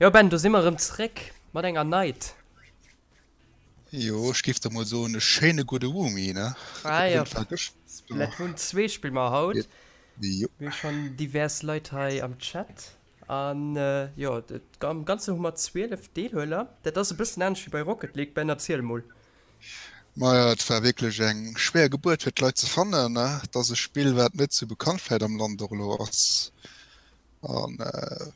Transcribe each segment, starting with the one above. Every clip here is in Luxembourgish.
Jo Ben, do si mer erëm zréck mat enger Night. Jo, ech géif der mol soen, e schéine gudde Woomi, ne? Ah jo, Splatoon 2 spille mer haut. Jo. Mir hu schonn divers Leit hei am Chat. An jo, am Ganze hu mer 12 Deelhueler. Dat ass e bëssen anescht wéi bei Rocket League. Ben, erziel mol. Maja, et war wierklech eng schwéier Gebuert fir d'Leit ze fannen, ne? Et ass e Spill, wat net sou bekannt vläit am Land och elo ass. An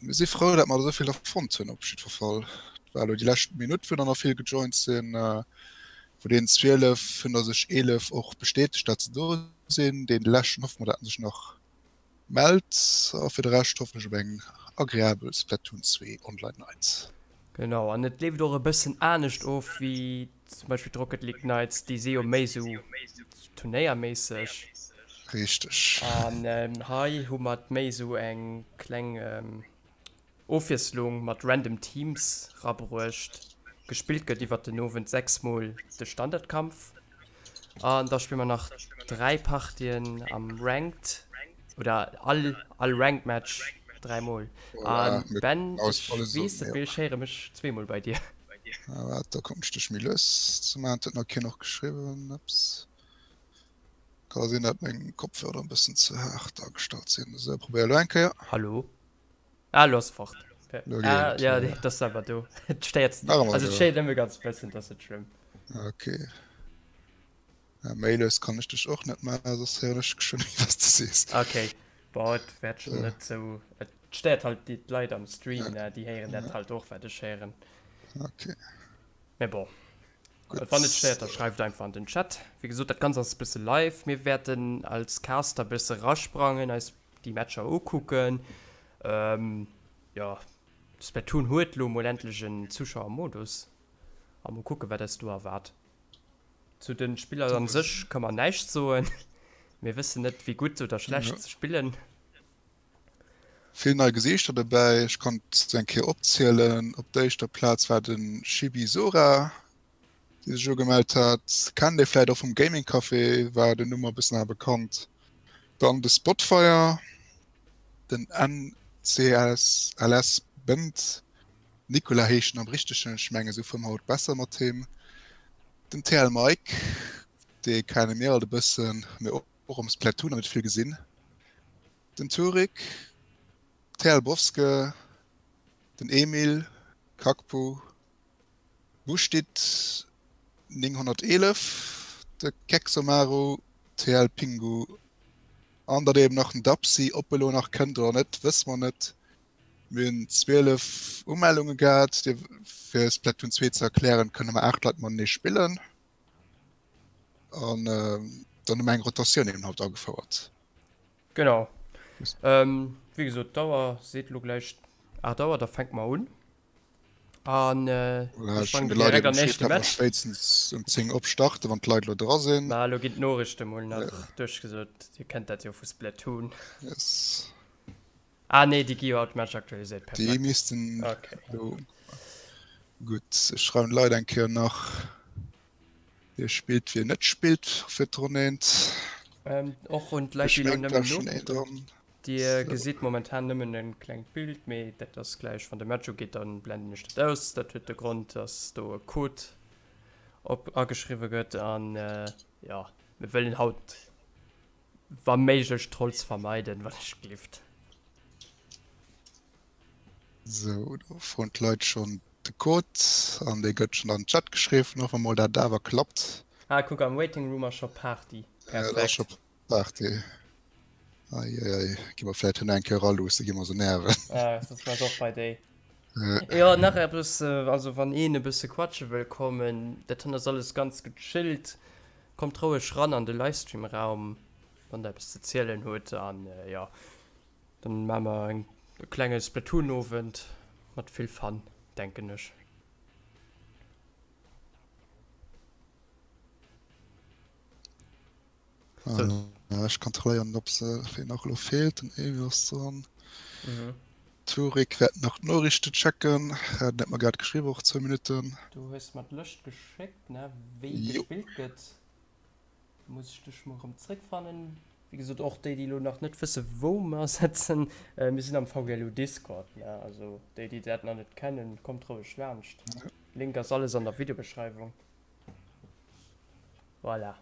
mir si frou, dat mer der esou vill der fonnt hunn op jiddwer Fall. Et war elo déi lescht Minutt, wou der nach vill gejoint sinn. Vu deenen 12 hunn der sech 11 och bestätegt, dat se do sinn. Dee leschten hoffe mer, dat en sech nach Mellt a fir de Rescht hoffen ech op eng agreabel Splatoon 2 Online Night. Genau, an et leeft och e bëssen anescht of wéi zum Beispill d'Rocket League Nights, déi si jo méi sou turnéierméisseg. Richteg. An hei hu mer et méi sou eng kleng Ofwiesslung mat random Teams rabruecht. Gespillt gëtt iwwert den Owend 6 mol de Standardkampf an da spille mer nach 3 Partien am Ranked oder all all Ranked Match 3 mol. An Ben ech weess net mee ech héiere mech zweemol bei dir. Waart da kucken ech dech méi lues ze maachen, et huet nach keen och geschriwwen. Ups. Ka sinn dat meng Kopfhörer e bëssen ze haart agestallt sinn. Esou probéier elo eng Kéier. Hallo. Ah, lo ass fort. Lo ah, ja, ja. dat ass awer do. Et stéiert, also et stéiert nëmme ganz bëssen, dat ass net schlëmm. Okay. Ja, méi lues kann ech dech och net maachen, soss héieren ech schon net, was du sees. Okay. Boah, et wäert schon net sou. Et stéiert halt déi d'Leit am Stream, ja. ne? Déi héieren dat halt och, wat ech héieren. Okay. Mee bon. Gutt. Wann et stéiert, da schreift einfach an den Chat. Wéi gesot, dat Ganzt ass e bësse live. Mir wäerten als Caster bësse rasprangen, eis déi Matcher ukucken. Jo, Splatoon huet lo mol endlech en Zuschauermodus a mol kucken, wat eis do erwaart. Zu den Spiller an sech ka mer näischt soen, mir wëssen net wéi gutt oder schlecht se spillen. Vill nei Gesiichter dobäi, ech kann se eng Kéier opzielen. Op der éischter Plaz war de Chibi Sora, dee sech ugemellt hat, kennt ee vläit och vum Gaming Café, war den Numm e bëssen awer bekannt. Dann de Spotfire, den NCSLS Bënd, Nicolas heescht en am richtegen, ech mengen esou fuere mer haut besser mat him. Den TL Mike, dee kenne mir alt e bëssen, mee och am Splatoon nach net vill gesinn. Den Turik, TL Bowske, den Emil, Kakpu, Bushdit 911, de Keksomaru, TL Pingu an dann eben nach den Dapsi. Ob e lo nach kënnt oder net, wësse mer net. Mir hunn 12 Umellunge gehat. Dir, fir Splatoon 2 ze erklären, kënne mer 8 Leit matenee spillen. An dann hu mer eng Rotatioun eben haut agefouert. Genau. Wéi gesot, d'Auer seet elo gläich 8 Auer, da fänke mer un. An äh, ech sprangen direkt an éischte Match. Spéitstens um 10 op starten, wann d'Leit lo dra sinn. Ma lo ginn d'Noriichte mol nach ja. duerchgesot. Dir kennt dat jo vu Splatoon. Yes. Ah nee, déi gi jo automatesch aktualiséiert. Perfekt. Déi missten okay. lo. Gutt, ech schreiwen d'Leit eng Kéier nach. Wie spillt, wie net spillt fir d'Ronn 1. Ähm, och un d'Leit, déi lo nëmmen no. Dir gesitt momentan nëmmen e klengt Bild, mee dat ass gläich wann de Match ugeet, dann blenden ech dat aus. Dat huet de Grond, dass do e Code op ageschriwwe gëtt an jo, mir wëllen haut wa méiglech Trolls vermeiden, wann ech glift. Sou, do froen d'Leit schonn de Code an dee gëtt schonn an den Chat geschriwwen. Hoffe mol dat et awer klappt. Ah kuck, am Waiting Room ass scho Party. Perfekt. Party. Ei, ei, ei. Gi mer vläit hien eng Kéier eraluussen, gi mer se nerven. Ah, soss war och bei déi. Jo, nach eppes, also wann een e bësse quatsche wëll kommen, dat hei ass alles ganz gechillt. Kommt roueg ran an de Livestream-Raum, wann der eppes ze zielen hutt. An jo, dann maache mer e klenge Splatoon-Owend mat vill Fun, denken ech. So. Äh, ech kontrolléieren, ob se ween nach elo feelt. Den Emil ass dran. Mhm. Turik wäert nach d'Noriichte checken. Hat net mer grad geschriwwen, och zwou Minutten. Du hues mer d'Lëscht geschéckt, ne? Wéi jo. gespillt gëtt. Muss ech dech mol rëm zréckfannen. Wéi gesot, och déi, déi elo nach net wësse wou mer sëtzen, mir sinn am VGLU Discord, ne? Also déi, déi dat nach net kennen, kommt roueg laanscht. Link ass alles an der Videobeschreiwung. Voilà.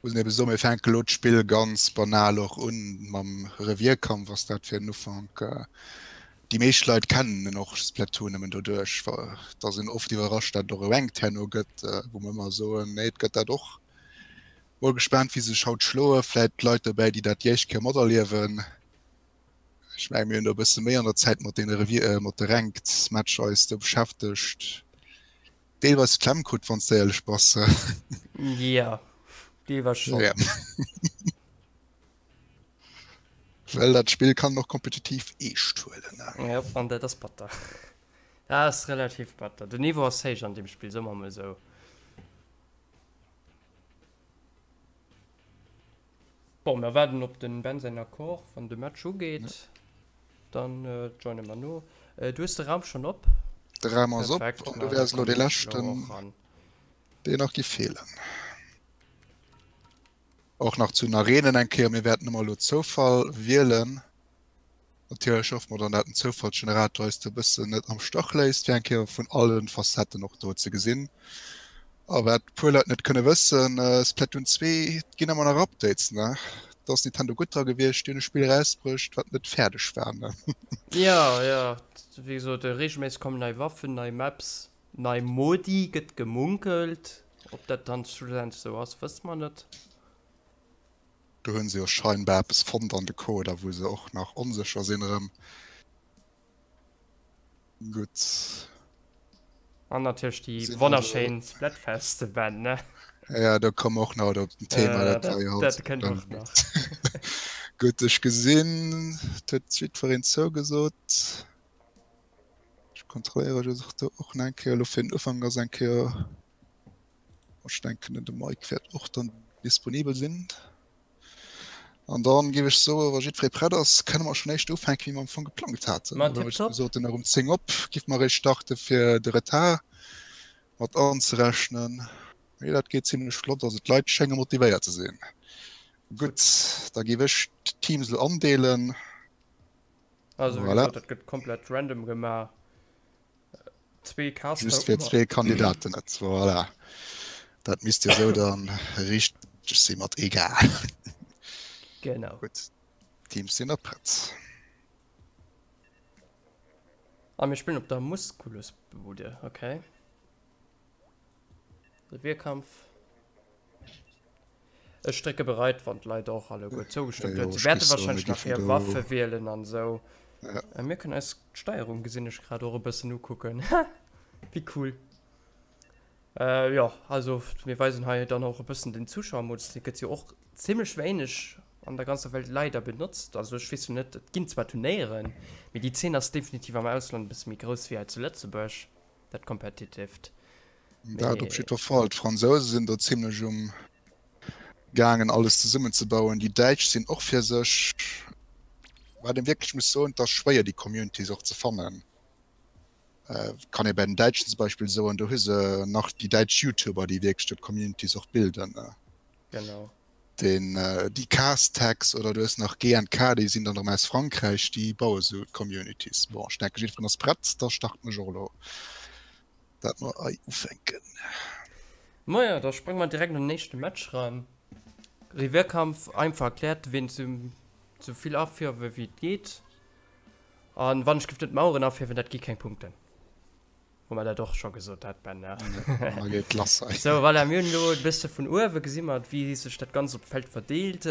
Muss een ebe soen, mir fänke elo d'Spill ganz banal och un mam Revierkampf, ass dat fir den Ufank. Déi meescht Leit kennen en och Splatoon nëmmen doduerch, et ass een oft iwwerrascht, dat et och e Ranked herno gëtt, wou mer ëmmer soen, nee et gëtt dat och. Mol gespaant wéi se sech haut schloen, vläit Leit dobäi déi dat déi éischt Kéier materliewen. Ech mengen mir hunn do e bësse méi an der Zäit mat deene Revier, mat de Ranked Matcher eis do beschäftegt. Deelweis d'Klemm krut, wann s de éierlech bass. Jo, deelweis schonn. Ja. Well dat Spill kann och kompetitiv eescht huelen. Jo, an dat ass batter. Dat ass relativ batter. Den Niveau ass héich an deem Spill, soe mer emol esou. Bon, mer waarden op den Ben säin Accord, wann de Match ugeet, dann joine mer no. Du hues de Raum schonn op? De Raum ass op an du wäers elo dee leschten, deen nach gi feelen. Och nach zu den Arenen eng Kéier, mir wäerten ëmmer elo Zoufall wielen. Natierlech hoffe mer dann, dat den Zoufallsgenerator eis do e bëssen net am Stach léisst, fir eng Kéier vun alle Facetten och do ze gesinn. A wat e puer Leit net kënne wëssen, Splatoon 2, et ginn ëmmer nach Updates, ne? Do ass Nintendo gutt dra gewiescht, déi hunn e Spill erausbruecht, wat net fäerdeg war, ne? Jo, jo, wéi gesot, reegelméisseg kommen nei Waffen, nei Maps, nei Modi, gëtt gemunkelt. Ob dat dann schlussendlech esou ass, wësse mer net. Do hunn se jo scheinbar eppes fonnt an de Coder, wou se och nach onsécher sinn erëm. Gutt. An natierlech déi wonnerschéin Splatfest-Band, ne? Ja, do komme mer och nach op den Thema, dat war jo haut. Dat kënnt och nach. Gutt, ech gesinn, et huet jiddwereen zougesot. Ech kontrolléiere just och do och nach eng Kéier elo fir den Ufank ass eng Kéier. Ech denken de Mike wäert och dann disponibel sinn. An dann géif ech soen, wa jiddweree prett ass, kënne mer schonn éischt ufänken, wéi mer am Fong geplangt haten. Ma tipptopp. Mir soten nach um 10 op giff mer eréischt starte fir de Retard mat anzerechnen. Mee dat geet zimlech flott, also d'Leit schénge motivéiert ze sinn. Gutt, da géif ech d'Teams elo andeelen. Also wéi gesot, dat gëtt komplett random gemaach. Zwee Caster. Just fir zwee Kandidaten net. Voilà. Dat misst jo sou dann richteg si mat egal. Genau. Gutt, Teams sinn da prett. A mir spillen op der Muskulusbude, okay. Revierkampf. Ech drécke bereit, wann d'Leit och alleguer zougestëmmt hunn. Se wäerte wahrscheinlech nach hir Waffe wielen an esou. A mir kënnen eis d'Steierung, gesinn ech grad, och e bëssen ukucken. Wéi cool. Jo, also mir weisen hei dann och e bëssen den Zuschauermodus. Dee gëtt jo och zimmlech wéineg an der ganzer Welt leider benotzt. Also ech weess jo net, et ginn zwar Turnéieren, mee déi Zeen ass definitiv am Ausland e bësse méi grouss wéi hei zu Lëtzebuerg, dat Competitivt. Dat op jiddwer Fall. D'Fransouse sinn do zimlech um gaangen alles zesummen ze bauen. Déi Däitsch sinn och fir sech. Wat een wierklech muss soen, et ass schwéier déi Communities och ze fannen. Kann ee bei den Däitschen zum Beispill soen, do hu se nach déi däitsch Youtuber, déi wierklech do d'Communities och bilden. Genau. Den déi Castex oder du hues nach GNK, déi sinn dann erëm aus Frankräich, déi baue sou d'Communities. Bon, ech denke jiddwereen ass prett, da starten ech och elo. Dat mer ei ufänken. Maja, da sprange mer direkt an den éischte Match ran. Revierkampf, einfach erkläert, ween sou vill afierwe wéi et geet. An wann ech giff net d'Maueren afierwen, dat gi keng Punkten. Hu mer dat och scho gesot, dat Ben, ne? Da geet lass hei. Sou, voilà, mir hunn elo e bësse vun uewe gesi mer, wéi sech dat Ganzt op d'Feld verdeelt.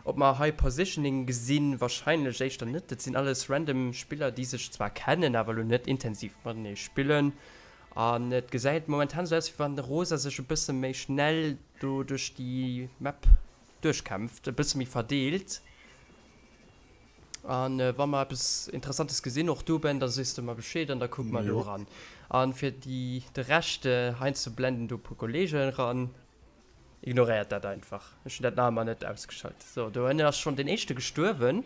Ob mer hei Positioning gesinn, wahrscheinlech éischter net. Dat sinn alles random Spiller, déi sech zwar kennen, awer elo net intensiv matenee spillen. An et gesäit momentan esou aus, wéi wann de Rosa sech e bësse méi schnell do duerch déi Map duerchkämpft, e bësse méi verdeelt. An wa mer eppes Interessantes gesinn, och du Ben, da sees de mer Bescheed an da kucke mer do eran. An fir déi de Rescht, heiansdo blenden do e puer Kollegen eran. Ignoréiert dat einfach. Ech hunn dat nach ëmmer net ausgeschalt. So, do ënnen ass schonn den éischte gestuerwen.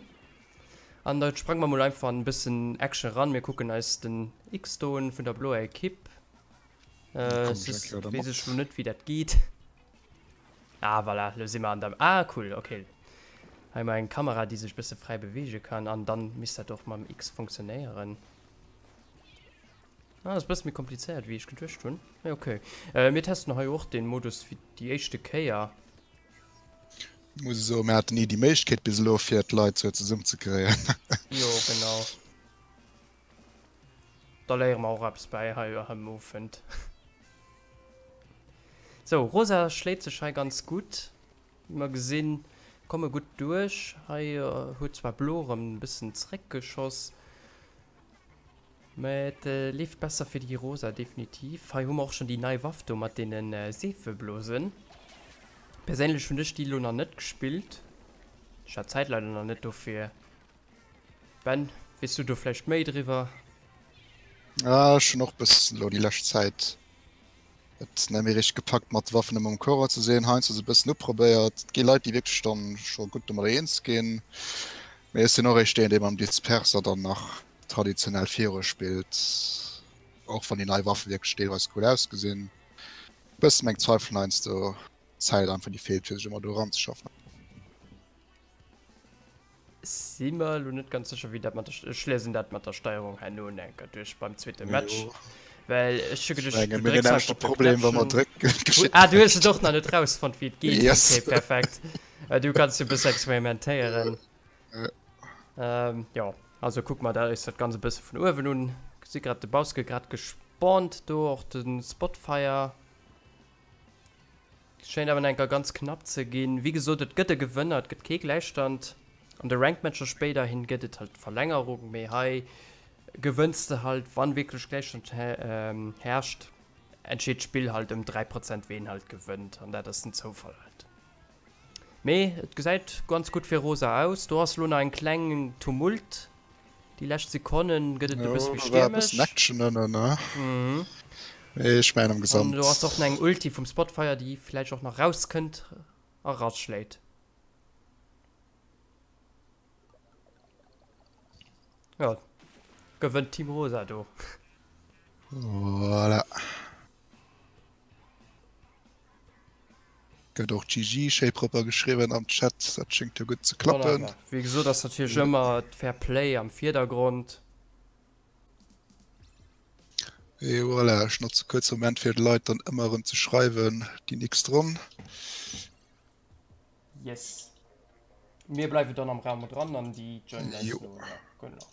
An da sprange mer mol einfach an e bëssen Action eran. Mir kucken eis den X do un vun der bloer Ekipp. Äh, weess ech lo net, wéi dat geet. Ah voilà, lo si mer an der. Ah cool, ok. Hei hu mer eng Kamera déi sech bësse fräi beweege kann an dann misst dat och mam X funktionéieren. Ah, ass bësse méi komplizéiert wéi ech geduecht hunn. Mee ok. Mir testen hei och den Modus fir déi éischte Kéier. Muss ech soen, mir haten ni déi Méiglechkeet bis elo fir d'Leit sou zesummen ze kréien. Jo genau. Da léiere mer och eppes bäi hei am Owend. Sou, Rosa schléit sech hei ganz gutt. Wéi mer gesinn, komme gutt duerch. Hei huet zwar Blo erëm e bëssen zréckgeschoss, mä et leeft besser fir déi Rosa definitiv. Hei hu mer och schonn déi nei Waff do mat deene Seefeblosen. Perséinlech hunn ech déi elo nach net gespillt. Ech hat d'Zäit leider nach net dofir. Ben, weess du do vläicht méi driwwer? Ah, ech hunn och bëssen elo déi lescht Zäit et net méi richteg gepackt mat de Waffen ëmmer um Coureur ze sinn. Heiansdo se e bëssen uprobéiert. Et gi Leit, déi wierklech dann scho gutt domadder eens ginn. Mee ech sinn och eréischt deen, dee mam Disperser dann nach traditionell viru spillt. Och wann déi nei Waffe wierklech deelweis cool ausgesinn. Bëssen meng Zweifelen heiansdo, d'Zäit einfach déi feelt fir sech ëmmer do eranzeschaffen. Si mer elo net ganz sécher wéi dat mat der, ech liesen dat mat der Steierung herno enker duerch beim zweete Match, well ech hu geduecht du drécks einfach op de Knäppchen. Ah du hues et och nach net rausfonnt wéi et geet, okay perfekt, du kanns jo e bësse experimentéieren. Jo also kucke mer da eis dat ganz e bësse vun uewen un. Gesi grad de Bauske grad gespawnt do, och de Spotfire. Schéint awer enker ganz knapp ze ginn. Wéi gesot, et gëtt e Gewënner, et gëtt kee Gläichstand. An de Ranked-Matcher spéiderhin gëtt et halt d'Verlängerung, mee hei gewënns de halt, wann wierklech Gläichstand herrscht, entscheet d'Spill halt ëm 3 Prozent ween halt gewënnt an dat ass den Zoufall halt. Mee et gesäit ganz gutt fir Rosa aus. Do ass lo nach eng kleng Tumult. Déi lescht Sekonnen gëtt et e bësse méi stiermesch. Bëssen Action ënnen, ne? Mhm. Mee ech mengen am Gesamt. An do ass och nach eng Ulti vum Spotfire, déi vläicht och nach rauskënnt a raschléit. Jo, gewënnt Team Rosa do. Voilà. Gëtt och GG schéi propper geschriwwen am Chat, dat schéngt jo gutt ze klappen. Wonnerbar. Wéi gesot ass natierlech ëmmer d'Fair Play am Virdergrond. Et voilà, ech notze kuerz de Moment fir de Leit dann ëmmer erëm ze schreiwen, déi nächst Ronn. Yes. Mir bleiwe dann am Raum dran an déi joinen eis no. Genau.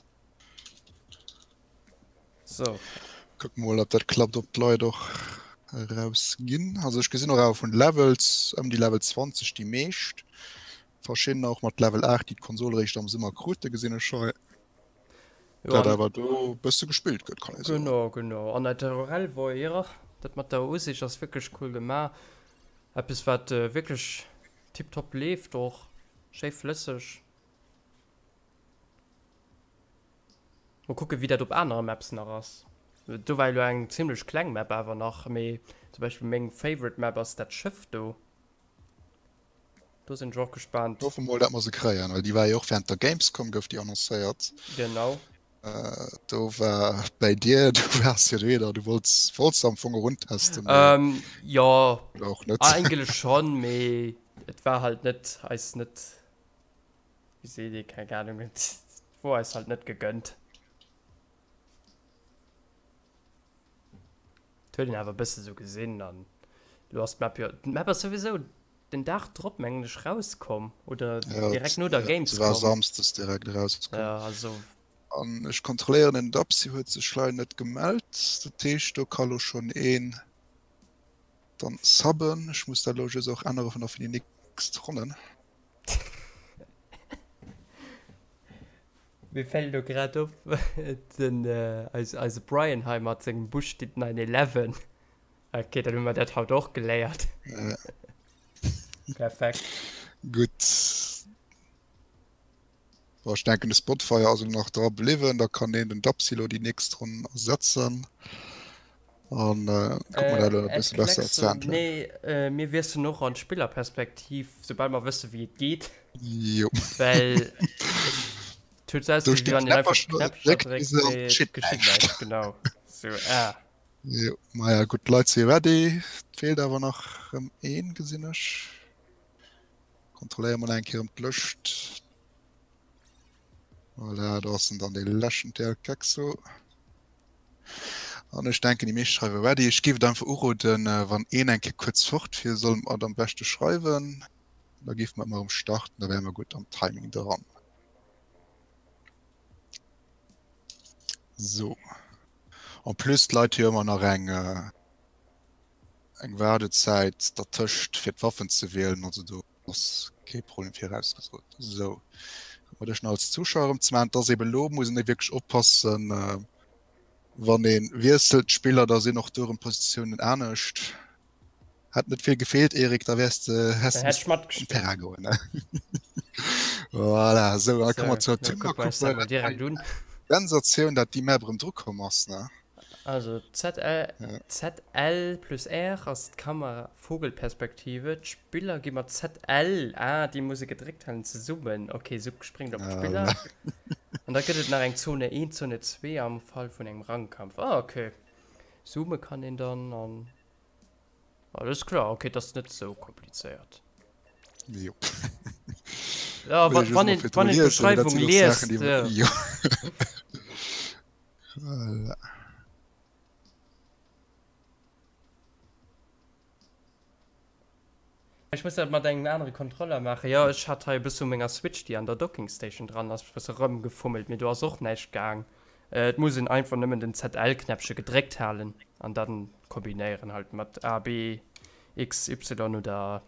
So. Kuck mol ob dat klappt, ob d'Leit och eraus ginn. Also ech gesinn och awer vun Levels ëm déi Level 20 déi meescht. Verschiddener och mat Level 8, déi d'Konsol eréischt am Summer krute gesinn ech hei. Jo, Dat awer do bësse gespillt gëtt, kann ee soen. Genau, genau. An naturell wor jo, dat mat der Usicht ass wierklech cool gemaach. Eppes wat wierklech tiptop leeft och, schéi flësseg. Mol kucken wéi dat op anere Maps nach ass. Do war elo eng zimlech kleng Map awer nach, mee zum Beispill meng favorite Map ass dat Schëff do. Do sinn ech och gespaant. Hoffe mol dat mer se kréien, well déi war jo och während der Gamescom gouf déi annoncéiert. Genau. Do war bäi dir, du waars jo dohinner, du wollts wollts se am Fong eruntesten, mee. Ähm, jo, Oder och net. eigentlech schonn, mee et war halt net eis net. Wéi seet ee, keng Ahnung, et wor eis halt net gegönnt. Et huet een awer e bësse sou gesinn an lo ass d'Map jo, d'Map ass souwisou den Dag drop mengen ech rauskomm oder direkt no der Gamescom. Se war samsdes direkt erauskomm. Ja, also. An ech kontrolléieren, den Dapsi huet sech leider net gemellt, dat heescht do ka lo schonn een dann subben. Ech muss dat lo just och ännere vun der fir déi nächst Ronnen. Mir fällt elo grad op, den eise Brian hei mat sengem Busch steet 9/11. Ok, dann hu mer dat haut och geléiert. Perfekt. Gutt. Bon, ech denken de Spotfire ass elo nach dra bliwwen, da kann deen den Dapsi elo déi nächst Ronn ersetzen. An äh, kucke mer dat elo e bësse besser ze handelen. Nee, äh, mir wiesselen och an d'Spillerperspektiv, soubal mer wësse wéi et geet. Jo. Well et huet sou Do ausgesinn, steet wéi wann een einfach Knäppercher Knäppcher dréckt, dréckt, bis se an mee et d'Schitt geschitt näischt. näischt, genau. Sou, ah. Jo, maja gutt, d'Leit si ready. Et feelt awer nach erëm een, gesinn ech. Kontrolléiere mer nach eng Kéier ëm d'Lëscht. Voilà, do ass en dann dee leschten TL Kexo. An ech denken, déi meescht schreiwe ready. Ech géif et einfach uroden, wann een eng Kéier kuerz fort wier, soll mer et am beschte schreiwen. Da géife mer ëmmer erëm starten, da wäre mer gutt am Timing dran. So. En plus, d'Leit hu jo ëmmer nach eng, eng Waardezäit dertëscht, fir d'Waffen ze wielen. Also do ass kee Problem virausgesot. Sou, kucke mer dech nach als Zuschauer erëm ze maachen. Et ass eben elo, muss een wierklech oppassen, wann ee wiesselt d'Spiller, da sinn och do erëm d'Positiounen anescht. Hätt net vill gefeelt, Eric, da wäers de, häss de missen op den Terrain goen, ne? Voilà, sou, da komme mer zur Tümmerkuppel. Sensatioun, dat déi Map erëm drukomm ass, ne? Also ZL, ZL plus R ass d'Kamera Vogelperspektive, d'Spiller gi mat ZL, ah déi muss e gedréckt halen ze zoomen, ok sou spréngt op d'Spiller an da gëtt et nach eng Zone 1, Zone 2 am Fall vun engem Rangkampf, ah ok zoome kann een dann an alles kloer, ok dat ass net sou komplizéiert. Jo. Ja, wann een d'Beschreiwung liest. Jo. Voilà. Ech muss dat mat engem anere Controller maachen. Jo, ech hat hei e bësse u menger Switch, déi an der Docking Station dran ass, bësse rëmgefummelt, mee do ass och näischt gaang. Et muss een einfach nëmmen den ZL-Knäppche gedréckt halen an dann kombinéieren halt mat A, B, X, Y oder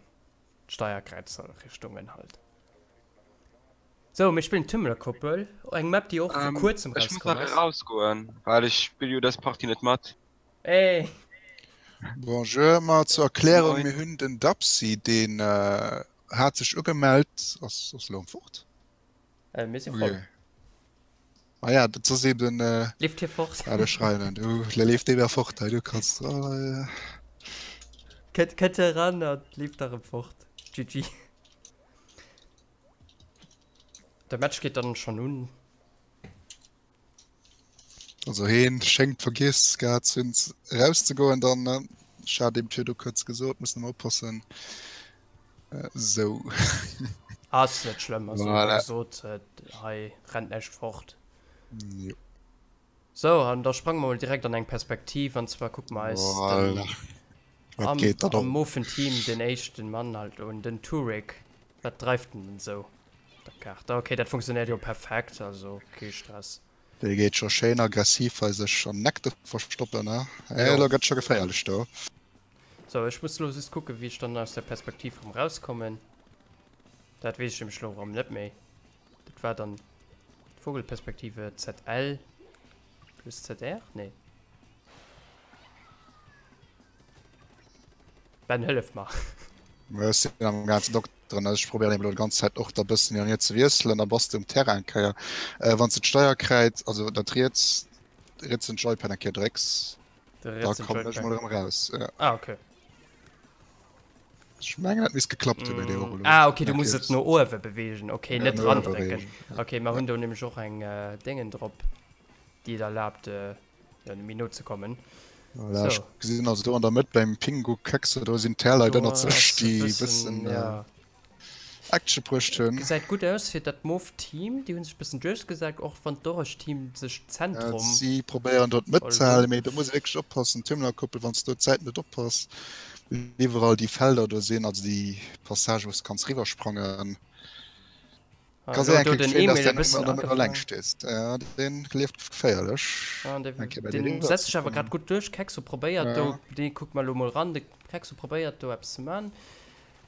d'Steierkräizerrichtungen halt. Sou, mir spillen Tümmlerkoppel, eng Map déi och vu kuerzem Ech muss nach erausgoen, well ech spill jo dës Partie net mat. Hey! Bonjour, ma zur Erklärung, mir hunn den Dapsi, deen hat sech ugemellt, ass ass elo fort? Mir si voll. Ah ja, dat ass eben. Leeft hie fort? Ah, do schreien en, du leeft dee fort hei, du kanns. Kënnt kënnt eran a leeft erëm fort. GG. De Match geet dann schon un. Also heen schéngt vergiess gehat ze hunn erauszegoen dann. Ech hat eeben virdu kuerz gesot, muss nëmme oppassen. Sou. Ass net schlëmm, also wéi gesot, hei rennt näischt fort. Jo. Sou, an da sprange mer mol direkt an eng Perspektiv, an zwar kucke mer eis den Wat geet am, am Mofen Team den éischten Mann halt un, den Turek. Wat dreift den denn sou op der Kaart? Ah ok, dat funktionéiert jo perfekt, also kee Stress. Dee geet scho schéin aggressiv hei sech an den Eck do verstoppen, ne? Eh, elo gëtt scho geféierlech do. Sou, ech muss elo just kucken, wéi ech dann aus der Perspektiv erëm rauskommen. Dat weess ech nämlech elo erëm net méi. Dat war dann d'Vogelperspektive ZL plus ZR? Nee. Ben, hëllef mer. Ech sinn am ganzen Dokteren, also ech probéieren eben elo déi ganz Zäit och da bëssen hin an hier ze wiesselen, da bass de um Terrain eng Kéier. Wann s de d'Steierkräiz, also dat riets, rietsen Joypad eng Kéier drécks, da kommen ech mol erëm eraus. Ah, okay. Ech mengen dat misst geklappt hu bei dir och elo. Ah ok, du muss et no uewe beweegen, ok, net dran drécken. Ok, mer hunn do nämlech och eng Déngen drop, déi et erlaabt jo méi no ze kommen. Voilà, ech gesinn also do an der Mëtt beim Pingu Kexe, do sinn d'Härleit ënnert sech, déi e bëssen Action bruecht hunn. Gesäit gutt aus fir dat Mauve Team, déi hunn sech bëssen duerchgesat, och wann d'Orange Team sech Zentrum. Si probéieren dort matzehalen, mee do muss ee wierklech oppassen, Tümmlerkoppel, wann s du do d'Zäit net oppass, well iwwerall déi Felder do sinn, also déi Passage wou s kanns riwwersprangen. Ka séier eng Kéier geschéien, dass de an der Mëtt eleng stees. Ja, deen leeft geféierlech. Deen setzt sech awer grad gutt duerch. Kexo probéiert do, dee kucke mer elo mol ran, de Kexo probéiert do eppes ze man.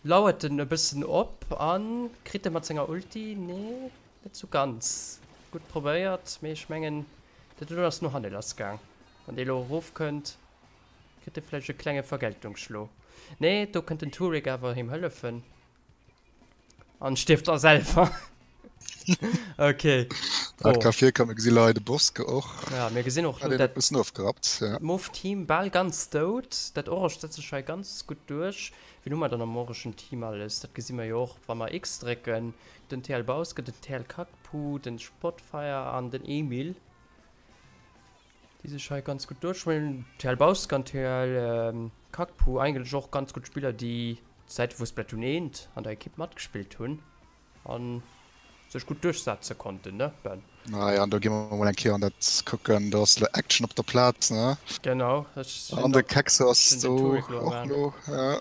Lauert en e bëssen op an kritt e mat senger Ulti? Nee, net sou ganz. Gutt probéiert, mee ech mengen dat elo ass no hanne lass gaang. Wann dee lo erof kënnt, kritt e vläicht e klenge Vergeltungsschlo. Nee, do kënnt den Turek awer him hëllefen an stierft da selwer. Okay. Dat ka virkommen. Mir gesi lo hei de Boske och. Ja, mir gesinn och lo dat bëssen ofgerappt. Ja. Mauve Team bal ganz dout. Dat Orange setzt sech hei ganz gutt duerch. Wien hu mer dann am orangen Team alles? Dat gesi mer jo och, wa mer X drécken. Den TL Bauske, den TL Kakpu, den Spotfire an den Emil, déi sech hei ganz gutt duerchschwéngen. TL Bauske an TL Kakpu eigentlech och ganz gutt Spiller, déi. Zäite vu Splatoon 1 an der Ekipp matgespillt hunn an sech gutt duerchsetze konnten, ne Ben? Naja, an do gi mer mol eng Kéier an dat kucken, do ass elo Action op der Plaz, ne? Genau, ech sinn An de Kexo ass do och elo, ja.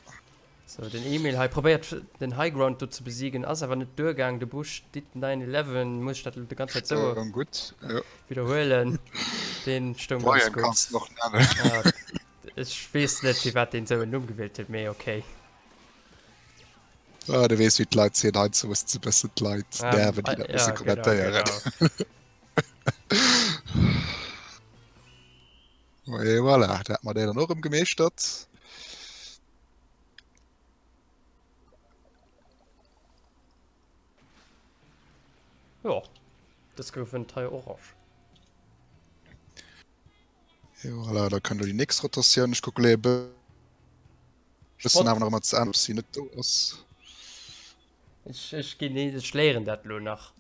Sou, den Emil hei probéiert den High Ground do ze besiegen, ass awer net duergaang. De Bush did 9/11, muss ech dat elo de ganz Zäit sou Stoung gutt, jo. widderhuelen, deen stoung ganz Brian gutt. kanns de och nennen. Ja, ech weess net firwat deen sou en Numm gewielt huet, mee okay. Ah, du weess wéi d'Leit sinn, heiansdo muss de bëssen d'Leit nerven, déi dat musse Ja, genau, kommentéieren. genau. Et voilà, dat hätte mer déi dann och erëm gemeeschtert. Jo, dës gouf en Teil orange. Et voilà, da kënnt elo déi nächst Rotatioun. Ech kucke elo e bëssen awer nach ëmmer ze Enn, ob si net do ass. Ech, ech ginn, ech léieren dat elo nach.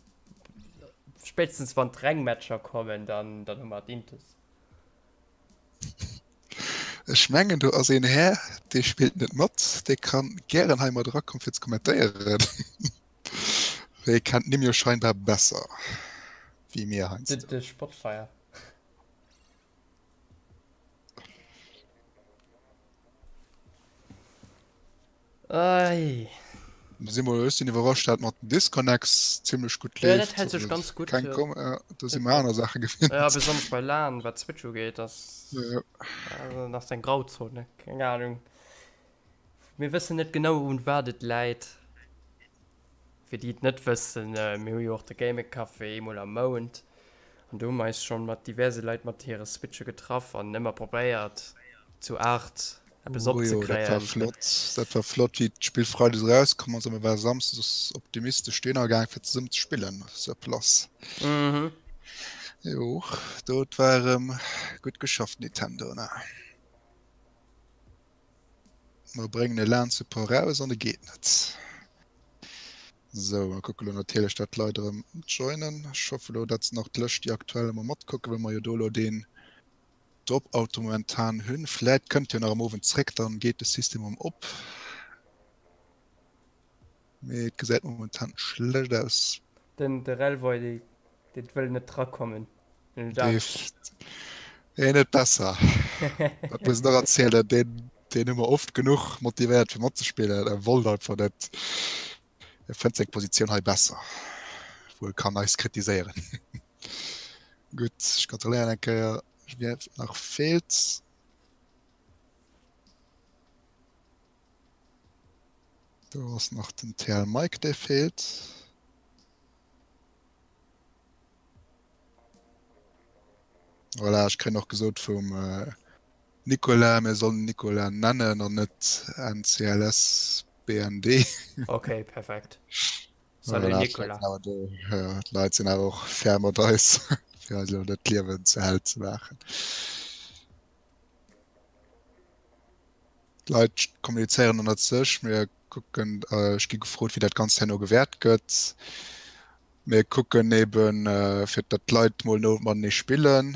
Spéitstens wann d'Rengmatcher kommen, dann, dann hu mer et intus. Ech mengen do ass een Här, dee spillt net mat, dee kann gären hei mat erakommen fir ze kommentéieren. Dee kennt d'Nimm jo scheinbar besser wéi mir heiansdo. De Spotfire. Ei. Si mol ech sinn iwwerrascht dat mat den Disconnects zimmlech gutt leeft. Ja, dat hält sech ganz gutt. Keng kom ja, do si mer aner Saache gewinnt. Ja, besonnesch bei LAN, wat Switch ugeet, ass ja. also, das eng Grauzone, keng Ahnung. Mir wëssen net genau un wat et läit. Fir déi et net wëssen, mir hu jo och de Gaming Café eemol am Mount an do hu mer eis schonn mat diverse Leit mat hire Switche getraff an ëmmer probéiert zu 8 eppes Oh jo, dat war opzekréien. flott. Dat war flott, wéi d'Spill freides erauskomm ass a mir ware samsdes optimistesch dohinner gaang fir zesummen ze spillen sur place. Mhm. Jo, dat war erëm gutt geschafft, Nintendo, ne? Mer bréngen e LAN-Support raus an e geet net. Sou, mer kucke lo natierlech, dat d'Leit erëm joinen. Ech hoffe lo, dat se nach d'Lëscht, déi aktuell, emol matkucken, well mer jo do elo deen Drop-out momentan hunn. Vläit kënnt jo nach am Owend zréck, dann geet de System erëm op. Mee et gesäit momentan schlecht aus. Den de Relvoy dee dee wëll net drakommen. Den huet Angscht. Dee net besser. Dat muss ech nach erzielen, deen deen hu mer oft genuch motivéiert fir matzespillen. E wollt einfach net. E fënnt seng Positioun hei besser, wou e kann eis kritiséieren. Gutt, ech kontrolléieren eng Kéier, wie nach feelt. Do ass nach den TL Mike dee feelt. Voilà, ech kréien och gesot vum äh, Nicolas, mir sollen Nicolas nennen an net NCLS BND. Okay, perfekt. Salut Voilà, Nicolas. awer do, ja, d'Leit sinn awer och fair mat eis, fir eis elo net d'Liewen ze hell ze maachen. D'Leit kommunizéieren ënnert sech. Mir kucken, ech gi gefrot, wéi dat Ganzt herno gewäert gëtt. Mir kucken eben, fir datt d'Leit mol no matenee spillen.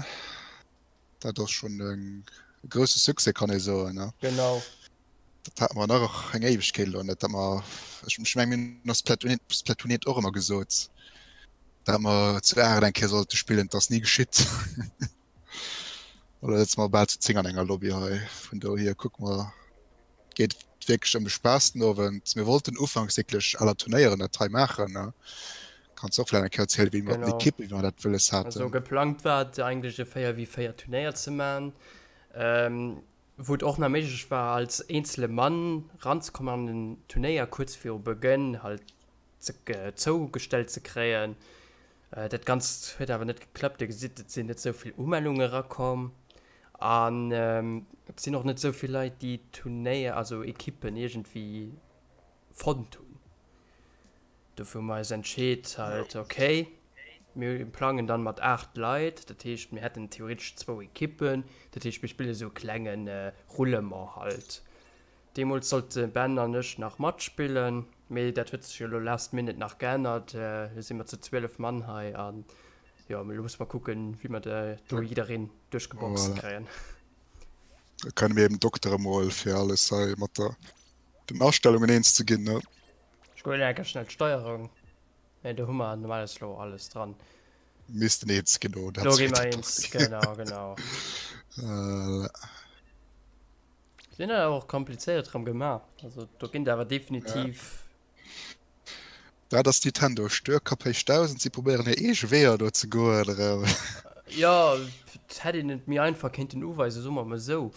Dat ass schonn e grousse Succès, kann ee soen. Genau. Dat hate mer nach eng Éiwegkeet elo net, datt mer, ech menge mir hunn och Splatoon, Splatoon eent och ëmmer gesot, datt mer zu 8 eng Kéier sollte spillen. Dat ass ni geschitt. Oder sëtze mer bal zu 10 an enger Lobby hei. Vun dohier kucke mer, geet et wierklech ëm de Spaass den Owend. Mir wollten ufanks wierklech à la Turnéieren dat hei maachen. Ne? Kanns och vläicht eng Kéier erzielen, wéi mer Genau. d'Ekipp, wéi mer dat wëlles Also haten. geplangt war et eigentlech e 4 vis 4 Turnéier ze man, ähm, wou et och nach méiglech war als eenzele Mann ranzekommen an den Turnéier kuerz viru Begënn halt ze, zougestellt ze kréien. Dat Ganzt huet awer net geklappt. Dir gesitt, et sinn net esou vill Umellunge erakomm an et sinn och net esou vill Leit, déi Turnéier, also Ekippen iergendwéi fonnt hunn. Dofir hu mer eis entscheet halt, okay, mir plangen dann mat 8 Leit, dat heescht, mir hätten theoretesch zwou Ekippen, dat heescht, mir spille sou e klenge Roulement halt. Deemools sollt de Ben an ech nach matspillen, mee dat huet sech jo elo last minute nach geännert. Elo si mer zu 12 Mann hei an jo, elo musse mer kucken, wéi mer do jiddereen duerchgeboxt Voilà. kréien. Da kënne mir eben Doktere mol fir alles hei mat der. Den Astellungen eens ze ginn, ne? Ech kucken eng Kéier schnell d'Steierung. Nee, do hu mer normales lo alles dran. Missten eens ginn do. Do gi mer eens, genau, genau. Sinn dat awer och komplizéiert rëm gemaach. Also do ginn der awer definitiv. Ja. Dat ass Nintendo, Störkapp héich 1000, si probéieren hir eege Weeër do ze goen erëm. Jo, et hätt een et méi einfach kéinten uweisen, soe mer mol esou.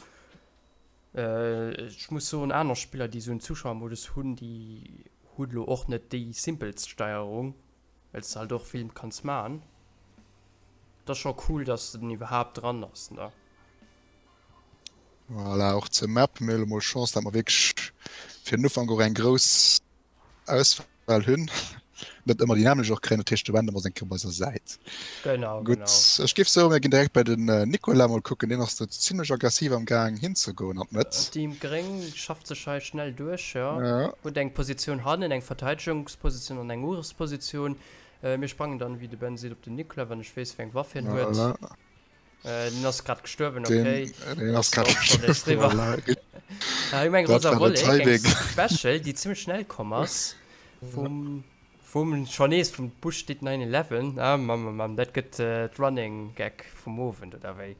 Ech muss soen, aner Spiller, déi esou en Zuschauermodus hunn, déi hunn elo och net déi simpelst Steierung, well s de halt och vill kanns maachen. Et ass scho cool, dass den iwwerhaapt dran ass, ne? Voilà, och zur Map. Mir hu elo mol Chance, dat mer wierklech fir den Ufank och eng grouss Auswahl hunn. Net ëmmer déi nämmlecht och kréien, dat heescht de Random ass eng Kéier op eiser Säit. Genau, Gutt, genau. ech géif soen, mir ginn direkt bei den Nicolas mol kucken. Deen ass do zimlech aggressiv am Gaang hinzegoen an d'Mëtt. Team Gréng schafft sech hei schnell duerch, jo. Huet eng Positioun hannen, eng Verteidigungspositioun an eng Ugrëffspositioun. Mir sprangen dann, wéi de Ben seet, op den Nicolas, wann ech weess, wéi eng Waff hien huet. Voilà. Den ass grad gestuerwen, okay. Den ass grad gestuerwen, voilà. Hei hu mer eng rosa Wollek, eng Special, déi zimmlech schnell komm ass. Vum, vum, scho nees vum Bush did 9/11. Ah, Mann, Mann, Mann, dat gëtt d'Running Gag vum Owend, oder wéi?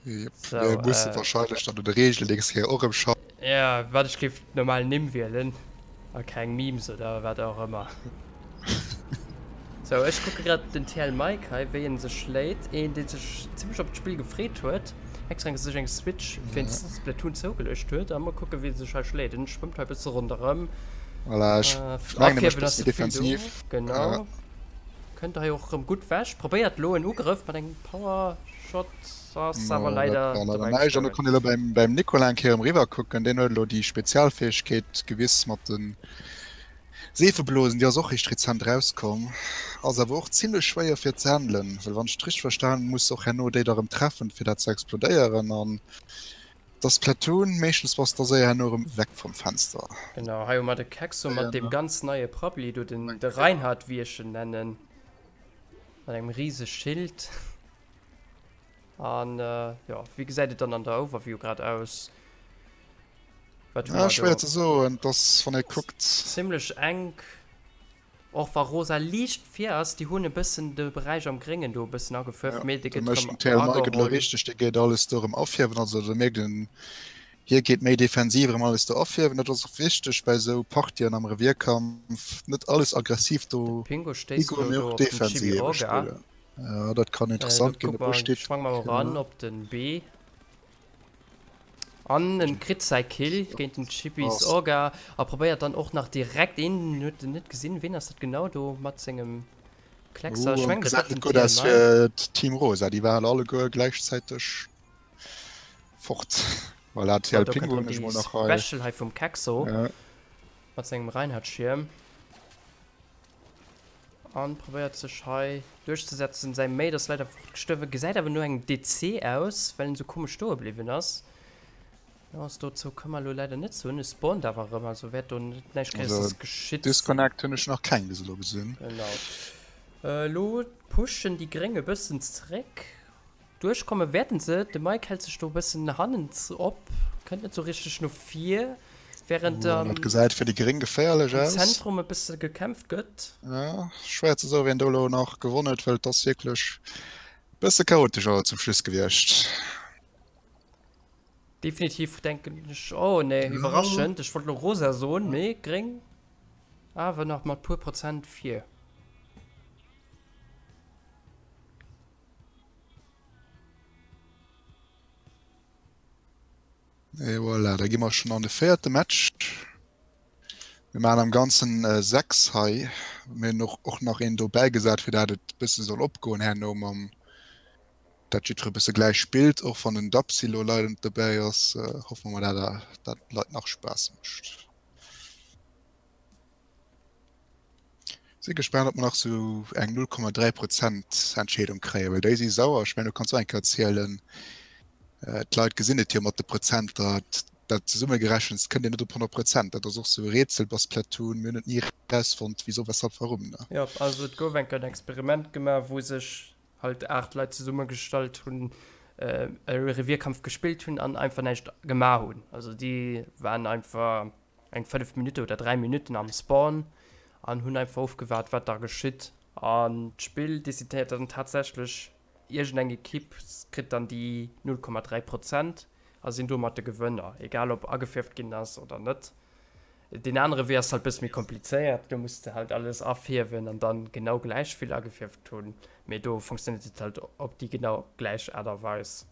Yep, so, mir musse äh, wahrscheinlech dann un de Reegelen nächst Kéier och ëmschaffen. Ja, wat ech géif normal Nimm wielen a keng Memes oder wat och ëmmer. Sou, ech kucke grad den TL Mike hei, wéi en sech schléit. Een, dee sech zimmlech op d'Spill gefreet huet, extra sech eng Switch wéinst Splatoon zougeluecht huet. A mol kucke wéi en sech hei schléit. En schwëmmt hei e bësse ronderëm. Voilà, ech äh, mengen, ech bëssen defensiv. Genau. Ja. Kënnt hei och rëm gutt weg. Probéiert lo en Ugrëff mat engem Power Shot ass awer leider dobäi gestuerwen. An do kann ee lo beim beim Nicolas eng Kéier erëm eriwwer kucken. Deen huet elo déi Spezialfäegkeet gewiss mat de Seefeblosen. Déi ass och réischt rezent erauskomm, ass awer och zimlech schwéier fir ze handelen, well wann ech et richteg verstan hunn, muss och herno déi da erëm treffen fir dat ze explodéieren. An da Splatoon, meeschtens bass da séier herno erëm weg vum Fenster. Genau, hei hu mer de Kexo mat deem ganz neie Prabbeli do, den de Reinhard wéi ech en nennen. Mat engem rieseg Schild. An jo, wéi gesäit et dann an der Overview grad aus? Wat hu mer do? Schwéier ze soen, et ass wann ee kuckt. Zimlech enk. Och wa rosa liicht vir ass, déi hunn e bëssen de Beräich am Gréngen do e bëssen agefuerft, mee dee gëtt erëm ageholl. Richteg, dee geet alles do erëm afierwen. Also do mierkt een, Hie geet méi defensiv erëm alles do afierwen. Dat ass och wichteg bäi esou Partien am Revierkampf, net alles aggressiv do Pingo stéisst elo do op den Chibi Orga. Ja, dat kann interessant ginn. Kuck mol, sprange mer mol eran op den B. An en kritt säi Kill géint den Chibis Orga a probéiert dann och nach direkt een, huet en net gesinn, ween ass dat genau do mat sengem Kleckser? Ech mengen dat war den TMI. Gesäit net gutt aus fir d'Team Rosa, déi waren alleguer gläichzäiteg. Fort. Voilà, TL Pingu hunn ech mol nach hei. Special hei vum Kexo. Ja. Mat sengem Reinhard-Schierm. An probéiert sech hei duerchzesetzen. Säi Mate ass leider fortgestuerwen. Gesäit awer no engem DC aus, well en sou komesch stoe bliwwen ass. Jo, ass dozou ka mer elo leider net soen. E spawnt awer erëm, also wäert do net näischt Gréisseres geschitt sinn. Disconnect hunn ech nach keng bis elo gesinn. Genau. Elo pushen déi Gréng e bëssen zeréck. Duerchkomme wäerten se. De Mike hält sech do e bëssen hannen op, kënnt net sou richteg no vir, während am Dat gesäit fir déi Gréng geféierlech aus. Zentrum e bësse gekämpft gëtt. Ja, schwéier ze soen, wien do elo nach gewonn huet, well et ass wierklech e bësse chaotesch awer zum Schluss gewiescht. Definitiv denken ech, oh nee, iwwerraschend, ech wollt elo rosa soen, mee gréng awer nach mat puer Prozent vir. Et voilà, da gi mer schon an de véierte Match. Mir maachen am Ganzen 6 hei. Mir hunn och och nach een dobäi gesat, fir dat et bësse soll opgoen herno mam, dat jiddwer e bësse gläich spillt. Och wann den Dapsi lo leider net dobäi ass, hoffe mer mol, dat dat Leit nach Spaass mécht. Si gespaant ob mer nach sou eng 0,3 Prozent Entscheedung kréien, well déi si sauer. Ech mengen du kanns och eng Kéier zielen, d'Leit gesinn et jo mat de Prozenter, dat zesummegerechent kënnt een net op 100 Prozent. Dat ass och sou e Rätsel bei Splatoon, mir hunn et ni erausfonnt wisou, weshalb, warum. Jo, also et gouf eng Kéier en Experiment gemaach, wou sech halt 8 Leit zesummegestallt hunn, e Revierkampf gespillt hunn an einfach näischt gemaach hunn. Also déi waren einfach. Eng 5 Minutte oder 3 Minutten am Spawn an hunn einfach ofgewaart, wat da geschitt. An d'Spill decidéiert dann tatsächlech, iergendeng Ekipp kritt dann déi 0,3 Prozent a sinn domat de Gewënner, egal ob agefierft ginn ass oder net. Deen anere Wee ass halt bësse méi komplizéiert, do muss de halt alles afierwen an dann genau gläich vill agefierft hunn, mee do funktionéiert et halt op déi genau gläich Aart a Weis.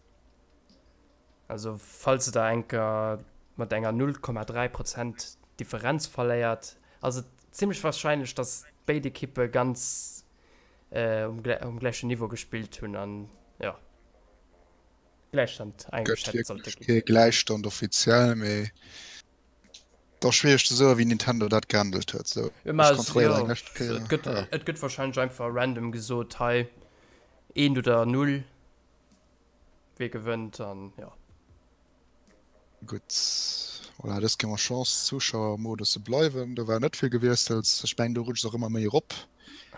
Also falls der enker mat enger 0,3 Prozent Differenz verléiert, ass et zimmlech warscheinlech, dass béid Ekippe ganz um gläichen Niveau gespillt hunn an jo Gläichstand eingeschätzt sollte ginn. Kee Gläichstand offiziell, mee et ass schwiereg ze soen, wéi Nintendo dat gehandelt huet. Sou, ech kontrolléieren eng lescht Kéier. Et gëtt, et gëtt warscheinlech einfach random gesot, hei eent oder null. Wee gewënnt an jo. Gutt, voilà, dës Kéier mat Chance Zuschauermodus ze bleiwen. Do war net vill Gewiessels. Ech mengen do rutschs och ëmmer méi erop.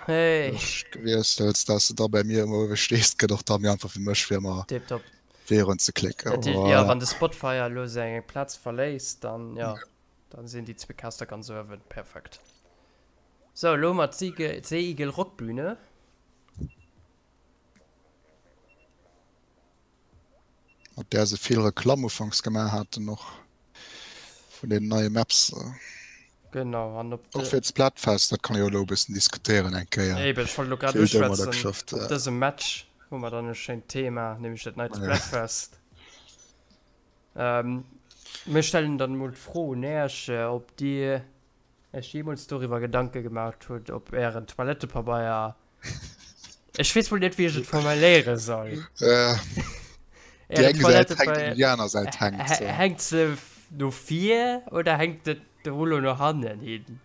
Hey. Duerch d'Gewiessels, dass de da bei mir ëmmer uewe stees, gëtt och da méi einfach fir mech fir ëmmer Tiptop. virun ze klicken. Dat heescht, jo, wann de Spotfire elo seng Plaz verléisst, dann jo, dann sinn déi zwee Caster ganz uewen. Perfekt. Sou, elo hu mer d'Seeigel Rockbühne. Mat där se vill Reklamm ufanks gemaach haten och vun den neie Maps. Genau, an op Och fir d'Splatfest, dat kann ee jo elo e bëssen diskutéieren eng Kéier. Eben, ech wollt elo grad uschwätzen, op dësem Match hu mer dann e schéint Thema, nämlech dat neit Splatfest. Mir stellen dann emol d'Fro un Äech, ob Dir Iech jeemools doriwwer Gedanke gemaach hutt, ob Ären Toilettepabeier Ech weess mol net, wéi ech et formuléiere soll. Äh, déi eng Säit hänkt an déi aner Säit hänkt. So. Hänkt se no vir oder hänkt et de Rullo no hannen hin?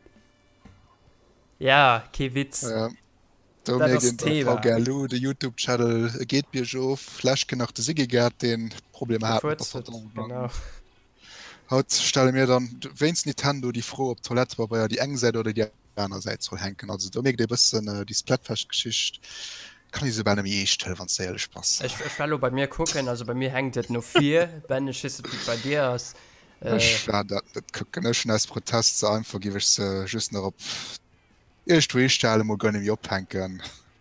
Ja, kee Witz. Ja. Do Dat mierkt ass een d'Thema. VGLU, de YouTube-Channel, e geet biergof. Vläch kënnt nach de Siggy gehat, deen Problemer hat mat der Gefuerzt huet, Verdauung. genau. Haut stelle mir dann wéinst Nintendo déi Fro, ob Toilettepabeier déi eng Säit oder déi aner Säit soll hänken. Also do mierkt ee bëssen, déi Splatfest-Geschicht kann ee soubal net méi eescht huelen, wann s de éierlech bass. Ech, ech war lo bei mir kucken, also bei mir hänkt et no vir. Ben, ech weess net, wéi et bei dir ass. Ech war dat net kucken. Ech hunn aus Protest se einfach, géif ech se just nach op iergendwou histellen, mol guer net méi ophänken.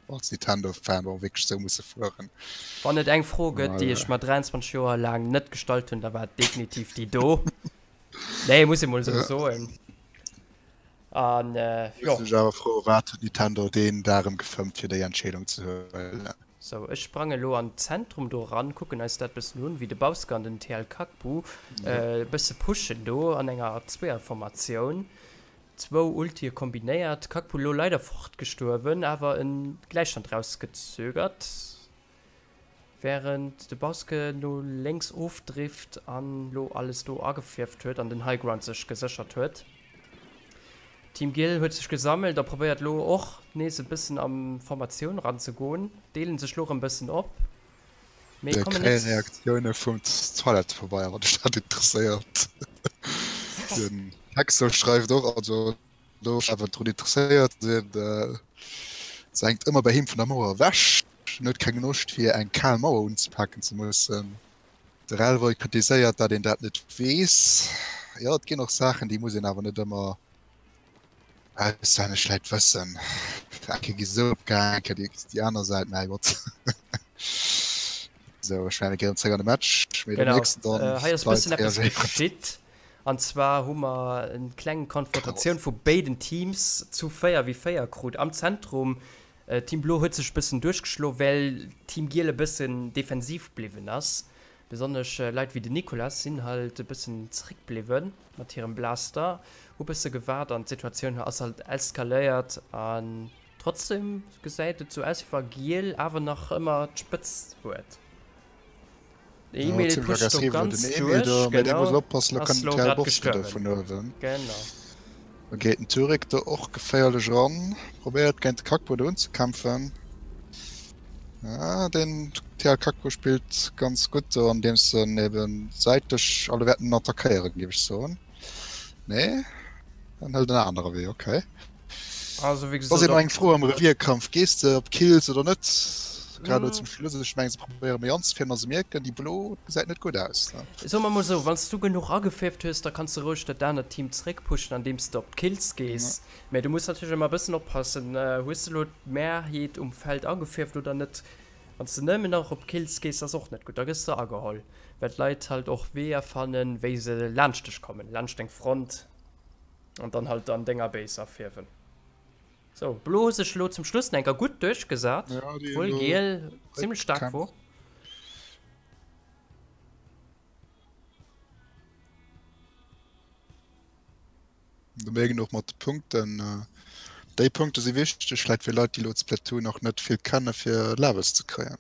Als Nintendo-Fan, wa mer wierklech esou musse fueren. Wann et eng Fro gëtt, déi ech mer 23 Joer laang net gestallt hunn, da war et definitiv déi do. Nee, muss ee mol esou soen. An jo. Muss ech awer froen, wat huet Nintendo deen Dag erëm gefëmmt, fir déi Entscheedung ze huelen? Sou, ech sprange lo an d'Zentrum do eran, kucken eis dat bëssen un, wéi de Bauske an den TL Kakbu e bësse pushen do an enger Zweeërformatioun. Zwou Ultie kombinéiert, Kakbu lo leider fortgestuerwen, awer en Gläichstand rausgezögert, während de Bauske no lénks ofdrift an lo alles do agefierft huet an den Highground sech geséchert huet. Team Giel huet sech gesammelt a probéiert lo och nees e bëssen am Formatioun ranzegoen, deelen sech lo rem bëssen op. Mee Mir kommen kréien net. Reaktioune vum Toilettepabeier, wann dech dat interesséiert. Den Hexo schreift och, also do awer drun interesséiert sinn, se hänkt ëmmer bei him vun der Mauer ewech, en huet keng Loscht fir eng kal Mauer unzepaken ze mussen. De Rellroy kritiséiert, dat een dat net weess. Jo, et ginn och Saachen, déi muss een awer net ëmmer Auswenneg vläit wëssen. Eng Kéier gi se esou opgaang, eng Kéier déi, déi aner Säit, mäi Gott. Sou, ech mengen, mir ginn zréck an de Match, mee do Genau, mierks de dann, äh, hei ass e d'Leit bëssen eppes reagéieren. geschitt. An zwar hu mer en kleng Konfrontatioun vu béiden Teams zu 4 wéi 4 krut am Zentrum. Äh, Team Blo huet sech e bëssen duerchgeschlo, well Team Giel e bëssen defensiv bliwwen ass. Besonnesch Leit wéi den Nicolas sinn halt e bëssen zeréckbliwwen mat hirem Blaster, hu bësse gewaart an d'Situatioun ass halt eskaléiert an trotzdem gesäit et sou aus wéi wa Giel awer nach ëmmer d'Spëtzt huet. De Emil pusht do ganz duerch, genau, ass lo grad gestuerwen, genau. Da geet den Turek do och geféierlech eran, probéiert géint de Kakpo do unzekämpfen. Ja, den TL Kakpo spillt ganz gutt do, andeems en eben säitlech alle wäerten attackéieren, géif ech soen. Nee, en hëlt en anere Wee, okay. Also wéi gesot, Ass eben eng Fro am Revierkampf, gees de op Kills oder net? Grad elo zum Schluss. Ech mengen, se probéiere méi anzefierwen a se mierken, déi blo gesäit net gutt aus. Soe mer mol esou, wann s du genuch agefierft hues, da kanns de roueg dat anert Team zeréckpushen, andeems de op d'Kills gees. Mä du muss natierlech ëmmer e bëssen oppassen, hues de elo d'Mehrheet um Feld agefierft oder net? Wann s de nëmmen nach op Kills gees, ass och net gutt, da gëss de ageholl, well d'Leit halt och Weeër fannen, wéi se laanscht dech kommen, laanscht deng Front an dann halt an denger Base afierwen. Sou, blo hu sech elo zum Schluss enker gutt duerchgesat, Ja, déi obwuel elo giel zimmlech staark kämpft. wor. Do mierkt een och mat de Punkten, déi Punkte si wichteg vläit fir Leit, déi elo Splatoon nach net vill kenne fir Levels ze kréien.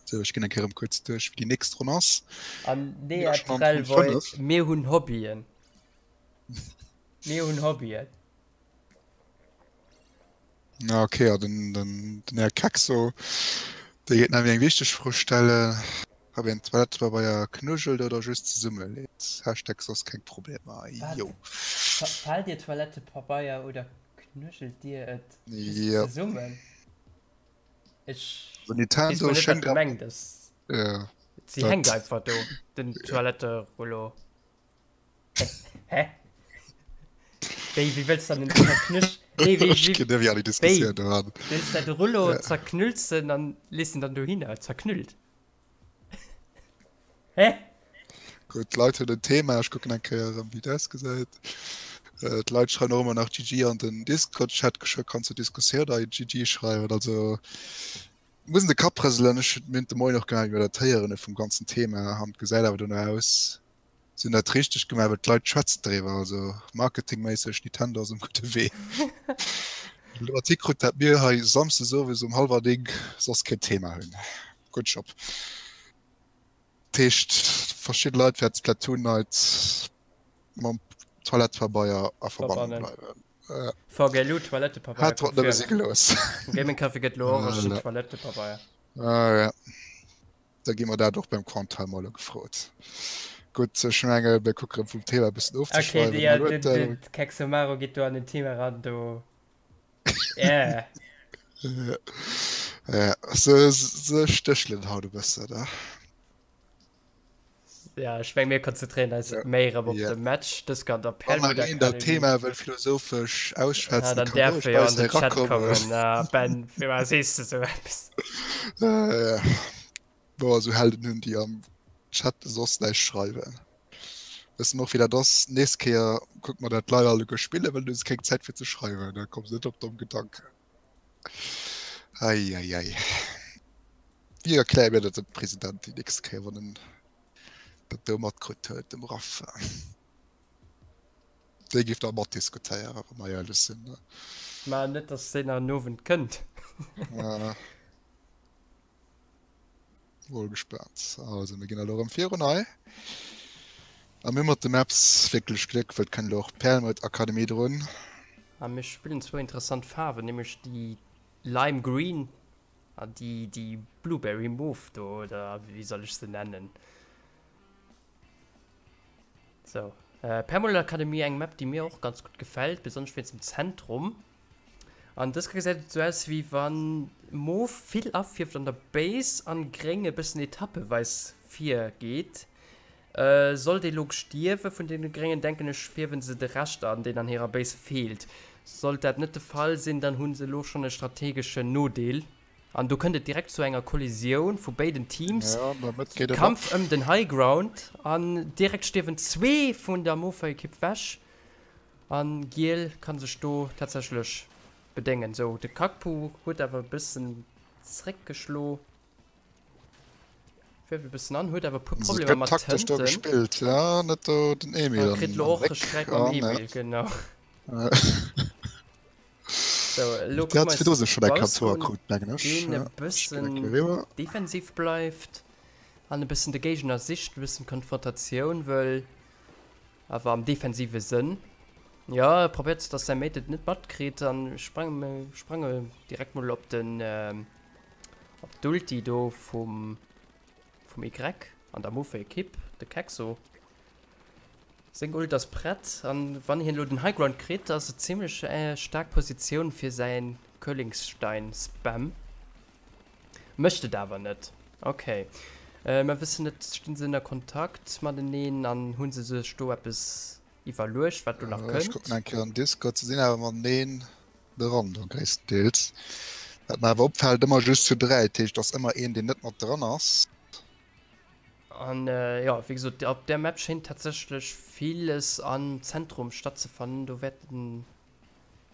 Sou, ech ginn eng Kéier erëm kuerz duerch, wéi déi nächst Ronn ass. An Mir Nea si schonn an Ronn Trellboy, 5. mir hunn Hobbyen. Mir hunn Hobbyen. Na okay, ja, den, den, den Här Kexo, dee geet nach eng wichteg Fro stellen, ob een Toilettepabeier knuddelt oder just zesummeleet. Hashtag soss keng Problemer. Wat? Jo. Faalt Dir Toilettepabeier oder knuddelt Dir et just Jo. zesummen? Ech Also weess Nintendo mol net, wat schéngt awer. gemengt ass. Ja, Si dat. hänkt einfach do, den Toiletterullo. Hä? Wéi, wéi wëlls du dann den zerknüsch? Nee, wéi, Ech wéi, kenne wéi all déi wéi? Diskussioun do an. Wëlls du de Rullo Ja. zerknüllst en an lees en dann dohinner, zerknüllt? Hä? Gutt, d'Leit hunn en Thema, ech kucken eng Kéier erëm, wéi et ausgesäit. Äh, D'Leit schreiwen och ëmmer nach GG an den Discord-Chat, geschwë kanns du Diskussioun hei GG schreiwen. Also mussen de Kapp rëselen. Ech hunn mir hunn de Moien och gemaach, wéi mer dat héieren hu vum ganzen Thema an et gesäit awer dono aus, Si hunn dat richteg gemaach, well d'Leit schwätzen driwwer. Also marketingméisseg, Nintendo ass um gudde Wee. Elo hat hikrut, dat mir hei samsdes owes um hallwer 9 soss keen Thema hunn. Good job. Dat heescht, verschidde Leit wäerte Splatoon Night mam Toilettepabeier a Verbannung Verbannen. bleiwen. VGLU Toilettepabeier Hat drop nëmme si confirmed. gelooss. Am Gaming Café gëtt elo och e Voilà. Toilettepabeier. Ah, ja. Da gi mer dat och beim Quantal mol ugefrot. Gutt, ech menge mir kucke rëm vum Thema e bëssen Okay, ofzeschweiwen. ja, Hallo, den, den Kexomaro geet do an den Thema ran, do. Yeah. Ja, se, se stéchelen haut e bëssen, ne? Ja, ech meng mir konzentréieren eis Ja. méi erëm op Ja. de Match. Dës kann der Wann Perlmutt nach een dat Academy. Thema wëll philosophesch Ah, ausschwätzen, dann kann däerf roueg e jo bei an eis den hei Chat rakommen. kommen. Ah, Ben, firwat sees de sou eppes? Äh, ja. Boah, esou Helden hunn déi am Chat soss näischt schreiwen. Wëssen och wéi dat ass. Nächst Kéier kucke mer dat d'Leit alleguer spillen, well du hues keng Zäit fir ze schreiwen. Da komme se net op domm Gedanken. Eieiei. Wéi erkläre mir dat dem President déi nächst Kéier, wann en dat do matkritt huet, dem Raff? Dee géif da matdiskutéieren, wa mer éierlech sinn. Ne? Mä net, datt deen an den Owend kënnt. Ja. Mol gespaant. Also mir ginn elo erëm virun hei. A mir hu mat de Maps wierklech Gléck, well et kënnt elo och d'Perlmutt Akademie drun. A mir spillen zwou interessant Faarwen, nämlech déi Lime Green an déi déi Blueberry Mauve do, oder wéi soll ech se nennen? Sou, Perlmutt Akademie, eng Map déi mir och ganz gutt gefält, besonnesch wéinst dem Zentrum. An dës Kéier gesäit et sou aus wéi wann Mof vill afierft an der Base an Gréng e bëssen etappeweis virgeet. Sollt ee lo stierwe vun deene Gréngen, denken ech fierwen se de Rescht an, deen an hirer Base feelt. Sollt dat net de Fall sinn, dann hu se lo schonn e strategeschen Nodeel an do kënnt et direkt zu enger Kollisioun vu béiden Teams. Ja, an der Mëtt geet et op. Kampf ëm den High Ground an direkt stierwen zwee vun der Mofer Ekipp wech. An giel kann sech do tatsächlech bedéngen. Sou, de Kakpu huet awer e bëssen zréckgeschlo. Fäert e bëssen an, huet awer e puer Also, et Problemer gëtt mat taktesch do hënten. gespillt, ja, net do den Emil A an kritt lo am och e Réck Sträit mam an, ja. Emil, genau. Sou, elo Déi kucke hat mer eis virdru de sech schonn eng Kéier Bausk Tour un, krut, mengen ech, deen e ja. Ech ginn eng bëssen Kéier eriwwer. defensiv bleift an e bëssen de Géigner sicht, e bëssen Konfrontatioun wëll. Awer am defensive Sënn. Jo, e probéiert dass säi Mate et net matkritt an sprange sprange direkt mol op den op d'Ulti do vum vum Y an der Move Ekipp, de Kexo. Seng Ult ass prett an wann hien elo den High Ground kritt, ass et zimmlech staark Positioun fir säin Curlingstein Spam. Mécht et awer net. Ok. Mer wëssen net, stinn se ënner Kontakt mateneen an hu se sech do eppes iwwerluecht, wat do nach kënnt? Ech kucken eng Kéier an Discord, se sinn awer mateneen dran do gréisstendeels. Wat mer awer opfält, ëmmer just zu 3, dat heescht, et ass ëmmer een, deen net mat dran ass. An jo, wéi gesot, op där Map schéint tatsächlech villes am Zentrum stattzefannen. Do wäerten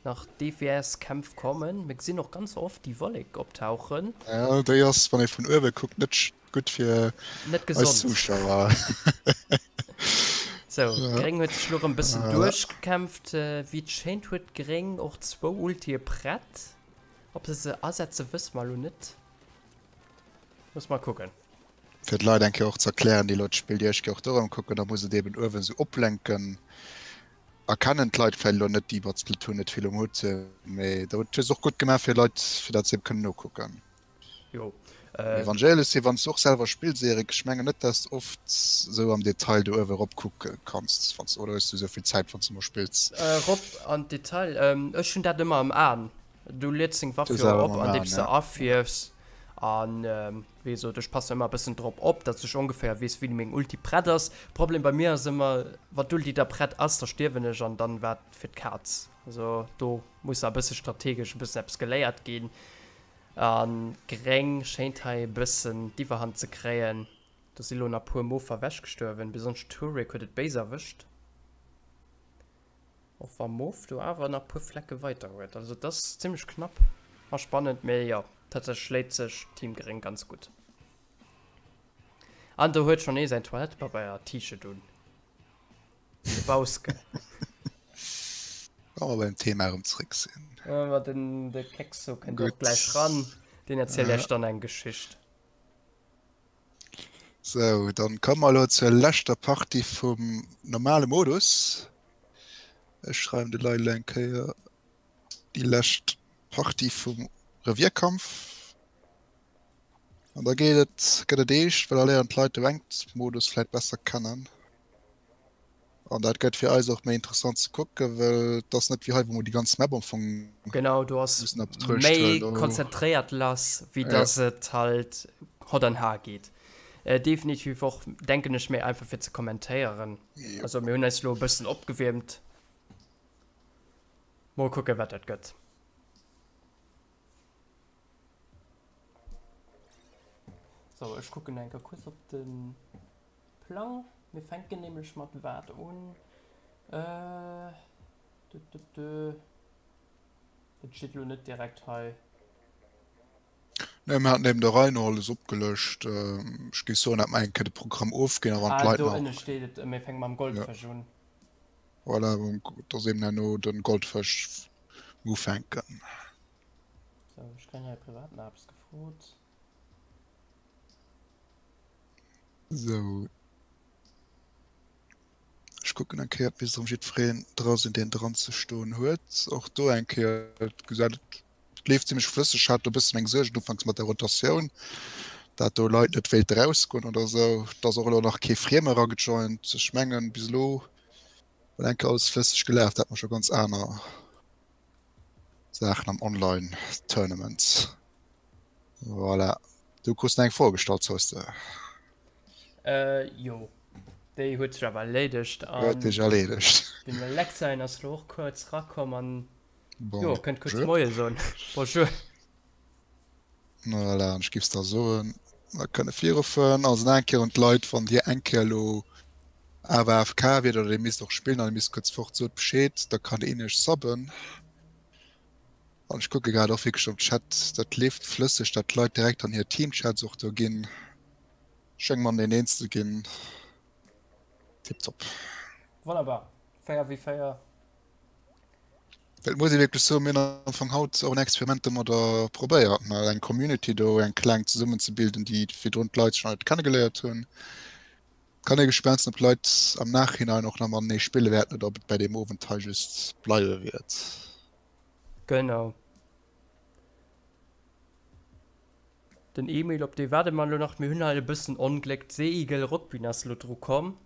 nach divers Kämpf kommen. Mir gesinn och ganz oft déi Wollek optauchen. Ja, déi ass, wann ee vun uewe kuckt, net gutt fir net eis Zuschauer. Sou, Gréng huet sech lo rëm bëssen duerchgekämpft. Wéi et schéint huet Gréng och zwou Ultie prett. Ob se se asetze wësse mer lo net. Muss mer kucken. Fir d'Leit eng Kéier och ze erklären, déi elo d'Spill déi éischt Kéier och do erëm kucken, da muss et eben uewen esou opblénken. Erkennen d'Leit vläicht elo net, déi mat Splatoon net vill um Hutt hunn, mee da huet se och gutt gemaach fir Leit, fir dat se eben kënnen nokucken. Jo. Evangelis, wann s du och selwer spills, Erik, ech mengen net, dass s oft esou am Detail do uewe rop kucke kanns, wann s, oder hues du esou vill Zäit, wann s du emol spills? Rop an d'Detail, ech hunn dat ëmmer am Aen. Du liets deng Waff jo op, andeem s de afierfs. An wéi gesot, ech passen ëmmer e bëssen drop op, datt ech ongeféier weess, wéini meng Ulti prett ass. Problem bei mir ass ëmmer, wann d'Ulti da prett ass, da stierwen ech an dann war et fir d'Kaz. Also do muss da e bësse strategesch e bëssen eppes geléiert ginn. A Gréng schéint hei e bëssen d'Iwwerhand ze kréien. Do si lo nach puer Mofer ewechgestuerwen, besonnesch Turek huet et béis erwëscht. Och wa Mof do awer nach puer Flecke weiter huet. Also et ass zimmlech knapp a spannend, mee jo, tatsächlech schléit sech Team Gréng ganz gutt. An do huet schonn ee säin Toilettepabeier-T-Shirt un. De Bauske. Wa mer beim Thema erëm zréck sinn. Ma den de Kekso kënnt och gläich ran, deen erzielt iech dann eng Geschicht. Sou, dann komme mer elo zur leschter Partie vum normale Modus. Ech schreiwen de Leit elo eng Kéier déi lescht Partie vum Revierkampf. An da geet et, gëtt et eescht, well da léieren d'Leit de Ranked-Modus vläit besser kennen. An dat gëtt fir eis och méi interessant ze kucken, well et ass net wéi hei, wou mer déi ganz Map am Fong Genau, do ass mussen a Betruecht méi huelen. Do konzentréiert lass, wéi ja. dass et halt hott an har geet. Äh, definitiv och, denken ech, méi einfach fir ze kommentéieren. Jo. Also mir hunn eis lo e bëssen opgewiermt. Mol kucken, wat dat gëtt. So, ech kucken eng Kéier kuerz op den. Plang. Mir fänken nämlech mat wat un? Äh, dü, dü, dü. Dat steet elo net direkt hei. Nee, mir haten eben de Rhino alles opgelëscht. Ech géif soen, dat mer eng Kéier de Programm ofginn a wann Ah, d'Leit do nach. ënne steet et. Mir fänke mam Goldfësch un. Voilà, dass eben herno de Goldfësch ufänken. Sou, ech kréien hei privat nach eppes gefrot. Sou. Ech kucken eng Kéier, bis erëm jiddwereen dra sinn, deen dran ze stoen huet. Och do eng Kéier, et gesäit, et leeft zimmlech flësseg. Hat do e bëssen meng Suergen ufanks mat der Rotatioun, dat do Leit net wéilte rausgoen oder sou. Et ass och elo nach kee Frieme eragejoint. Ech mengen, bis elo huet eng Kéier alles flësseg gelaf. Dat hat mer scho ganz aner Saachen am Online-Tournament. Voilà. Du krus nach eng Fro gestallt, soos de. Äh, jo. Déi huet sech awer erleedegt. Huet sech erleedegt. Den Alexein ass lo och kuerz rakomm an bon, jo, kënnt kuerz Moie soen. Bonjour. Voilà, an ech giffs da soen, mer kënne virufueren. Also nach eng Kéier un d'Leit, wann Dir eng Kéier elo awer AFK wiert oder Dir misst och spillen an Dir misst kuerz fort, sot Bescheed, da kann een Iech subben. An ech kucke grad och wierklech am Chat, dat leeft flësseg, dat d'Leit direkt an hir Teamchats och do ginn. Schénge mer deen eens ze ginn. Tiptop. Wonnerbar. 4 wéi 4. Et muss ee wierklech soen, mir hunn am Anfang haut och en Experiment domadder probéiert, mal eng Community do, eng kleng zesummenzebilden, déi virdrun d'Leit sech nach net kennegeléiert hunn. Kann ee gespaant sinn, ob d'Leit am Nachhinein och nach matenee spille wäerten oder ob et bei deem Owend hei just bleiwe wäert. Genau. Den Emil, op dee waarde mer elo nach. Mir hunn hei e bëssen Ongléck, d'Seeigel Rockbühn ass elo dru komm.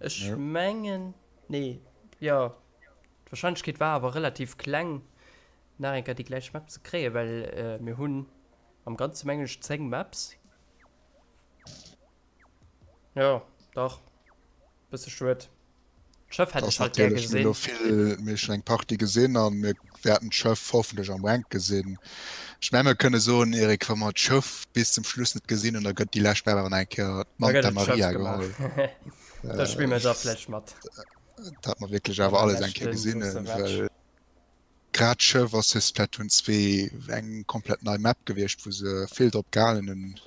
Ech mengen, nee, jo, d'Warscheinlechkeet war awer relativ kleng, nach eng Kéier déi gläich Map ze kréien, well mir hunn. Am Ganze mengen ech 10 Maps. Jo, dach. Bësse schued. D'Schëff hätt ech halt gär gesinn. Mir vill, mir schon eng Partie gesinn an mir wäerten d'Schëff hoffentlech am Rank gesinn. Ech menge mir kënne soen, Eric, wa mer d'Schëff bis zum Schluss net gesinn hunn, da gëtt déi lescht Map awer nach eng Kéier d'Manta Maria geholl. Da spille mir da vläicht mat. Dat mer wierklech awer alles eng Kéier gesinn hunn, well grad d'Schëff ass fir Splatoon 2 eng komplett nei Map gewiescht, wou se vill drop gehalen hunn.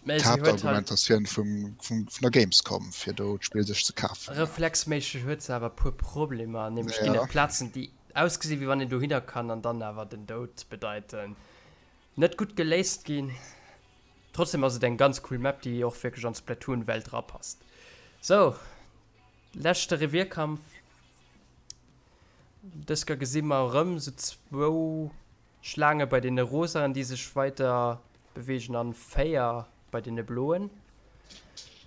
D'Haaptargumentatioun vum vun der Gamescom fir do d'Spill sech ze kafen. Reflexméisseg huet se awer e puer Problemer, nämlech ginn et Plazen déi ausgesinn wéi wann een dohinner kann an dann awer den Doud bedeiten. Net gutt geléist ginn. Trotzdem ass et eng ganz cool Map déi och wierklech an d'Splatoon Welt rapasst. Sou, leschte Revierkampf. Dës Kéier gesi mer erëm sou zwou Schlaange bei deene Rosaen, déi sech weider beweegen an 4 bei deene Bloen.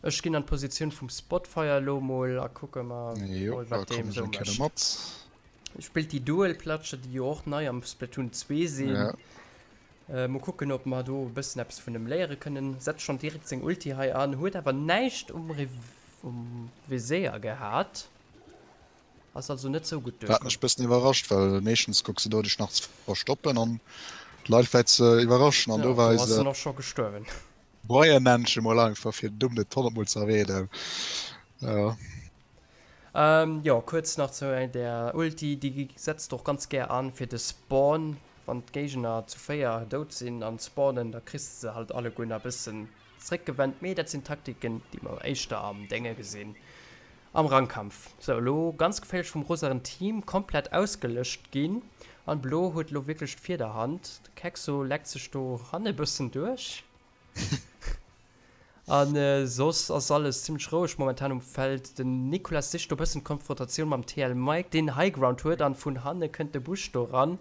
Ech ginn an d'Positioun vum Spotfire elo mol a kucke mer mol wat deem esou mécht. Spillt déi Dual Platscher, déi jo och nei am Splatoon 2 sinn. Mol kucken ob mer do e bëssen eppes vun em léiere kënnen. Setzt schonn direkt seng Ulti hei an, huet awer näischt um Viséier gehat. Ass also net sou gutt Wat mech duerchkomm. bëssen iwwerrascht, well meeschtens kucks de do dech nach ze verstoppen an d'Leit vläit ze iwwerraschen an Ja, do war do ass eise en och scho gestuerwen. Moienmännche mol einfach fir den Numm net honnertmol ze erwähnen. Ja. Ähm, jo, kuerz nach zu der Ulti, déi setzt och ganz gär an fir de Spawn, wann d'Géigner zu 4 dout sinn an spawnen, da kriss de se halt alleguer nach e bëssen Zréckgewennt, mee dat sinn Taktiken, déi mer éischter am Dénge gesinn, am Rangkampf. Sou, elo ganz geféierlech vum rosaren Team komplett ausgelëscht ginn an Blo huet elo wierklech d'Virderhand. De Kexo leckt sech do hanne bëssen duerch an soss ass alles zimmlech roueg momentan um Feld. Den Nicolas sicht do bëssen d'Konfrontatioun mam TL Mike, deen Highground huet an vun hanne kënnt de Bush do ran.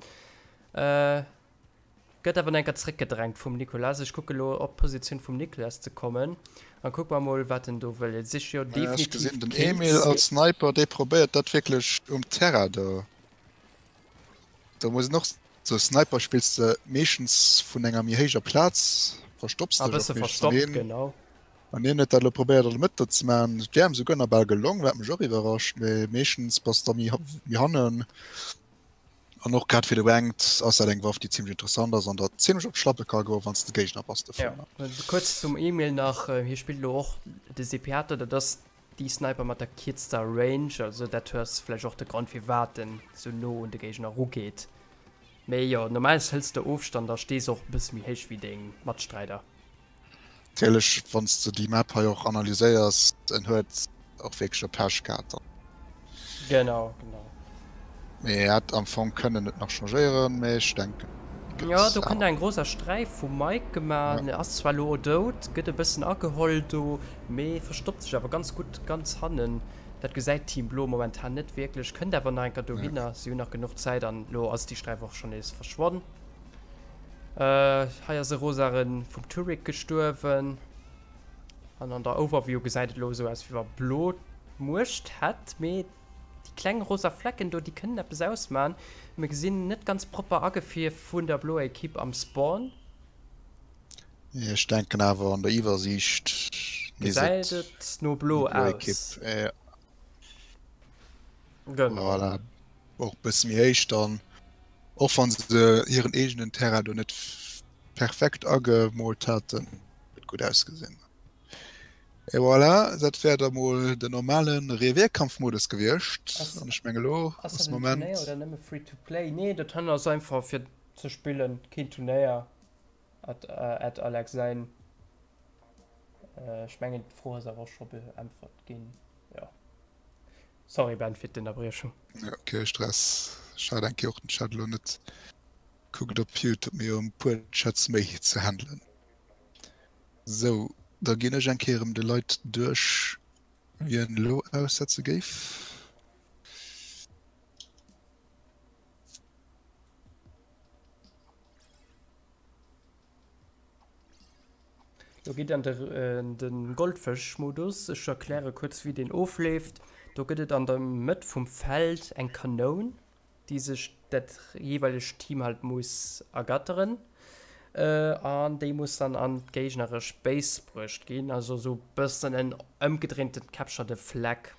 Gëtt awer enker zréckgedrängt vum Nicolas. Ech kucke lo op d'Positioun vum Nicolas ze kommen an kuck mer mol wat en do wëll. Et sich jo Ech definitiv gesinn den Kills. Emil als Sniper, dee probéiert dat wierklech um Terrain do. Do muss een och soen, Sniper spills de meeschtens vun enger méi héijer Plaz, verstopps A dech och bësse meeschtens an verstoppt, heen genau. an hien huet dat elo probéiert an der Mëtt do ze maachen. Et wär em souguer nach bal gelong, wat mech och iwwerrascht, mee meeschtens bass de da méi méi hannen. An och grad fir de Ranked ass dat eng Waff, déi zimmlech interessant ass an der zimmlech op d'Schlappe ka goen, wann s de Géigner bass dovunner. Ja, kuerz zum Emil nach, hie spillt elo och de Sepiator, dat ass déi Sniper mat der kierzter Range, also dat ass vläicht och de Grond firwat en sou no un de Géigner erugeet. Mee jo, normalerweis hëls de Ofstand a stees och e bësse méi héich wéi deng Matstreider. Natierlech, wann s de déi Map hei och analyséiers, en huet och wierklech e Pech gehat dann. Genau, genau. Mee hätt am Fong kënnen et nach changéieren, mee ech denken et gëtt. Jo, do kënnt eng großer Sträif vum Mike gemaach. En ass zwar elo dout, gëtt e bëssen ageholl do, mee verstoppt sech awer ganz gutt ganz hannen. Dat gesäit Team Blo momentan net wierklech, kënnt awer nach eng Kéier dohinner. Si hunn nach genuch Zäit an elo ass déi Sträif och schonn nees verschwonn. Hei ass e Rosaren vum Turek gestuerwen. An an der Overview gesäit et elo esou aus, wéi wa Blo d'Muecht hätt. Mee déi kleng rosa Flecken do, déi kënnen eppes ausmachen. Mir gesinn net ganz propper agefierft vun der bloer Ekipp am Spawn. Ech denken awer an der Iwwersiicht gesäit et no blo aus. Genau. Voilà. Och bësse méi héich dann. Och wann se hiren eegenen Terrain do net perfekt agemoolt haten, huet gutt ausgesinn. Et voilà, dat wär da mol den normale Revierkampfmodus gewiescht. An ech menge lo ass de Moment. Ass dat en Turnéier oder nëmme Free to Play? Nee, dat han ass einfach fir ze spillen, keen Turnéier. At Alex säin. Ech mengen d'Fro ass awer och scho beäntwert ginn, jo. Sorry Ben fir d'Ennerbriechung. Jo, kee Stress. Ech hat eng Kéier och den Chat elo net kuckt op Youtube, mee jo e puer Chats méi ze handelen. Sou, da ginn ech eng Kéier erëm de Leit duerch, wien elo aussetze géif. Do geet an de Goldfësch-Modus. Ech erkläre kuerz, wéi deen ofleeft. Do gëtt et an der Mëtt vum Feld eng Kanoun, déi sech dat jeeweilegt Team halt muss ergatteren. An déi muss dann an d'géigneresch Base bruecht ginn. Also sou bëssen en ëmgedréinten Capture the Flag.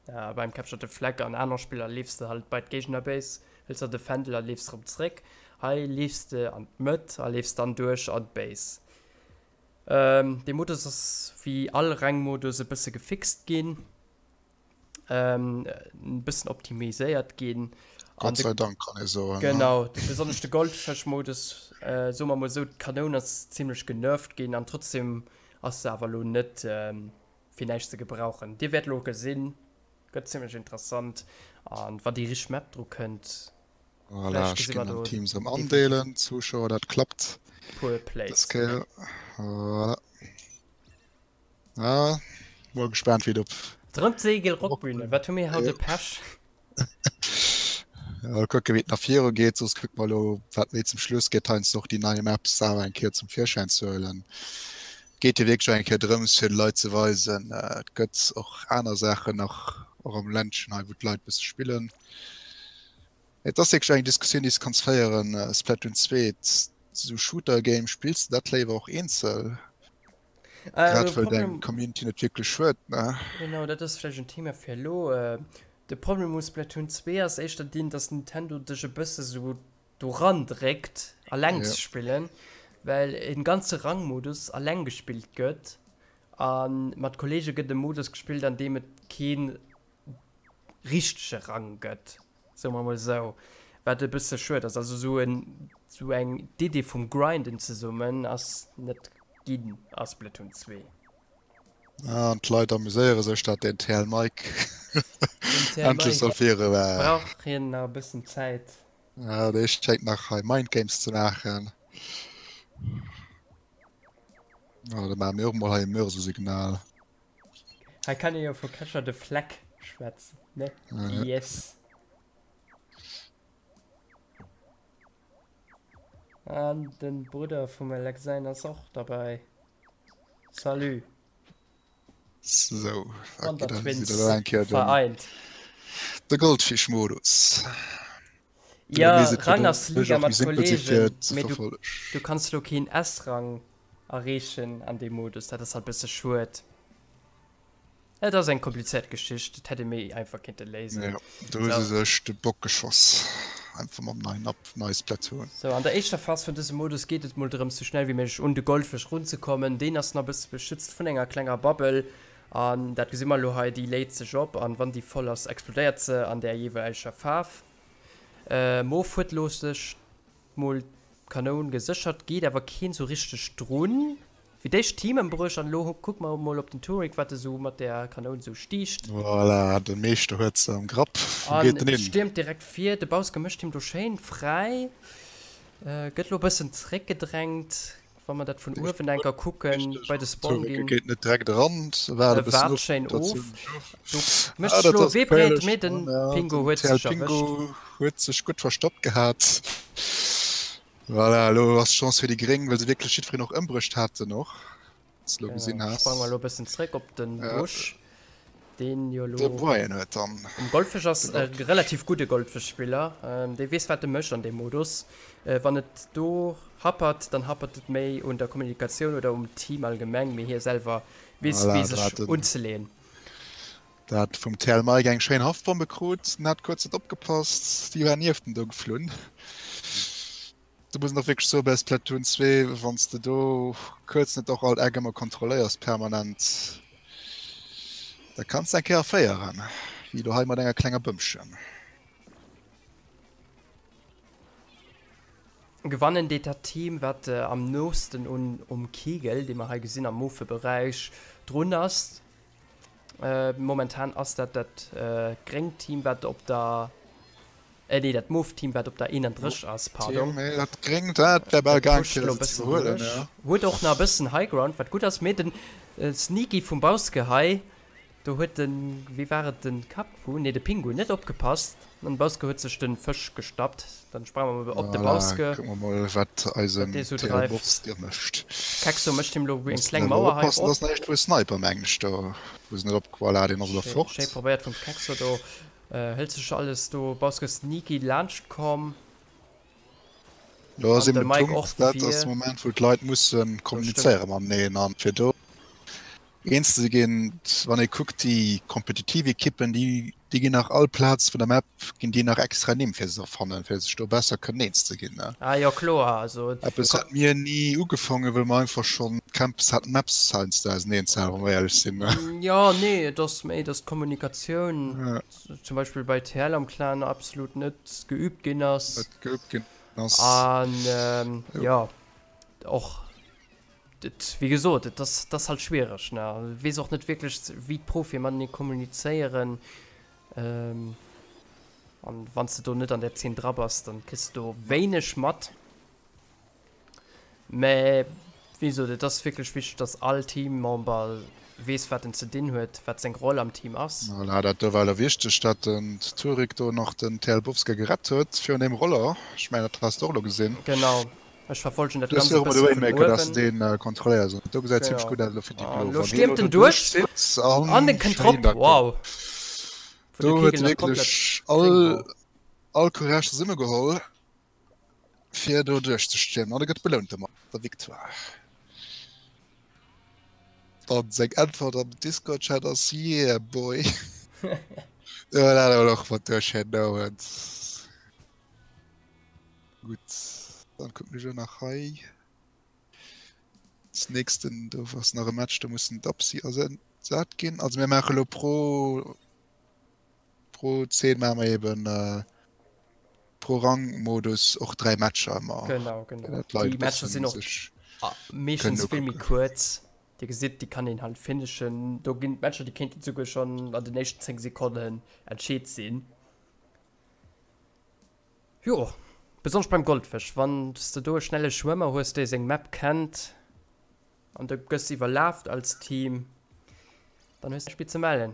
Beim Capture the Flag an aner Spiller leefs de halt bei d'Géignerbase, hëls der de Fändel a leefs rëm zréck. Hei leefs de an d'Mëtt a leefs dann duerch an d'Base. Dee Modus ass wéi all Rang-Modus e bësse gefixt ginn. E bëssen optimiséiert ginn. Gott sei Dank kann ee soen. Genau, besonnesch de Goldfësch-Modus, soe mer mol esou, d'Kanoun ass zimlech genervt ginn an trotzdem ass se awer elo net fir näischt ze gebrauchen. Dir wäert elo gesinn, gëtt zimlech interessant an wa déi richteg Map dru kënnt, Voilà, ech ginn dann d'Teams erëm andeelen, Zuschauer, dat klappt puer Plays. Dës Kéier. Voilà. Ah, mol gespaant wéi et op. Drëm d'Segel Rockbühne, wat hu mir haut e Pech. Ja, mal kucke wéi et nach viru geet, soss kucke mer elo wat méi zum Schluss geet heiansdo och déi nei Maps awer eng Kéier zum Virschäin ze huelen. Geet jo wierklech och eng Kéier drëms fir de Leit ze weisen, et gëtt och aner Saachen nach och am Ländchen hei wou d'Leit bësse spillen. Et ass wierklech eng Diskussioun déi s kanns féieren, Splatoon 2, esou Shooter Game, spills de dat léiwer och eenzel? Grad well deng Community net wierklech huet, ne? Genau, dat ass vläicht en Thema fir elo. De Problem u Splatoon 2 ass éischter deen, dass Nintendo dech e bësse sou doran dréckt, alleng ze spillen, well e ganze Rangmodus alleng gespillt gëtt a mat Kolleege gëtt e Modus gespillt, an deem et kee richtege Rang gëtt. Soe mer mol esou, wat e bësse schued ass. Also esou en, esou eng d'Idee vum Grinden zesummen ass net ginn a Splatoon 2. Ah, an d'Leit amuséiere sech, dat den TL Mike endlech soll viru war. Brauch hien nach e bëssen Zäit. Ja, dee schéngt nach hei Mindgames ze maachen. Ah, da maache mir och mol hei e Mörsersignal. Hei kann ee jo vu Catcher de Fleck schwätzen, ne? Ja. Yes. An den Brudder vum Alexein ass och derbäi. Salut. So, da geht dann Twins wieder eng Kéier den, vereint. de Goldfisch-Modus. Ja, Rang ass Liga mat Kollegen, mee du, du kanns lo keen S-Rang erreechen an deem Modus, dat ass halt bësse schued. Et ass eng komplizéiert Geschicht, dat hätt ee méi einfach kéinte léisen. Jo, do hu se sech de Bock geschoss, einfach mam neien Up, neie Splatoon. Sou, an der éischter Phas vun dësem Modus geet et mol drëms, sou schnell wéi méiglech un de Goldfësch runzekommen. Deen ass nach e bësse beschützt vun enger klenger Bubble an dat gesi mer elo hei, déi léit sech op an wann déi voll ass, explodéiert se an där jeeweileger Faarf. Mof huet elo sech Mol d'Kanoun geséchert, geet awer keen sou richteg drun. Fir d'éischt d'Team embruecht an elo kucke mer mol op den Turek wat e sou mat där Kanoun sou stiicht. Voilà, de Meeschter huet se am Grapp. Wou geet den hin? Stiermt direkt vir, de Bauske mécht him do schéin fräi. Gëtt lo bëssen zréckgedrängt, wa mer dat vun uewen enker kucken, bei de Spawn ginn. Geet net direkt eran, waart e bëssen of. Waart schéin of. Do mécht sech lo e Wee breet, mee den Pingo huet sech erwëscht. Pingo huet sech gutt verstoppt gehat. Voilà, elo ass d'Chance fir déi Gréng, well se wierklech jiddwereen och ëmbruecht haten och, wéi s de elo gesinn has. Sprange mer elo e bëssen zréck op de Busch, deen jo elo. De Brian huet dann. Um Goldfësch ass, e relativ gudde Goldfëschspiller, dee weess wat e mécht an deem Modus. Wann et do happert, dann happert et méi un der Kommunikatioun oder um Team allgemeng, mee hie selwer weess wéi sech unzeleeën. Dat vum TL Mike eng schéin Haftbombe krut, den hat kuerz net opgepasst, déi war nieft em do geflunn. Do muss een och wierklech soen, bei Splatoon 2, wann s de do kuerz net och all Eck ëmmer kontrolléiers permanent, da kanns de eng Kéier erféieren, wéi elo hei mat enger klenger Bëmmchen. Gewannen deet dat Team, wat am noosten un um Kegel, dee mer hei gesinn am mofe Beräich, drun ass. Momentan ass dat dat gréngt Team, wat op der, nee, dat mof Team, wat op der 31 ass, pardon. Team, dat gréngt, dat wär bal gaang fir se ze iwwerhuelen, jo. Huet och nach e bëssen High Ground, wat gutt ass, mee den Sneaky vum Bauske hei, Do huet den, wéi war et, den Kapu, nee de Pingu net opgepasst an den Bauske huet sech den Fësch gestappt. Dann sprange mer mol op de Bauske. Voilà, kucke mer mol wat eisen TL Bowski mécht. Kexo mécht him lo eng kleng Mauer hei op. Ass näischt wou Sniper mengen ech do, wou se net op, voilà deen ass elo fort. Schéi probéiert vum Kexo do, hëlt sech alles do, Bauske sneaky laanscht komm. Lo ass eben de Punkt, dat ass de Moment wou d'Leit musse kommunizéiere mateneen an fir do eens ze ginn. Wann ee kuckt déi kompetitiv Ekippen, déi déi ginn nach all Plaz vun der Map ginn déi nach extra Nimm fir se erfannen, fir sech do besser kënnen eens ze ginn. Ah jo kloer, also Eppes wat mir ni ugefaangen hu, well mer einfach schonn d'Camps haten, d'Maps heiansdo auseneen ze halen, wa mer éierlech sinn. Jo nee, et ass méi datt d'Kommunikatioun zum Beispill bei TL am Clan absolut net geübt ginn ass. Net geübt ginn ass. An jo, och et, wéi gesot, et ass, et ass halt schwiereg, ne. Du weess och net wierklech, wéi d'Profie matenee kommunizéieren. An wann s de do net an där Zeen dra bass, dann kriss de do wéineg mat. Mä wéi gesot, et ass wierklech wichteg, dass all Teammember weess, wat en ze dinn huet, wat seng Roll am Team ass. Voilà, dat do war elo wichteg, dat den Turik do nach den TL Bowska gerett huet virun deem Roller. Ech mengen, dat has de och elo gesinn. Genau, ech verfollegen dat Du hues Ganzt jo e och ëmmer de bësse vun Rainmaker, dass uewen. de deen kontrolléiers. An do gesäit zimmlech Genau. gutt aus elo fir déi An Blo. elo Wann hien elo stiermt en do duerch duerchzitt an an en kënnt schéin drop. dat do. Wow, wou de Do huet Kegel e nach komplett wierklech gréng all, wor. all Courage zesummegeholl. Fir do duerchzestiermen an e gëtt belount domat der Victoire. An seng Äntwert am Discord-Chat ass Yeah boy. Jo dat awer och mat duerchhenoen. Gutt, dann kucken ech elo nach hei. Als nächsten do ass nach e Match, do muss den Dapsi ersat ginn. Also mir maache lo pro Pro 10 maache mer eben pro Rangmodus och 3 Matcher ëmmer. Genau, genau. Déi Matcher sinn och meeschtens vill méi kuerz. Dir gesitt, déi kann een halt finishen. Do ginn d'Matcher, déi kéinten souguer schonn an den éischten 10 Sekonnen entscheet sinn. Jo, besonnesch beim Goldfësch, wann s de do e schnelle Schwëmmer hues, dee seng Map kennt an du gëss iwwerlaaft als Team, dann hues de näischt méi ze mellen.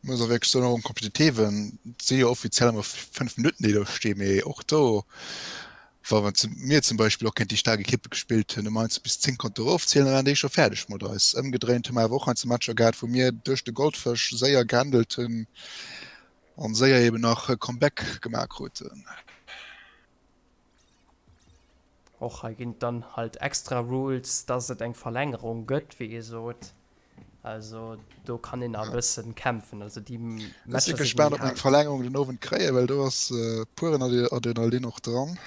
Muss och wierklech soen, och am Kompetitiven, et si jo offiziell ëmmer 5 Minutten, déi do stinn, mee och do, wa mer zum, mir zum Beispill och géint déi staark Ekippe gespillt hunn, hu mer heiansdo bis 10 konnte erofzielen, da waren déi scho fäerdeg mat eis. Ëmgedréint hu mer awer och heiansdo Matcher gehat, wou mir duerch de Goldfësch séier gehandelt hunn a séier eben nach e Comeback gemaach kruten. Och hei ginn et dann halt extra Rules, dass et eng Verlängerung gëtt, wéi gesot. Also do kann een nach e bëssen kämpfen. Also déi Ech si gespaant, ob mer eng Verlängerung den Owend kréien, well do ass pueren Adrenalin och dran.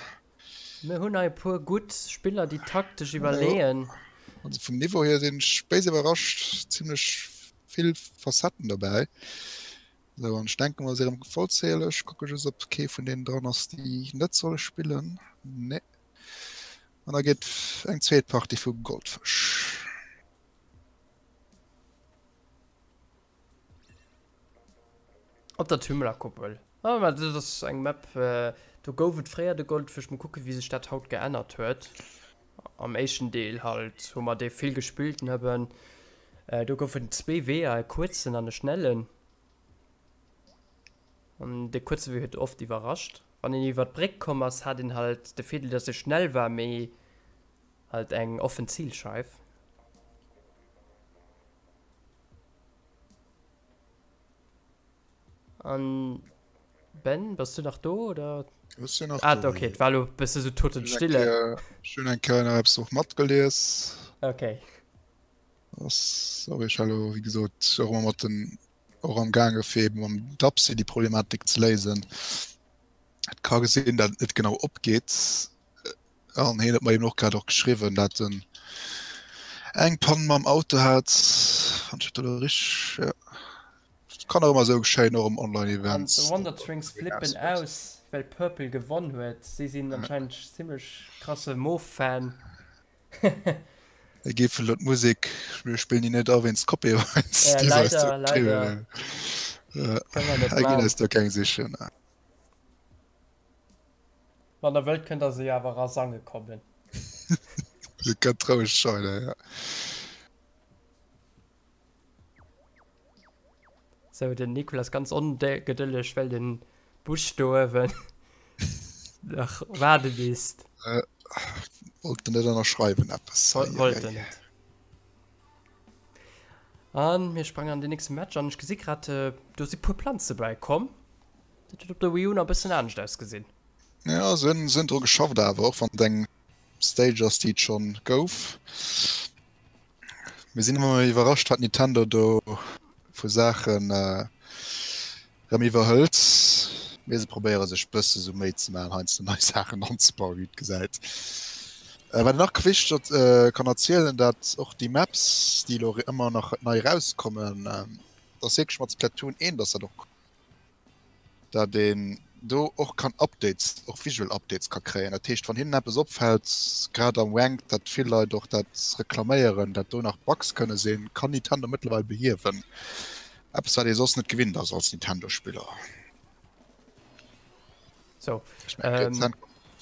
Mir hunn hei e puer gutt Spiller, déi taktesch iwwerleeën. Also vum Niveau hier sinn ech béis iwwerrascht, zimlech vill Facetten dobäi. Sou, an ech denke mol, se erëm vollzähleg. Kucke just, ob kee vun deenen dran ass, déi net solle spillen. Nee. An da geet eng zweet Partie vu Goldfësch. Op der Tümmlerkuppel. Ah, mä dat ass eng Map, do gouf et fréier de Goldfësch. Mol kucke wéi sech dat haut geännert huet. Am éischten Deel halt hu mer dee vill gespillt nëbben. Do goufen zwee Weeër, e kuerzen an e schnellen. An de kuerze Wee huet oft iwwerrascht. Wann een iwwer d'Bréck komm ass, hat een halt de Virdeel, dass e schnell war, mee halt eng offen Zilscheif. An Ben, bass du nach do oder? Ech sinn nach Ah, do. okay, et war elo e bësse sou Totenstille. Ech hunn eng Kéier nach eppes och matgelies. Okay. Ass och ech elo, wéi gesot, och ëmmer mat den, och am gaange fir eben mam Dapsi déi Problematik ze léisen. Et ka gesinn, dat et net genau opgeet. An hien huet mer eben och grad och geschriwwen, dat en eng Pann mam Auto hat, wann ech dat elo rich, ja. Kann och ëmmer esou geschéien, och um Online-Event. An d'Wonder Twins flippen aus, well Purple gewonn huet. Si sinn anscheinend zimmlech krasse Mauve-Fan. Mir géifen elo d'Musek, mir spillen déi net a wéinst Copyrights. Ja, leider, leider. Hei ginn eis do keng sichen. Wann der wëllt, kënnt der se jo awer erasange kommen. Dir kënnt roueg scheinen, ja. Sou, den Nicolas ganz ongedëlleg, well den Busch do uewen nach waarde misst. Äh, wollt en net ënnerschreiwen eppes. Wollt en net. An mir sprangen an den nächste Match an ech gesi grad, do si puer Planze bäikomm. Dat huet op der Wii U nach e bëssen anescht ausgesinn. Ja, se hunn, se hunn dru geschafft awer, och wann et eng Stage ass, déi et schonn gouf. Mir sinn ëmmer méi iwwerrascht, wat Nintendo do vu Saachen erëm iwwerhëlt. Mee se probéiere sech bësse sou Méi ze maachen, heiansdo nei Saachen anzebauen, wéi et gesäit. Wat een nach wichteg kann erzielen, dat och déi Maps, déi elo ëmmer nach nei erauskommen, dass wierklech mat Splatoon 1, dass dat och dat een do och kann Updates, och visual Updates ka kréien. Dat heescht, wann hinnen eppes opfält, grad am Ranked, dat vill Leit och dat reklaméieren, dat do nach Bugs kënne sinn, kann Nintendo mëttlerweil behiewen. Eppes, wat ee soss net gewinnt ass als Nintendo-Spiller. So, Ech mengen, ähm, rezent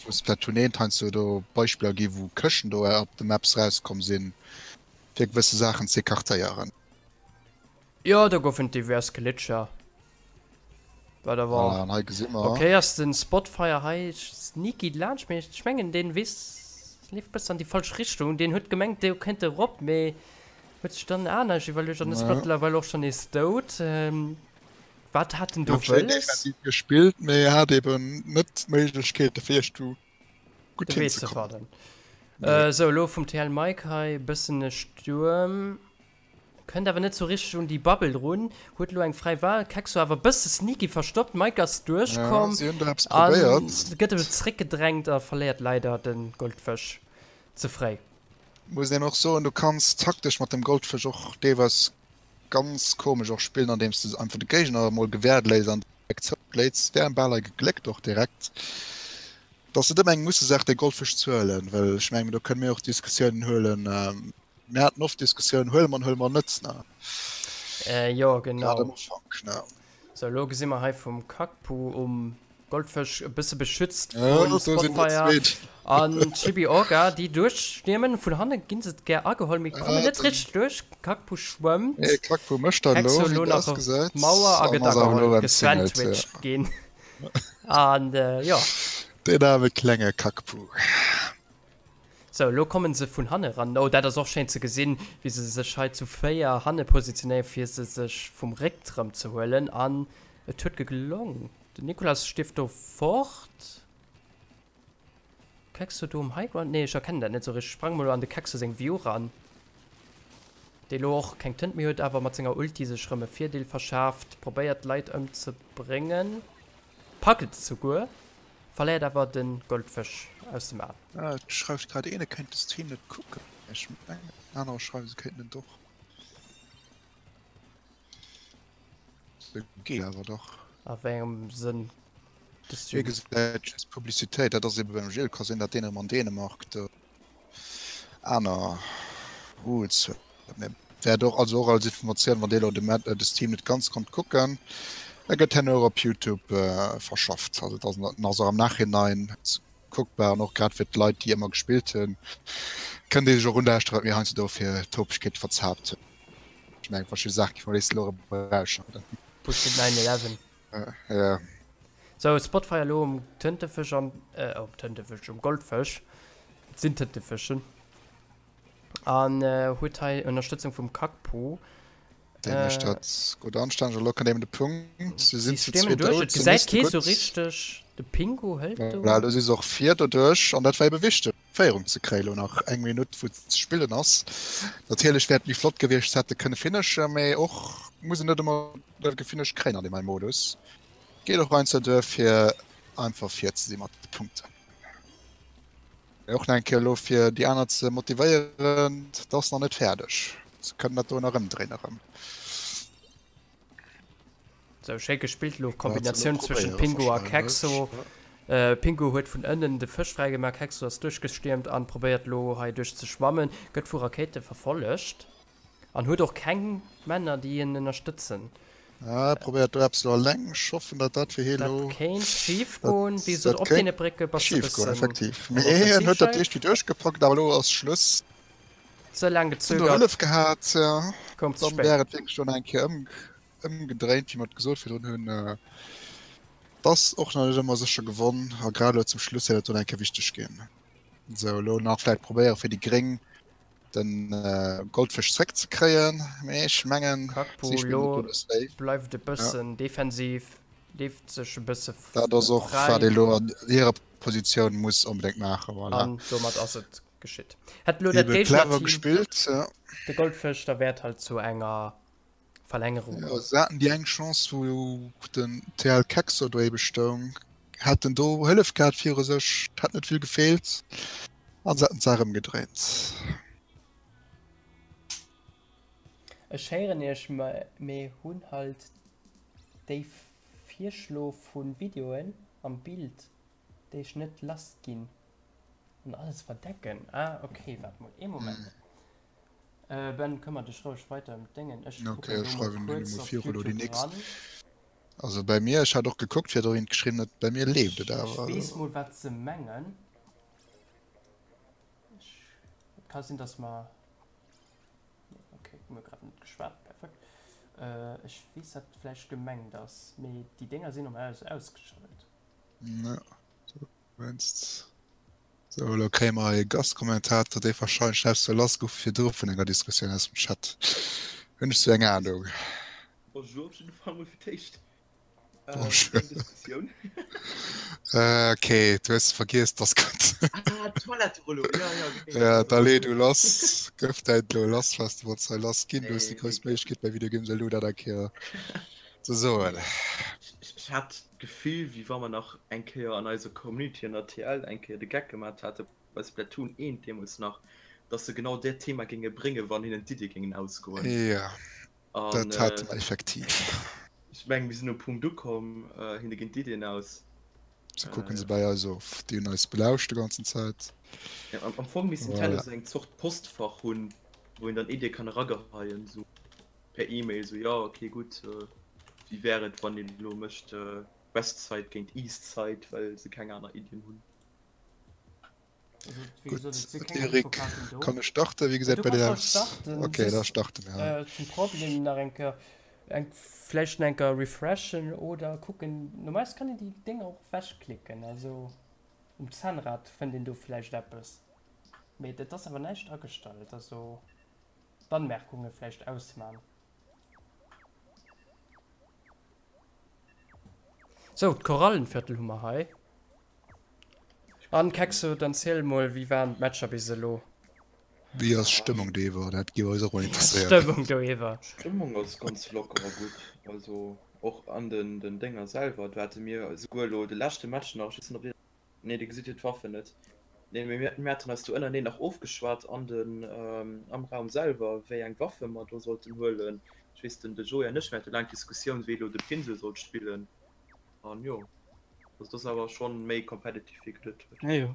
vu Splatoon 1 heiansdo do Beispiller gi wou Këschten do op de Maps rauskomm sinn, fir gewësse Saachen z'ecartéieren. Jo, do goufen et divers Glitcher. Wat awer. Voilà, an hei gesi mer. Ok, ass den Spotfire hei sneaky laanscht, mee ech mengen deen weess, leeft bëssen an déi falsch Richtung. Deen huet gemengt dee kéint erop, mee huet sech dann anescht iwwerluecht an ass mëttlerweil och schonn nees dout. Wat hat en do Huet schéin wëlles? defensiv gespillt, mee hat eben net d'Méiglechkeet dofir echt do gutt De Wee ze hinzekommen. fannen. Sou, elo vum TL Mike hei bëssen e Stuerm. Kënnt awer net sou richteg un déi Bubble drun, huet elo eng fräi Wahl, Kexo awer bësse sneaky verstoppt, Mike ass duerchkomm an gëtt awer zréckgedrängt a verléiert leider de Goldfësch ze fréi. Muss een och soen, du kanns taktesch mat dem Goldfësch och deelweis ganz komesch och spillen andeems de einfach de Géigner emol gewäert léiss an direkt zoukléits. Wär em bal hei gegléckt och direkt. Et ass net ëmmer eng Mussesaach de Goldfësch ze huelen, well ech mengen do kënne mir och Diskussiounen huelen. Mir haten oft Diskussioun, huele mer en, huele mer en net, ne? Äh, jo, genau. Grad am Ufank, ne? So, elo gesi mer hei vum Kakpu um Goldfësch e bësse beschützt Ja, vu do sinn der Spotfire zweet. an Chibi Orga, déi duerchstiermen. Vun hanne ginn se gär ageholl, mee kommen Ah, net den richteg duerch. Kakpu schwëmmt. Nee, Kakpu mécht dat elo, Hexo wéi elo et nach op ausgesäit, d'Mauer a an gëtt ass awer elo ageholl, emzingelt, ja. gesandwiched ginn. An, jo. Deen aarme klenge Kakpu. Sou, elo kommen se vun hanne ran. Oh, dat ass och schéin ze gesinn, wéi se sech hei zu 4 hanne positionéieren, fir se sech vum Réck rëm ze huelen. An et huet geglong. Den Nicolas stierft do fort. Kexo do um High Ground? Nee, ech erkennen dat net sou richteg. Sprang mol an de Kexo seng View ran, dee lo och keng Tënt méi huet, awer mat senger Ulti sech rëm e Virdeel verschaaft. Probéiert d'Leit ëmzebréngen. Packt et souguer. Verléiert awer de Goldfësch aus dem An. Ah, et schreift grad een, e kéint de Stream net kucken. Ech mengen, anerer schreiwen, se kéinten en doch. Se geet awer dach. A wéi engem Sënn de Hie Stream? gesäit just Publicitéit, dat ass ebe beim Gilles, ka sinn, dat deen erëm an Dänemark do aner Rules huet. Mee wäert och, also och als Informatioun, wann Dir elo de Match, de Stream net ganz konnt kucken, e gëtt herno och op Youtube verschafft. Also et ass en ass och am Nachhinein kuckbar an och grad fir d'Leit, déi ëmmer gespillt hunn, kënnt ee sech och unlauschteren, wat mir heiansdo do fir Topegkeete verzaapt hunn. Ech mengen, verschidde Saache gi mer léifsten elo erëm erausschneiden. Push to 9/11. Ja. Sou, Spotfire elo um Tëntefësch an, um Tëntefësch, um Goldfësch. Et sinn Tëntefëschen. An huet hei Ënnerstëtzung vum Kakpo. Dee mécht dat gutt anstänneg. Elo kënnt eben de Punkt. Se sinn zu stiermen zweet duerch. dout. Et Se gesäit misste kee sou gutt. richteg. De Pingu hëlt do. Voilà, elo si se och vir doduerch. An dat war ebe wichteg, d'Féierung ze kréien. Elo nach eng Minutt, wou ze spillen ass. Natierlech wär et méi flott gewiescht, se hätte kënne finishen, mee och muss een net ëmmer dat gefinished kréien an deem hei Modus. Geet och heiansdo duer, fir einfach vir ze si mat de Punkten. Mee och nach eng Kéier elo fir déi aner ze motivéieren, et ass nach net fäerdeg. Se kënnen dat do nach ëmdréinen erëm. Sou, schéi gespillt elo, Wat se elo Kombinatioun zwëschen probéiere Pingu a wahrscheinlech, Kexo. ja. Pingu huet vun ënnen de Fësch fräigemaach, Kexo ass duerchgestiermt an probéiert elo hei duerch ze schwammen, gëtt vu Rakéite verfollegt. An huet och keng Männer déi hien ënnerstëtzen. Ah, probéiert do eppes elo alleng. Ech hoffen dat dat fir hie Dat elo. kéint schif goen. Wéi gesot, Dat op deene kéint Brécke bass de schif goen, bëssen effektiv. am Mee hien huet dat Offensivschäif. iergendwéi duerchgepackt, awer elo ass Schluss. Ze laang Hunn do gezögert. Hëllef gehat, ja. Koum ze Dann spéit. wär et wierklech do nach eng Kéier ëm, ëmgedréint, wéi mer et gesot virdrun hunn. Et ass och nach net ëmmer sécher gewonn a grad elo zum Schluss wäert et do nach eng Kéier wichteg ginn. Sou, elo nach vläicht probéiere fir déi Gréng den Goldfësch zréck ze kréien, mee ech mengen Kakpo si spillen lo net do de Safe. bleift e bëssen defensiv. Leeft sech e bësse fräi. Dat ass och wat ee lo an hirer Positioun muss onbedéngt maachen, voilà. An domat ass et geschitt. Hätt elo dat Ebe clever Géignerteam gespillt, ja. de Goldfësch, da wär et halt zu enger Verlängerung Ja, komm. se haten déi eng Chance wou den TL Kexo do ebe stoung, hätt en do Hëllef gehat viru sech, hätt net vill gefeelt an se hätten d'Saach ëmgedréint. Ech héieren iech, mee hunn halt déi Virschlo vun Videoen am Bild déi ech net lass ginn an alles verdecken. Ah ok, waart mol ee Moment. Ben, këmmer dech roueg weider em d'Déngen, ech Ok, kucken ech do mol schreiwen dunn kuerz emol op viru elo déi Youtube nächst. ran. Also bei mir, ech hat och gekuckt fir dohin geschriwwen huet, bei mir leeft et Ech ech awer. weess mol wat se mengen. Ech, et ka sinn dass mer. Ok, hu mir grad net geschwat, perfekt. Ech weess wat vläicht gemengt ass, mee déi Dénger sinn normalerweis ausgeschalt. Ja, du meinst. Sou, elo kréie mer hei e Gastkommentator, dee wahrscheinlech selbst sou lass gouf virdru vun enger Diskussioun aus dem Chat. Hunn ech sou eng Ahnung. Bonjour op jidde Fall mol fir d'éischt. Bonjour. Okay, du hues vergiess, dass gutt. Ah, Toiletterullo, ja, ja, okay. Ja, da lee du lass. Gëff däin elo lass, was du wollts hei lass ginn. Du hues déi grouss Méiglechkeet bei Video Games elo dat eng Kéier ze soen. Ech hat d'Gefill, wéi wa mer nach eng Kéier an eiser Community an der TL eng Kéier de Geck gemat hate bei Splatoon 1 deemools nach, dass se genau dat Thema géinge bréngen, wann hinnen d'Iddie géingen ausgoen. Ja. An, Dat hate äh, mer effektiv. Ech mengen, mir sinn um Punkt ukomm, äh, hinne ginn d'Iddien aus. Se kucken Äh, se bei eis of. Déi hunn eis belauscht de ganzen Zäit. ja, am, am Fong misst Nintendo Voilà. sou eng Zort Postfach hunn, wou een dann Iddie kann erageheien, sou per E-Mail, sou, ja, okay, gutt, äh, wéi wär et, wann een elo mécht, äh, Westside géint Eastside, well se keng aner Iddien hunn. Gutt, Eric, kann ech starten? Wéi gesäit bei dir aus? Okay, da starte mir. Zum Problem nach eng Kéier eng vläicht nach eng Kéier refreshen oder kucken. Normalerweis kann een déi Dénger och ewechklicken, also um Zännrad fënnt een do vläicht eppes. Mee et ass awer näischt agestallt, also d'Anmerkunge vläicht ausman. Sou, d'Korallenviertel hu mer hei. An Kexo, dann ziel mol, wéi waren d'Matcher bis elo? Wéi ass d'Stëmmung do iwwer? Dat géif eis och mol Wéi ass interesséieren. d'Stëmmung do iwwer? D'Stëmmung ass ganz locker a gutt. Also och an den den Dénger selwer. Do hate mir esouguer elo de leschte Match nach, ech weess net ob dir, nee dir gesitt jo d'Waffen net, nee mee mir mir haten eis do ënnereneen nach ofgeschwat an den am Raum selwer wéi eng Waffe mer do sollten huelen. Ech weess den de Joé an ech mir hate laang d'Diskussioun wéi elo de Pinsel sollt spillen an jo. Also das awer schon méi competitive wéi geduet huet. Ja, jo.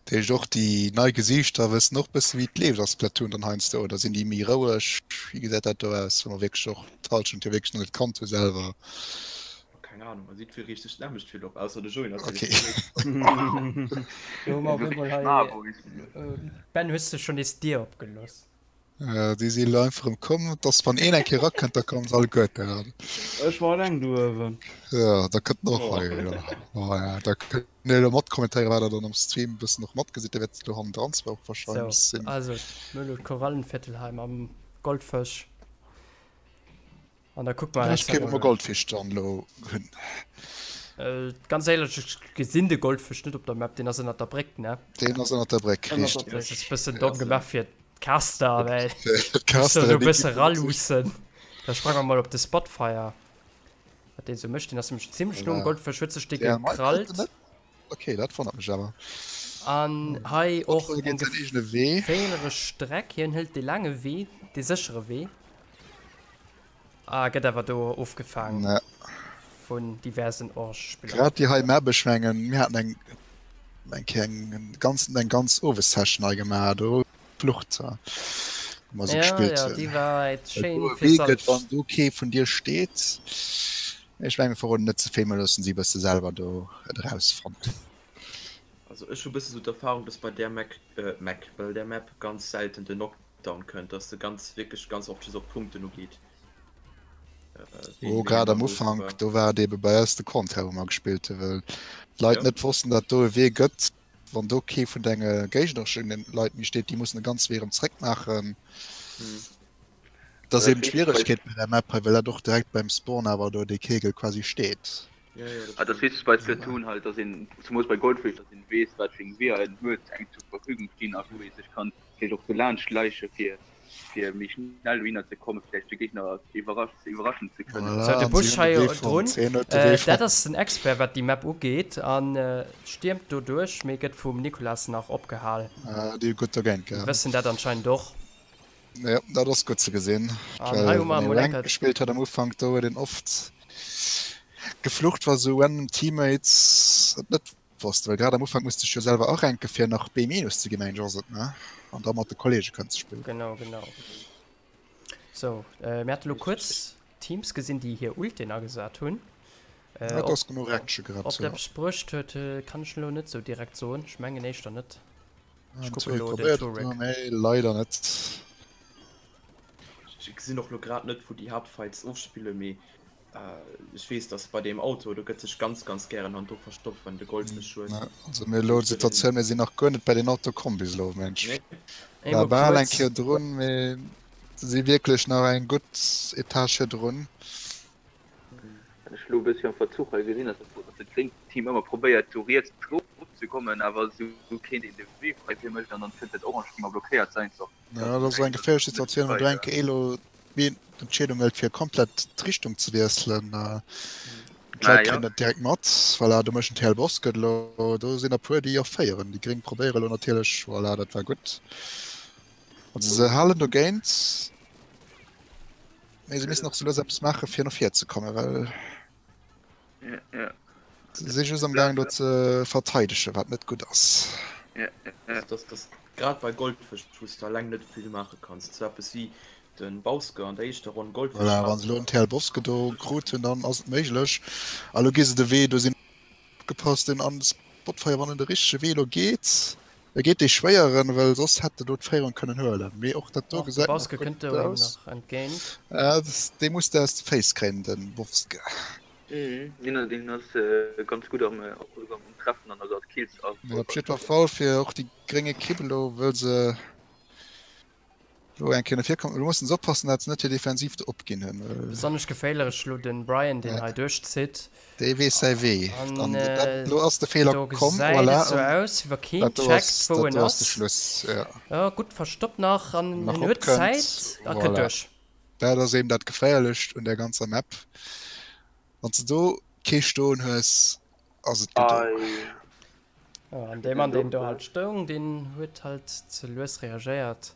Dat heescht och déi nei Gesiichter wëssen och bësse wéi et leeft a Splatoon dann heiansdo oder sinn déi méi roueg? Wéi gesäit dat do aus, wa mer wierklech och d'Hallschent jo wierklech nach net kannt hu selwer? Keng Ahnung, also jiddweree riicht sech d'nämmlecht vill op, ausser de Joé Okay. natierlech. Do hu mer op eemol hei, Ben, hues de schonn nees d'Dier opgelooss? Déi si elo einfach erëm komm. Et ass, wann een eng Kéier erakënnt, da kommen se alleguerten eran. Ech war alleng do uewen. Jo, da kënnt en och hei elo. Voilà, da kënnt Dir elo matkommentéieren, wat Der dann am Stream e bëssen och matgesitt. Dir wäert elo hannendran zwar och warscheinlech Sou, sinn. also mir hu elo d'Korallenviertel hei mam Goldfësch. An da kucke mer Ech géif emol Goldfisch dann elo hunn. Ganz éierlech, ech gesinn de Goldfësch net op der Map, deen ass ënnert der Bréck, ne? Deen ass ënnert der Bréck, richteg. Dat ass e bëssen domm gemaach fir d'Caster, well D'Caster, esou e bësse raluussen. Da sprange mer mol op de Spotfire, wat deen esou mécht. Deen ass nämlech zimlech no um Goldfësch, huet sech dee gekrallt. Ok, dat wonnert mech awer. An hei och eng geféierlech Streck. Hien hëlt dee laange Wee, dee séchere Wee. Ah, gëtt awer do ofgefaang Ja. vun diversen Org-Spiller. Grad déi hei Map, ech mengen mir haten eng eng Kéier eng ganz eng ganz Owes-Session hei gemaach do Flucht wou mer se Ja, gespillt ja, hunn. déi war et Well schéin do e fir Wee gëtt, Salz. wann do kee vun dir steet. Ech menge mir verroden net ze vill, mir loossen si e bësse selwer do et erausfannen. Also ech hu bësse sou d'Erfahrung, dass bei där Mac, äh, Mac, bei där Map ganz selten den Knockdown kënnt, dass de ganz wierklech ganz oft just op Punkten ugeet. Äh, Oh, grad am Ufank, do war et ebe bei eis de Contraire, wou mer gespillt hunn, well d'Leit Ja. net wossten, dat do e Wee gëtt, wann do kee vun denge géignereschen Leit méi steet, déi mussen e ganze Wee erëm zréckmaachen. Hm. Dat ass eben d'Schwieregkeet bei der Map hei, well dat och direkt beim Spawn awer do dee Kegel quasi steet. Ja, ja, dat Ah, dat stimmt. wichteg bei Splatoon halt, dass een, zumols bei Goldfish, dass een weess, wat fir eng Weeër en huet, engem zur Verfügung stinn a wou ee sech kann vläicht och dolaanscht schleiche fir fir méi schnell dohinner ze kommen, vläicht de Géigner iwwerrasch iwwerraschen ze kënnen. Voilà, Sou, de an si Busch hunn de hei Wee fonnt. drun, Hien huet de Wee dat fonnt. ass den Expert wat déi Map ugeet an stiermt do duerch, mee gëtt vum Nicolas nach opgehal. Ah, déi hu gutt dogéint Déi gehalen. wëssen dat anscheinend och. Jo, dat ass gutt ze gesinn, An hei well hu wann mer ee emol eng Ranked Kéier. gespillt huet am Ufank, do huet een oft geflucht, wa sou random Teammates et net wossten, well grad am Ufank musst dech jo selwer aranken, fir nach B minus ze ginn, mengen ech ass et, ne? An da mat de Kollege kënnen ze spillen. Genau, genau. Sou, mir hate lo kuerz Teams gesinn, déi hir Ulten agesat hunn. Ja, et ass genuch Action gehabt, Ob dat jo. eppes bruecht huet, kann ech elo net sou direkt soen. Ech mengen éischter net. Ech Den kucke Turek lo den probéiert et Turek. elo, mee leider net. Ech gesinn och lo grad net wou déi Haaptfights ofspillen, mee ech weess dass bei deem Auto, do gëtt sech ganz ganz gären han do verstoppt wann de Goldfisch huet. Ja, also mir elo d'Situatioun, mir sinn nach guer net bei den Auto komm bis elo, Mensch. Nee. War Eemol bal eng kuerz. Kéier drun, mee se si wierklech nach eng gutt Etage virdrun. Wat ech elo e bëssi am Verzuch hei gesinn ass, dass dat gréngt Team ëmmer probéiert do riets drop ze kommen, awer esou keen deen de Wee fräi fir mécht an dann kënnt dat orange Team a blockéiert säins och. Ja, dat ass eng geféierlech Situatioun, wann do eng Kéier elo d'Entscheedung hëlt fir komplett d'Richtung ze wiesselen. D'Leit kréien dat direkt mat. Voilà, do mécht den TL Boss gëtt elo, do sinn der puer déi och féieren. Déi Gréng probéiere elo natierlech, voilà, dat war gutt. Also se halen dogéint. Mee se missen och sou lues eppes maachen, fir no vir ze kommen, well Ja, ja. se si just am Gaang do ze verteidegen, wat net gutt ass. Ja, ja, ja. Dass dass grad bei Goldfësch, wou s de alleng net vill maache kanns, sou eppes wéi de Bauske an der éischter Ronn Goldfësch Voilà, wa se elo en TL Boske do krut hunn, dann ass et méiglech. A lo gi se de Wee, do sinn opgepasst, den an de Spotfire, wann en de richtege Wee elo geet. E geet dee schwéieren, well soss hätt e do d'Féierung kënnen huelen. Mee och dat do Och de gesäit nach Bauske gutt kënnt do him aus. nach entgéint. Äh, dee muss de aus de Féiss kréien, de Bowske. Mhm, deen, deen ass ganz gutt am, och am Treffen an also als Kills. Mee op jiddwer Fall fir och déi gréng Ekipp elo, wëll se Lo eng Kéier no vir kommen. Lo mussen se oppassen, dat se net hir Defensiv do opginn hunn. Besonnesch geféierlech elo den Brian, deen hei duerchzitt. Dee weess säi Wee. An An dat, lo ass de Feeler do komm. gesäit Voilà, et sou an aus, wéi wa keen dat do checkt, ass, wou dat en do ass de ass. Schluss, jo. Jo, gutt verstoppt nach an Nach en huet opkënnt. Zäit a kënnt Voilà. duerch. Dat ass eben dat Geféierlecht un där ganzer Map. Wann s de do kee stoen hues, ass et gedoen. Jo, an dee Mann, deen do halt stoung, deen huet halt ze lues reagéiert.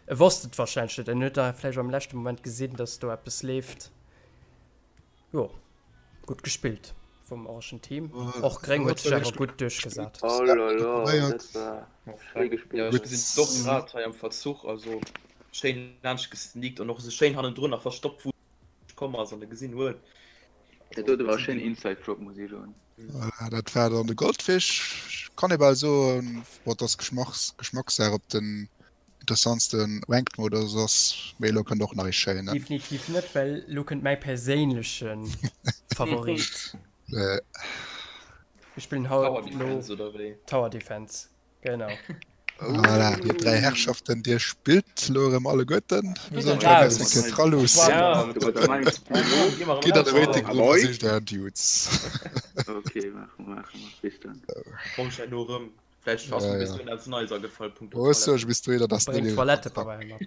E wosst et warscheinlech net, en huet da vläicht am leschte Moment gesinn, dass do eppes leeft. Jo, gutt gespillt vum orangen Team. Och gréng huet sech awer gutt duerchgesat. Oh là là, dat war schéi gespillt. Jo, ech gesinn et och grad hei am Verzuch, also schéin laanscht gesneakt an och esou schéin hannendrun nach verstoppt, wou komm ass an e gesinn huet. Dat dote war e schéinen Inside Drop, muss ech soen. Voilà, dat war dann de Goldfish. Kann ee bal soen, bon, et ass Geschmachs Geschmackssaach, ob den interessantste Ranked Modus ass, mee elo kënnt och nach ee schéinen. Definitiv net, well elo kënnt mäi perséinleche Favorit. Mir spillen haut Tower elo Defense oder wéi? Tower Defense. Genau. Voilà, dir 3 Herrschaften, dir spillt lo erëm alleguerten. Mir sollen Geht schon eng Kéier Trallus. Ja, Gitt an de Waiting Room a sicht ären Dudes. Okay, maache mer, maache mer. Bis dann. Komm ech herno erëm. Vläicht ass mir bis dohin eppes Neies agefall. Punkto Oh, ech bis dohinner, dass Bréng Toilettepabeier mat.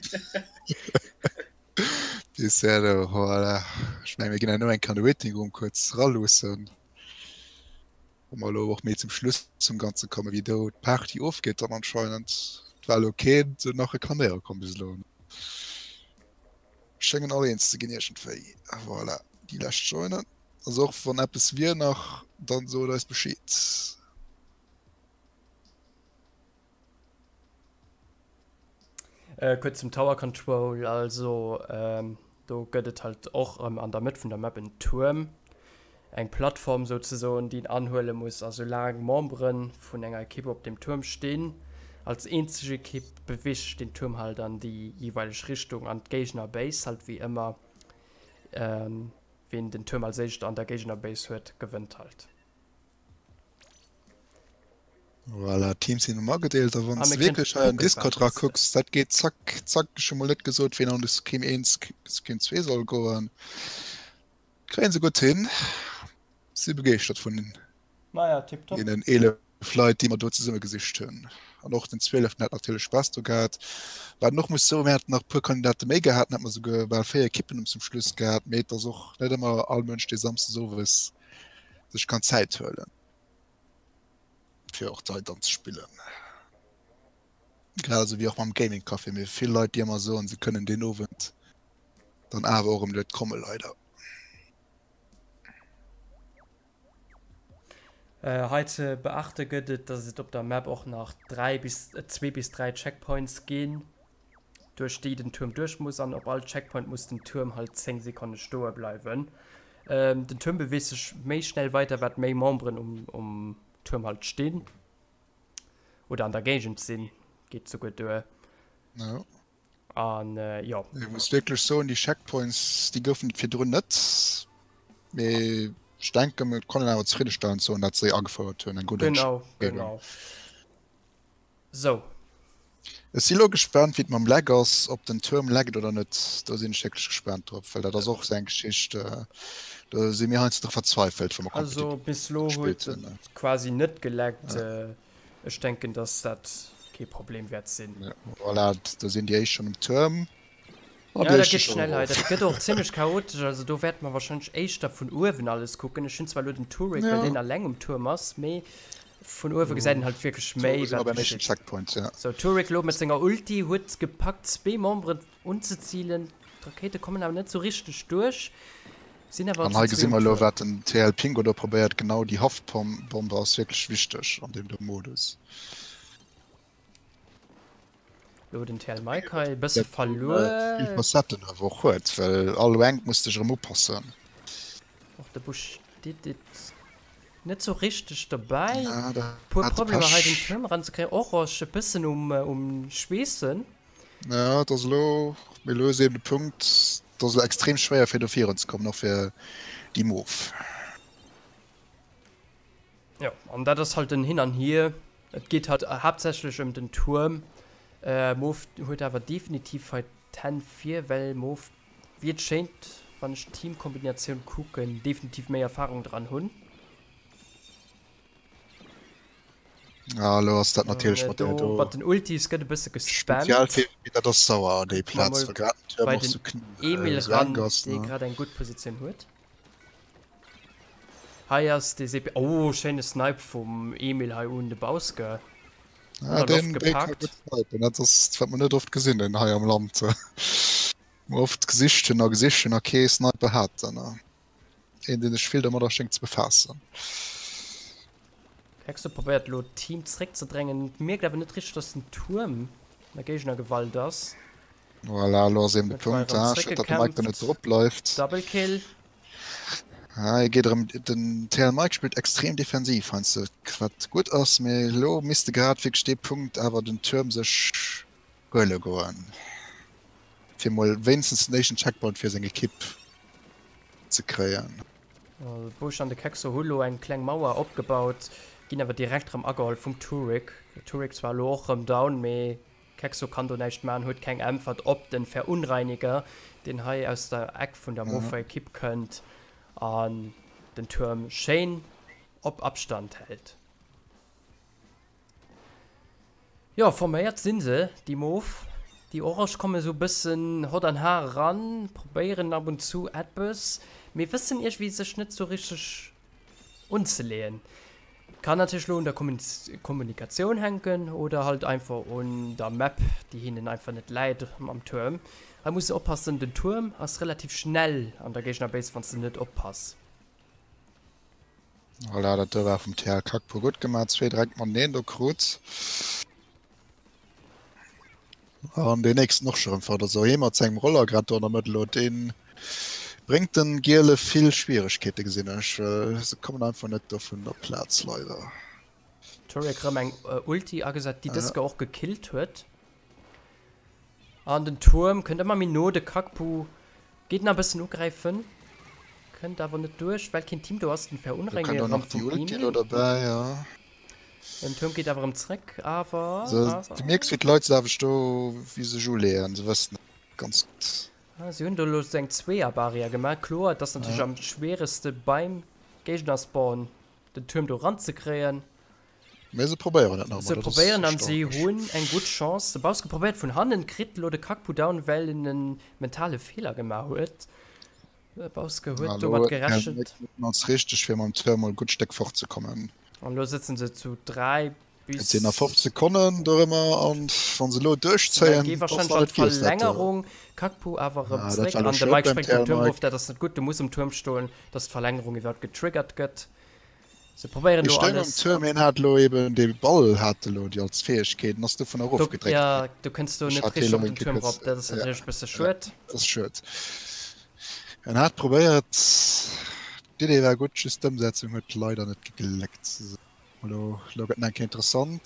Bis herno, voilà. Ech meng, mir ginn herno eng Kéier an de Waiting Room kuerz raluussen. Wo mer elo och méi zum Schluss zum Ganze kommen, wéi do d'Party ofgeet dann anscheinend. Et war elo keen sou nach reklaméiere komm bis elo. Schéngen all eens ze ginn iergendwéi. Voilà, déi lescht joinen. Also och wann eppes wier nach, dann sot eis Bescheed. Kuerz zum Tower Control, also do gëtt et halt och erëm an der Mëtt vun der Map en Tuerm, eng Plattform souzesoen, déi een anhuele muss a soulaang Membere vun enger Ekipp op deem Tuerm stinn, als eenzeg Ekipp, beweegt sech deen Tuerm halt an déi jeeweileg Richtung an d'Géigner Base halt wéi ëmmer. Ween den Tuerm als éischt an der Géigner Base huet, gewënnt halt. Voilà, d'Teams sinn erëm agedeelt a wann s de wierklech hei an Discord rakucks, dat geet zack zack. Ech hu mol net gesot, ween an de Scheme 1, Scheme 2 soll goen. Kréien se gutt hin. Si begeeschtert vun deenen 11 Leit, déi mer do zesumme gesicht hunn. An och den 12 hat natierlech Spaass do gehat. Wat een och muss soen, mir haten nach e puer Kandidate méi gehat, dann hätte mer souguer bal 4 Ekippen zum Schluss gehat. Mee et ass och net ëmmer all Mënsch, dee samsdes owes sech kann Zäit huelen. fir och dei dann ze spillen. Grad esou wéi och mam Gaming Café, mee vill Leit déi ëmmer soen se kënnen deen Owend dann awer och erëm net komme leider. Hei ze beachte gëtt et, dass et op der Map och nach 3 bis 2 bis 3 Checkpoints ginn, duerch déi den Tuerm duerch muss an op all Checkpoint muss den Tuerm halt 10 Sekonne stoe bleiwen. Den Tuerm beweegt sech méi schnell weider wat méi Memberen um, um Tuerm halt stinn oder an der Géigend sinn, geet souguer duer. Ja. An äh, jo. Ech muss wierklech soen, déi Checkpoints, déi goufen et virdrun net. Mee ech denken, et kann een awer zefriddestellend soen, dat se déi agefouert hunn. Eng gutt Genau, Entscheedung. genau. Sou. Ech si lo gespaant wéi et mam Lag ass, ob den Tuerm laggt oder net. Do sinn ech wierklech gespaant drop, well dat ass och esou eng Geschicht, do si mir heiansdo dru verzweifelt, wa mer Also kompetitiv bis lo gespillt huet hunn. et quasi net gelaggt. Ech denken, dass dat kee Problem wäert sinn. Voilà, do sinn déi éischt schonn um Tuerm. Ja, dat geet schnell hei. Dat gëtt och zimmlech chaotesch. Also do wäerte mer wahrscheinlech éischter vun uewen alles kucken. Ech hunn zwar elo den Turek, well deen alleng um Tuerm ass, mee vun uewe gesäit een halt wierklech méi, wat geschitt. Checkpoint, ja. Sou, Turek elo mat senger Ulti huet gepackt, zwee Memberen unzezilen. D'Rakéite kommen awer net sou richteg duerch, sinn awer An hei zu gesi zwee um mer elo, Tuerm. wat den TL Pingo do probéiert. Genau déi Haftbombe ass wierklech wichteg an deem do Modus. Lo den TL Mike hei e bësse verluer. Vill Facetten awer och huet, well all Rank muss dech erëm upassen. Och de Bush did it net sou richteg dobäi. Ja, da Puer hat de Problemer hei den Pech. Tuerm eranzekréien. Oroch e bëssen um, um Schweessen. Ja, et ass elo, mee elo ass eben de Punkt, et ass elo extrem schwéier fir do virun ze kommen, och fir déi Move. Jo, an dat ass halt en Hin an Hier. Et geet halt haaptsächlech ëm den Tuerm. Mof huet awer definitiv hei d'Hänn vir, well Mof, wéi et schéint, wann ech d'Teamkombinatioun kucken, definitiv méi Erfarung dran hunn. Ah, elo ass dat natierlech mat där do. Mat den Ultis gëtt e bësse gespammt. Spezialfähigkeet, dat ass sauer an déi Plaz, well grad den Tuerm Bei och den sou kn Emil sou enk ran, ass, dee ne? grad eng gutt Positioun huet. Hei ass de CP. Oh, schéine Snipe vum Emil hei un de Bauske. Ah, An der Loft den, dee ka gepaakt. gutt snipen. Dat ass, wat mer net oft gesinn hunn hei am Land. Mer oft gesicht hunn a gesicht hunn a kee Sniper haten. Een, dee sech vill domadder schéngt ze befaassen. Hexo probéiert elo d'Team zeréckzedrängen, mierkt awer net richteg, dass den Tuerm an der Géignergewalt ass. Voilà, elo ass eben de Huet Weiron Punkt. Ah, schued, datt de Mike do net zeréckgekämpft. drop bleift. Double Kill. Ah, hie geet erëm, den TL Mike spillt extrem defensiv heiansdo, wat gutt ass, mee elo misst e grad wierklech dee Punkt awer den Tuerm sech huele goen, fir mol wéinstens den éischten Checkpoint fir seng Ekipp ze kréien. De Bush an de Kexo hu lo eng kleng Mauer opgebaut, ginn awer direkt erëm ageholl vum Turek. Turek zwar elo och erëm down, mee Kexo kann do näischt man, huet keng Äntwert op den Verunreiniger, deen hei aus der Eck vun der Mofer Ekipp kënnt an den Tuerm schéin op Abstand hält. Jo, forméiert sinn se, déi Mof. Déi Orange kommen esou bëssen hot an har eran, probéieren ab und zu eppes, mee wëssen iergwéi sech net sou richteg unzeleeën. Kann natierlech lo un der Kommunikatioun hänken oder halt einfach un der Map, déi hinnen einfach net läit mam Tuerm. Hei muss de oppassen, den Tuerm ass relativ schnell an der Géignerbase wanns de net oppass. Voilà, dat do war vum TL Kakpo gutt gemaach, zwee direkt mateneen do krut. An deen nächsten och scho rëm fort. Also hee mat sengem Roller grad do an der Mëtt elo, dee bréngt den Giele vill Schwieregkeete gesinn ech, well se kommen einfach net do vun der Plaz leider. Turek rëm eng Ulti agesat, déi dës Kéier och gekillt huet. An den Tuerm kënnt ëmmer méi no, de Kakpu geet nach e bëssen ugräifen, kënnt awer net duerch, well keen Team do ass. Den Do kënnt Verunrenge och rëm nach déi vum Ulti elo Emil. derbäi, jo. Den Tuerm geet awer erëm zréck, awer, So, awer. du mierks wéi d'Leit selwecht do wéi sech uleeën, se wëssen et ganz gutt. Ah, si hunn do elo sou eng Zweeër-Barrière gemaach. Kloer, et ass natierlech am schwierigste beim Géigner-Spawn den Tuerm do ranzekréien. Mee se probéieren et nach Se emol, dat ass probéieren an si erstaunlech. hunn eng gutt Chance. De Bauske probéiert vun hannen, kritt elo de Kakpu down, well en e mentale Feeler gemaach huet. De Bauske huet Elo domat huet den gerechent. Mike ass richteg fir mam Tuerm mol e gutt Stéck fortzekommen. An elo sëtzen se zu 3 Et sinn nach bis. 5 Sekonnen dorëmmer an wann se elo Mä duerchzéien, gi da ass wahrscheinlech nach an net giess dat do. d'Verlängerung. Kakpu awer erëm Ah, dat zréck war elo an de schued Mike beim spréngt vum TL Tuerm Mike. erof. Dat ass net gutt, du muss um Tuerm stoen, dass d'Verlängerung iwwerhaapt getriggert gëtt. Se probéieren Ech elo stoung um alles. Tuerm, hien hat elo eben dee Ball hat elo déi als Fäegkeet an ass dovun Do, erofgedréckt ja, ginn. du kënns do Ech net hat hie richteg elo op den eng Kéier Tuerm kuerz, rop. Dat ass ja, natierlech e bësse ja, schued. dat ass schued. En hat probéiert, d'Idee war gutt, just d'Ëmsetzung huet leider net gegléckt. Elo, elo gëtt nach eng Kéier interessant.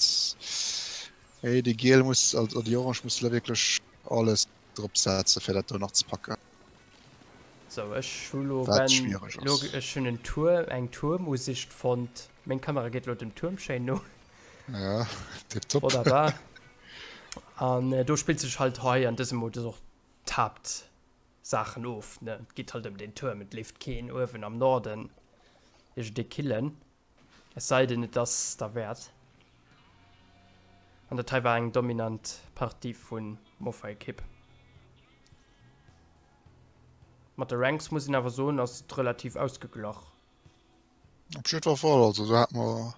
Hey, déi Giel muss, also déi Orange muss elo wierklech alles drop setzen, fir dat do nach ze packen. Sou, ech hu lo Wat ben, schwiereg lo, ass. ech hunn en Tuerm, eng Tuermusicht fonnt. Meng Kamera geet lo dem Tuerm schéin no. Ja, tipptopp. Wonnerbar. An do spillt sech halt hei an dësem Modus och d'Haaptsaachen of, ne? Et geet halt ëm den Tuerm, et leeft keen uewen am Norden iergendee killen. Es sei denn et ass derwäert. An dat hei war eng dominant Partie vun Moffa-Ekipp. Mat de Ranks muss een awer soen ass et relativ ausgeglach. Op jiddwer Fall, also do hat mer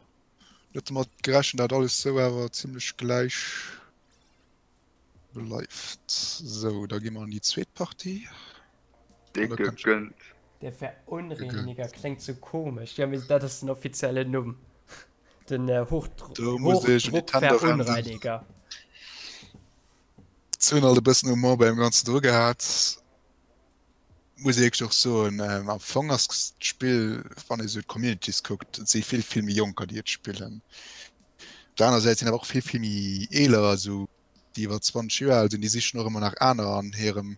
net domat gerechent dat alles sou awer zimlech gläich Bleift. Sou, da gi mer an déi zweet Partie. Déck gegönnt. Der Verunreiniger kléngt sou komesch. Jo, mee dat ass den offiziellen Numm. Den Hochdruckverunreiniger. Ze hunn alt e bëssen Humor bei dem Ganzen dru gehat. Muss ee wierklech och soen, am Fong ass d'Spill, wann ee sou d'Communities kuckt, et si vill, vill méi Jonker, déi et spillen. Op der anerer Säit sinn awer och vill, vill méi Eeler, esou déi iwwer 20 Joer al sinn, déi sichen och ëmmer nach aner an hirem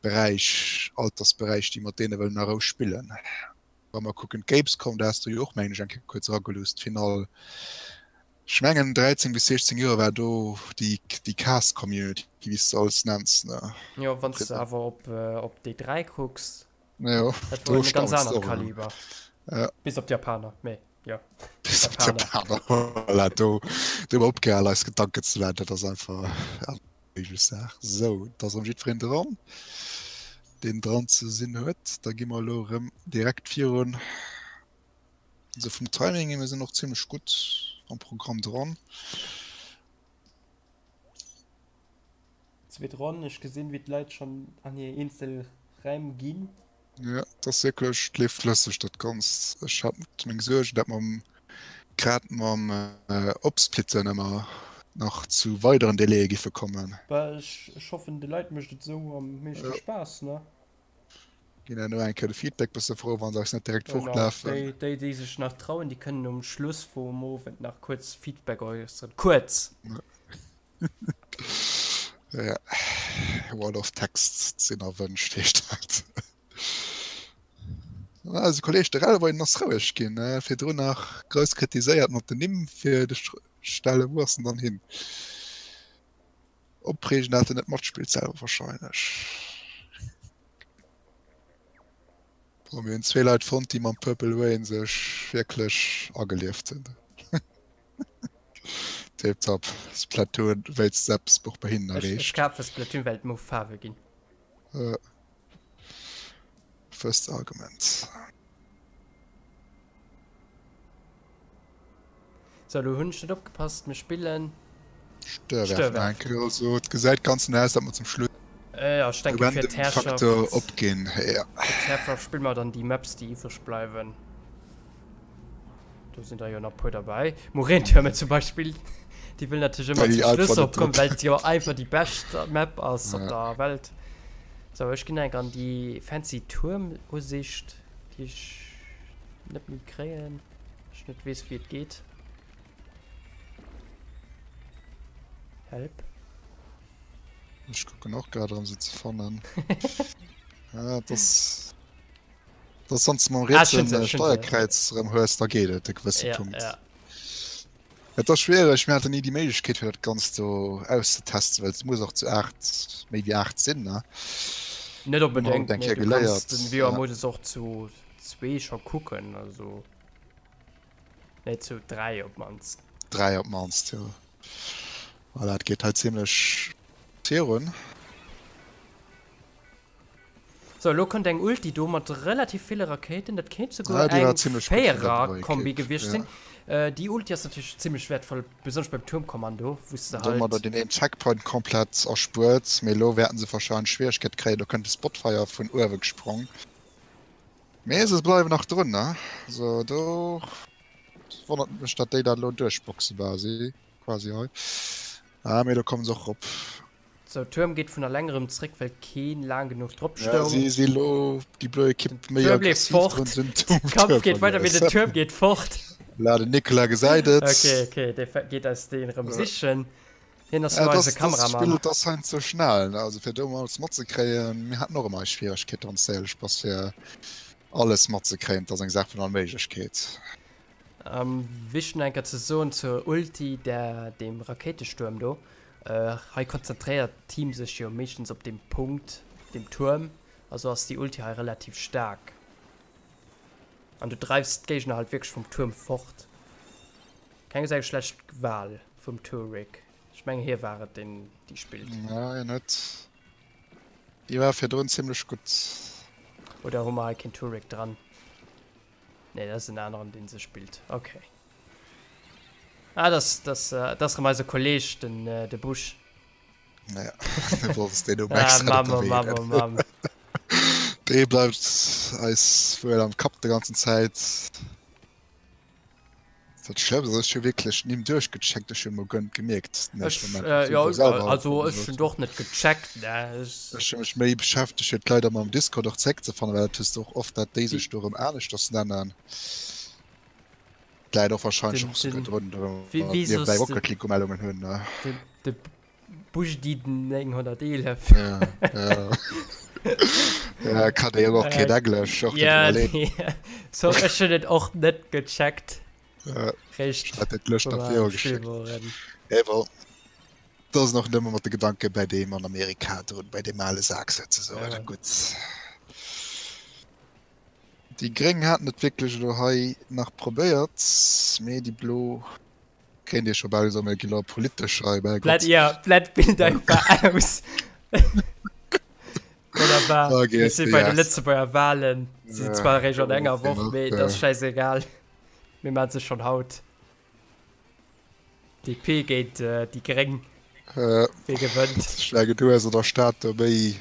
Beräich, Altersberäich, déi mat deene wëllen a Rou spillen. Wa mer kucken, d'Gamescom, da has du jo och, mengen ech, eng Kéier kuerz erageluusst, d'Finall. Ech mengen 13 bis 16 Joer war do déi déi Cast Community, wéi s de alles nenns, ne? Jo, wann s de awer op op déi 3 kucks, Jo, dat do war e ganz stauns de anert och ëmmer. Kaliber. Ja. Bis op d'Japaner, mee jo, Bis op Japaner. d'Japaner, voilà, do do hu mer opgehal eis Gedanken ze maachen, dat ass einfach eng méiglech Saach. Sou, et ass erëm jiddwereen dran, deen dran ze sinn huet. Da gi mer elo erëm direkt virun. Also vum Timing hier, mir sinn och zimmlech gutt am Programm dran. Zweet Ronn, ech gesinn wéi d'Leit schonn an hir eenzel Räim ginn. Ja, et ass wierklech, et leeft flësseg dat Ganzt. Ech hat meng Suergen, dat mam grad mam Opsplitten ëmmer nach zu weideren Délaië giffe kommen. Bah, ech hoffen de Leit mécht et esou am meeschte Spaass, ne? Ginn herno eng Kéier de Feedback, bësse frou wann se eis net direkt Genau, fortlafen. déi, déi, déi sech nach trauen, déi kënnen um Schluss vum Owend nach kuerz Feedback äusseren. Kuerz! Ja, Wall of Text sinn erwënscht, heescht dat. Eise Kolleeg de Relwein ass roueg ginn, virdrun nach grouss kritiséiert mat den Nimm fir de stellen. Wou ass en dann hin? Opreegen dat en net matspillt selwer wahrscheinlech. Bon, mir hunn zwee Leit fonnt, déi mam Purple Rain sech wierklech agelieft hunn. Tiptop. Splatoon wéinst eppes och bei hinnen Ech, ech erreecht. kafe Splatoon, well et mou Faarwe ginn. Äh, First Argument. So, lo hunn ech net opgepasst. Mir spillen Störwerfen Störwerfen. enke. Also et gesäit ganz no aus, datt mer zum Schluss Äh, ja, ech de denke fir Random d'Herrschaft, Factor opginn. Ja. fir d'Herrschaft spille mer dann déi Maps, déi iwwreg bleiwen. Do sinn der jo nach puer derbäi. Morentürme zum Beispill, déi wëll natierlech ëmmer Déi zum einfach Schluss net opkommen, drop. well et jo einfach déi bescht Map ass op Ja. der Welt. So, ech ginn enk an déi fancy Tuermusicht, déi ech net méi kréien. Ech net weess wéi et geet. Help. Ech kucken och grad erëm se ze fannen. Ja, das das sonst mam Ah, ech hunn rietsen se, ech hunn se. Steierkräiz erëm hues, da geet et e gewësse Ja, Punkt. ja. Et ass schwiereg, mir haten ni déi Méiglechkeet fir dat Ganzt do auszetesten, well et muss och zu 8, méi wéi 8 sinn, ne? Net onbedéngt, nee, du kanns den Viewer-Modus och zu zwee scho kucken, also nee, zu 3 op d'mannst. 3 op d'mannst, jo. Voilà, et geet hei zimlech virun. Sou, elo kënnt eng Ulti do mat relativ ville Rakéiten. Dat kéint souguer eng Véierer-Kombi gewiescht sinn. Déi Ulti ass natierlech zimmlech wäertvoll, besonnesch beim Tuermkommando, wou s de halt. Domadder deen een Checkpoint komplett erspuert. Mee elo wäerten se warscheinlech Schwieregkeete kréien. Do kënnt de Spotfire vun uewe gesprong. Mee se bleiwen nach drun, ne? Also do wonnert et mech, datt déi dat elo duerchboxe quasi hei. Ah, mee do kommen se och erop. Sou, Tuerm geet vun alleng erëm zréck, well keen laang genuch drop stoung. Ja, si si lo déi blo Ekipp méi aggressiv drun sinn. Den Kampf geet weider, mee den Tuerm geet fort. La, den Nicolas gesäit et. Ok, ok, dee geet eis deen erëm sichen. Hien ass jo eise Kameramann. Dat Spill ass heiansdo sou schnell, ne? Also fir do emol alles matzekréien, mir haten och ëmmer eis Schwieregkeete, wann s de éierlech bass, fir alles matzekréien. Dat ass eng Saach vun Allméiglechkeet. Wichteg nach eng Kéier ze soen zur Ulti, der, deem Rakéitestuerm do. Hei konzentréiert d'Team sech jo meeschtens op deem Punkt, deem Tuerm, also ass déi Ulti hei relativ staark. An du dreifs d'Géigner halt wierklech vum Tuerm fort. Keng esou eng schlecht Wahl vum Turik. Ech mengen hie war et deen déi spillt. Ja, hien huet, déi war virdrun zimlech gutt. Oder hu mer hei keen Turik dran? Nee, dat ass en aneren, deen se spillt. Okay. Ah, das, das, äh, das rem eise Kolleg, den, äh, de Bush. Naja, du wolltest den um Ah, extra Mann, net oh Mann, oh erwähnen. Mann. Dee bleift eis wuel am Kapp de ganzen Zäit. Dat Schlëmmst ass, ech hu wierklech d'Nimm duerchgecheckt, ech hunn emol guer net gemierkt den Ech, éischte Moment, äh, wou ja, du selwer also ech gesot hunn hues. och net gecheckt, ne. Ech, Ech hu mech méi beschäftegt, fir d'Leit am am Discord och zeréckzefannen, well dat hues de och oft, dat déi déi, sech do erëm aneschters nennen. Läit och wahrscheinlech den, och souguer den, drun, datt wéi, mer wéi niewebäi soss de, Rocket League Umellungen hunn, ne. den, de Bujdiden 911. Ja, ja. Ja, kann der jo och keen Englesch, och net Ja, iwwerleeën. nee. So, ech hunn et och net gecheckt. Ja, Réischt, ech hat dat d'Lëscht wou nach mer viru am Spill geschéckt. woren. Et bon, dat ass nach nëmme mat de Gedanke bei deem an Amerika drun, bei deem ale Sak souzesoen. Ja. Gutt. Déi Gréng haten et wierklech elo hei nach probéiert, mee déi Blo Kéint ee scho bal soen, mir gi lo politesch hei, mäi Blend, Gott. ja, blend Bild einfach aus. Wonnerbar. Okay, Mir si bei de yes. Lëtzebuerger Wahlen. Si sinn zwar eréischt an enger Woch, mee et ass Ja. schäisegal. Mir maache se schonn haut. DP géint äh, déi Gréng. Äh, Wie gewënnt? ech mengen, du hues an der Stad do méi,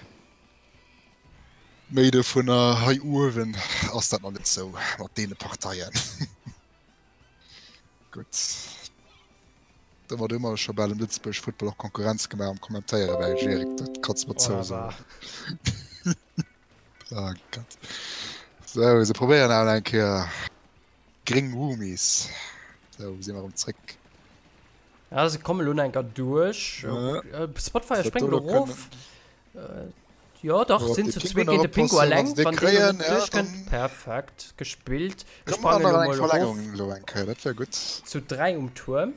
méi dovunner. Hei uewen ass dat nach net sou mat deene Parteien. Gutt. Domat hu mer scho bal dem Lëtzebuerg Football och Konkurrenz gemaach am Kommentéiere well Erik, dat kanns de mer zousoen. Ah Gott. Sou, se probéieren awer eng Kéier gréng Roomies. Sou, si mer erëm zréck. Ja, se kommen elo nach eng Kéier duerch. Ja. Spotfire Dat spréngt do elo do kënnen. erof. Jo dach, Op sinn de zu Pingo zwee nach géint de Pingo oppassen, wann alleng. se dee Wann deen elo kréien, net ja, duerchkënnt. dann Perfekt gespillt. Kënne mer Sprange nach elo eng mol erof. Verlängerung elo eng Kéier, dat wär gutt. Zu 3 um Tuerm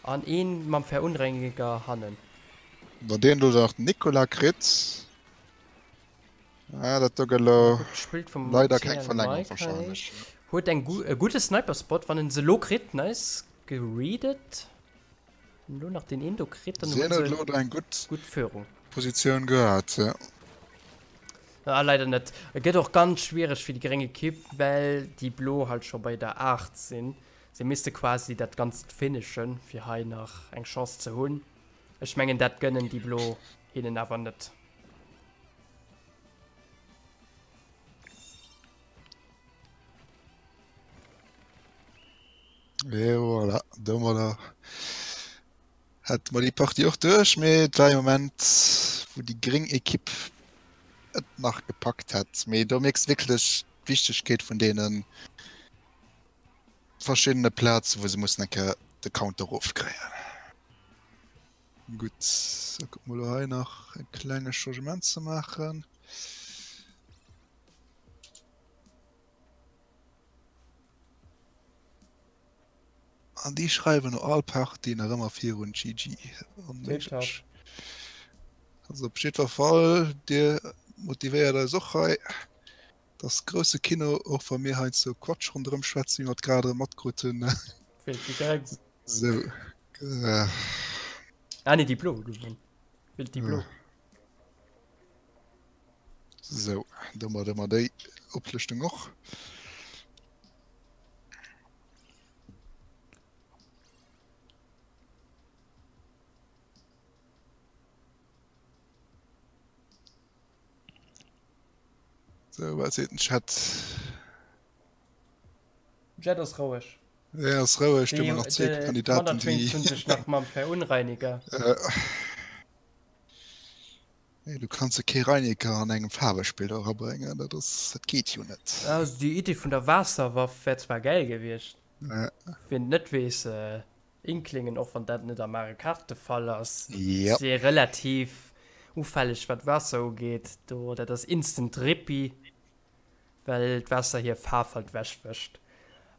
an een mam Verunrengeger hannen. Wann deen elo nach den Nicolas kritt. Ah, dat do gëtt elo Gutt gespillt vum leider keng TL Verlängerung Mike hei. wahrscheinlech. Huet eng gu e gudde Sniper-Spot, wann en se elo kritt. Nice gereadet. Lo nach den een do kritt, dann Si hunn huet se elo do eng gutt gutt Führung. Positioun gehat, ja. Ah, leider net. Et gëtt och ganz schwiereg fir déi gréng Ekipp, well déi blo halt scho bei der 8 sinn. Se misste quasi dat Ganzt finishen, fir hei nach eng Chance ze hunn. Ech mengen, dat gënnen déi blo hinnen awer net. Et voilà, domadder hätte mer déi Partie och duerch, mee et war e Moment, wou déi gréng Ekipp et nach gepackt hätt. Mee do mierks de wierklech d'Wichtegkeet vun deene verschiddene Plazen, wou se mussen eng Kéier de Counter erofkréien. Gutt, da kucke mer elo hei nach e klenge Changement ze maachen. An déi schreiwen no all Partie nach ëmmer virun GG. Onméiglech. Also op jiddwer Fall, dir motivéiert eis och hei. Et ass grousse Kino, och wa mir heiansdo Quatsch ronderëm schwätzen, wéi mer et grad erëm matkrut hunn. Wéilt déi gréng? Sou. Ah nee, déi blo hu gewonn. Wéilt déi blo. Sou, domat hu mer déi Oplëschtung och. Sou, wat seet den Chat? Den Chat ass roueg. Ja, ass roueg, do hu mer nach zwee Kandidaten, déi. D'Wonnertwins hunn sech nach mam Verunreiniger. Nee, du kanns jo kee Reiniger an engem Faarwespill do erabréngen, dat ass, dat geet jo net. Also déi Iddi vun der Waasserwaff wär zwar gäil gewiescht. Wien et net weess, Inklingen, och wann dat net am Mario Kart de Fall ass, si relativ ufälleg wat Waasser ugeet. Do, dat ass instant Rippi, well d'Waasser hir Faarf halt wechwëscht.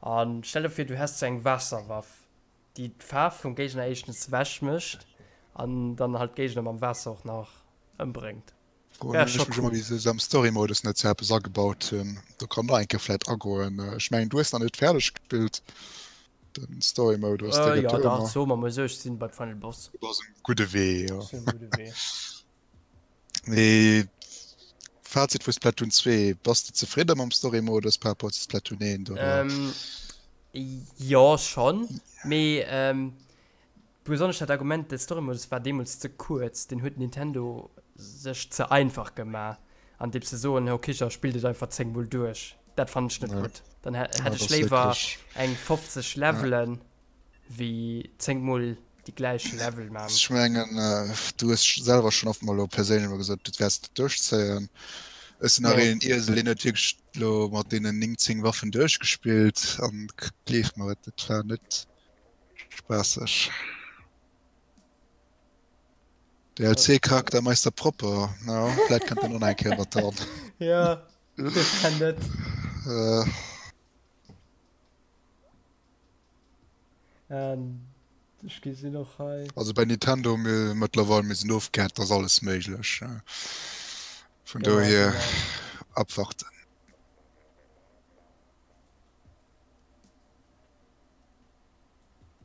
An stell der vir, du häss sou eng Waasserwaff, déi d'Faarf vum Géigner éischtens wech mécht an dann halt d'Géigner mam Waasser och nach ëmbréngt. Froen ech mech ëmmer, wéi se am Story-Modus net sou eppes agebaut hunn. Do kann nach eng Kéier vläit agoen. Ech mengen, du hues nach net fäerdeg gespillt, den Story-Modus. Äh, jo, dach, soe mer mol sou, ech sinn beim Final Boss. Du bass um gudde Wee, jo. Ech sinn um gudde Wee. Mee Fazit vu Splatoon 2, Bass de zefridde mam Story-Modus par rapport zu Splatoon 1, oder? Jo, schonn. Mee Besonnesch dat Argument, de Storymodus war deemools ze kuerz, deen huet Nintendo sech ze einfach gemaach, andeems se soen, ok, da spillt et einfach 10 mol duerch. Dat fannen ech net gutt. Dann hätt ech léiwer eng 50 Levelen, wéi 10 mol déi gläich Level man. Ech mengen, du hues selwer schonn oft mol elo perséinlech emol gesot, du wäers et duerchzéien. Ech sinn nach een Iesel, deen huet wierklech elo mat deenen 9, 10 Waffen duerchgespillt an gleef mer et, et war net Spaasseg. DLC-Charakter Meister Propper. Ja, vläit kënnt en och nach eng Kéier mat dran. Ja, firwat net? Äh. Ech gesinn och hei. Also bei Nintendo, mir mëttlerweil, mir sinn ofgehäit, ass alles méiglech. Vun dohier abwarten.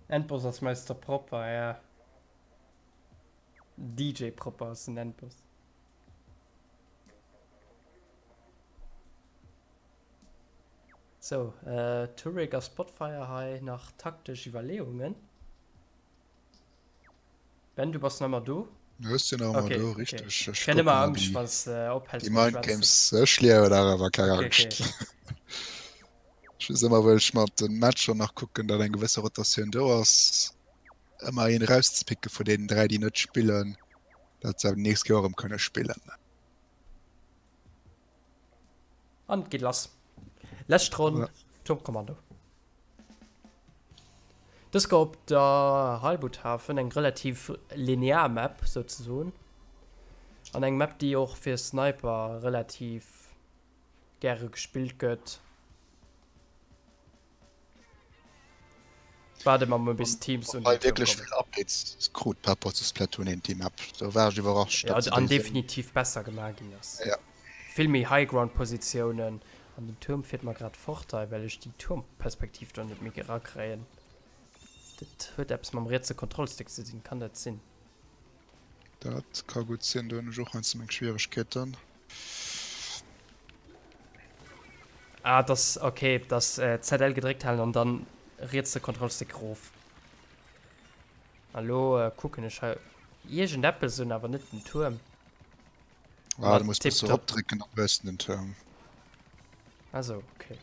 Endboss ass Meister Propper, ja. DJ Propper ass den Endboss. Sou, Turek a Spotfire hei nach taktesch Iwwerleeungen. Ben, du bass nach ëmmer do? Ech sinn nach ëmmer do, richteg. Ech kréien ëmmer Angscht, wann s de ophäls mat schwätzen. Déi Mindgames, ech liewen nach ëmmer, keng Angscht. Ech weess ëmmer, wëll ech mer de Matcher nach kucken, datt eng gewësse Rotatioun do ass, ëmmer een erauszepicke vun deenen 3, déi net spillen, datt se awer déi nächst Kéier och erëm kënne spillen. An et geet lass. Lescht Ronn, Turmkommando. Dës gouf op der Heilbutthafen, eng relativ linear Map souzesoen. An eng Map, déi och fir Sniper relativ gäre gespillt gëtt. Waarde mer mol bis d'Teams un den Turm kommen. Vill Updates krut par rapport zu Splatoon 1 déi Map. Do war ech iwwerrascht. Ja, an definitiv besser gemaach ginn ass. Ja. Vill méi Highground-Positiounen. An den Tuerm fiert mer grad fort hei, well ech déi Tuermperspektiv do net méi erakréien. Dat huet eppes mam rietse Kontrollstick ze dinn, kann dat sinn? Dat ka gutt sinn, do hunn ech och heiansdo meng Schwieregkeeten. Ah, das, okay, das äh, ZL gedréckt halen an dann rietse Kontrollstick rof. Hallo, äh, kucken ech hei iergendeppes un, awer net den Tuerm. Ah, du muss bësse eropdrécken, dann hues de den Tuerm. Also, okay.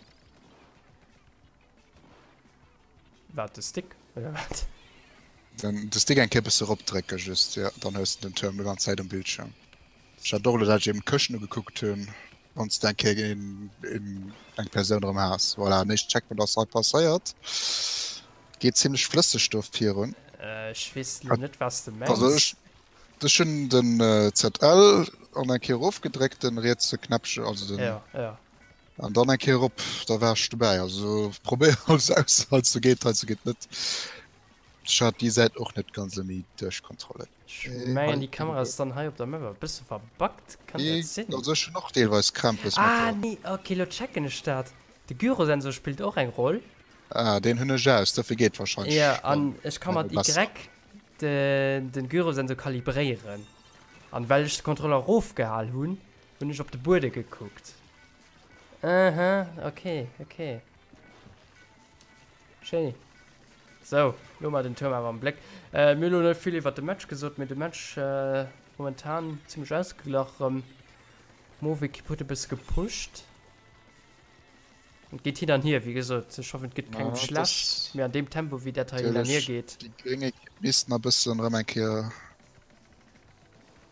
Wat, de Stick, oder wat? Den, de Stick eng Kéier bësse eropdrécken, just, ja, dann hues de den Tuerm de ganz Zäit um Bildschirm. Ech hat och elo, dat ech eben d'Këschten ugekuckt hunn, wann s de eng Kéier een, een, eng Persoun erëm has. Voilà, den éischten Checkpoint ass hei passéiert. Geet zimlech flësseg do virun. Ech weess elo net, wat s de mengs. Also ech, ech hunn den ZL an eng Kéier erofgedréckt, den rietse Knäppchen, also den. Ja, ja. An dann eng Kéier erop, da war ech dobäi. Also probéier alles aus, heiansdo geet, heiansdo geet net. Ech hat déi Säit och net ganz ëmmi duerch Kontrolle. Ech mengen déi Kamera ass dann hei op der Map e bësse verbuggt, kann dat sinn? Also ech hunn och deelweis Krämpes mat der. Ah nee, ok, lo checken ech dat. De Gyrosensor spillt och eng Roll. Ah, deen hunn ech aus, dofir geet wahrscheinlech. Jo, an ech ka mat Y den Gyrosensor kalibréieren. An well ech de Kontroller erofgehal hunn, hunn ech op de Buede gekuckt. Aha, ok, ok. Schéi. Sou, lo hu mer den Tuerm awer am Bléck. Mir hu lo net vill iwwert de Match gesot, mee de Match momentan zimmlech ausgeglach erëm. D'Mauve-Ekipp huet e bësse gepusht. Et geet hin an hier, wéi gesot. Ech hoffen, et gëtt kengem schlecht, mee an deem Tempo, wéi dat hei hin an hier geet. Déi gréng Ekipp misst nach e bëssen erëm eng Kéier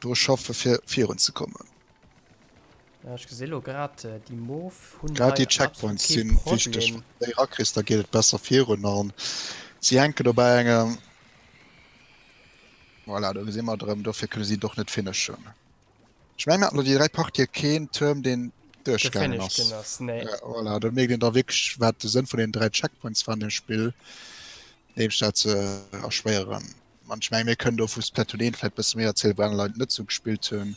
dru schaffe fir virun ze kommen. Ja, ech gesi lo grad déi Mauve hunn hei absolut kee Problem. Grad déi Checkpoints si wichteg. Wann du déi erakriss, da geet et besser virun an si hänken do bei engem. Voilà, do gesi mer et erëm. Dofir kënne si et och net finishen. Ech mengen, mir haten elo déi 3 Partië keen Tuerm, deen duerchgaangen ass. Gefinished ginn ass, nee. Ja, voilà, do mierkt een da wierklech, wat de Sënn vun deenen 3 Checkpoints war an deem Spill, nämlech dat ze erschwéieren. An ech mengen, mir kënnen do vu Splatoon 1 vläicht e bësse méi erzielen, wou aner Leit net sou gespillt hunn.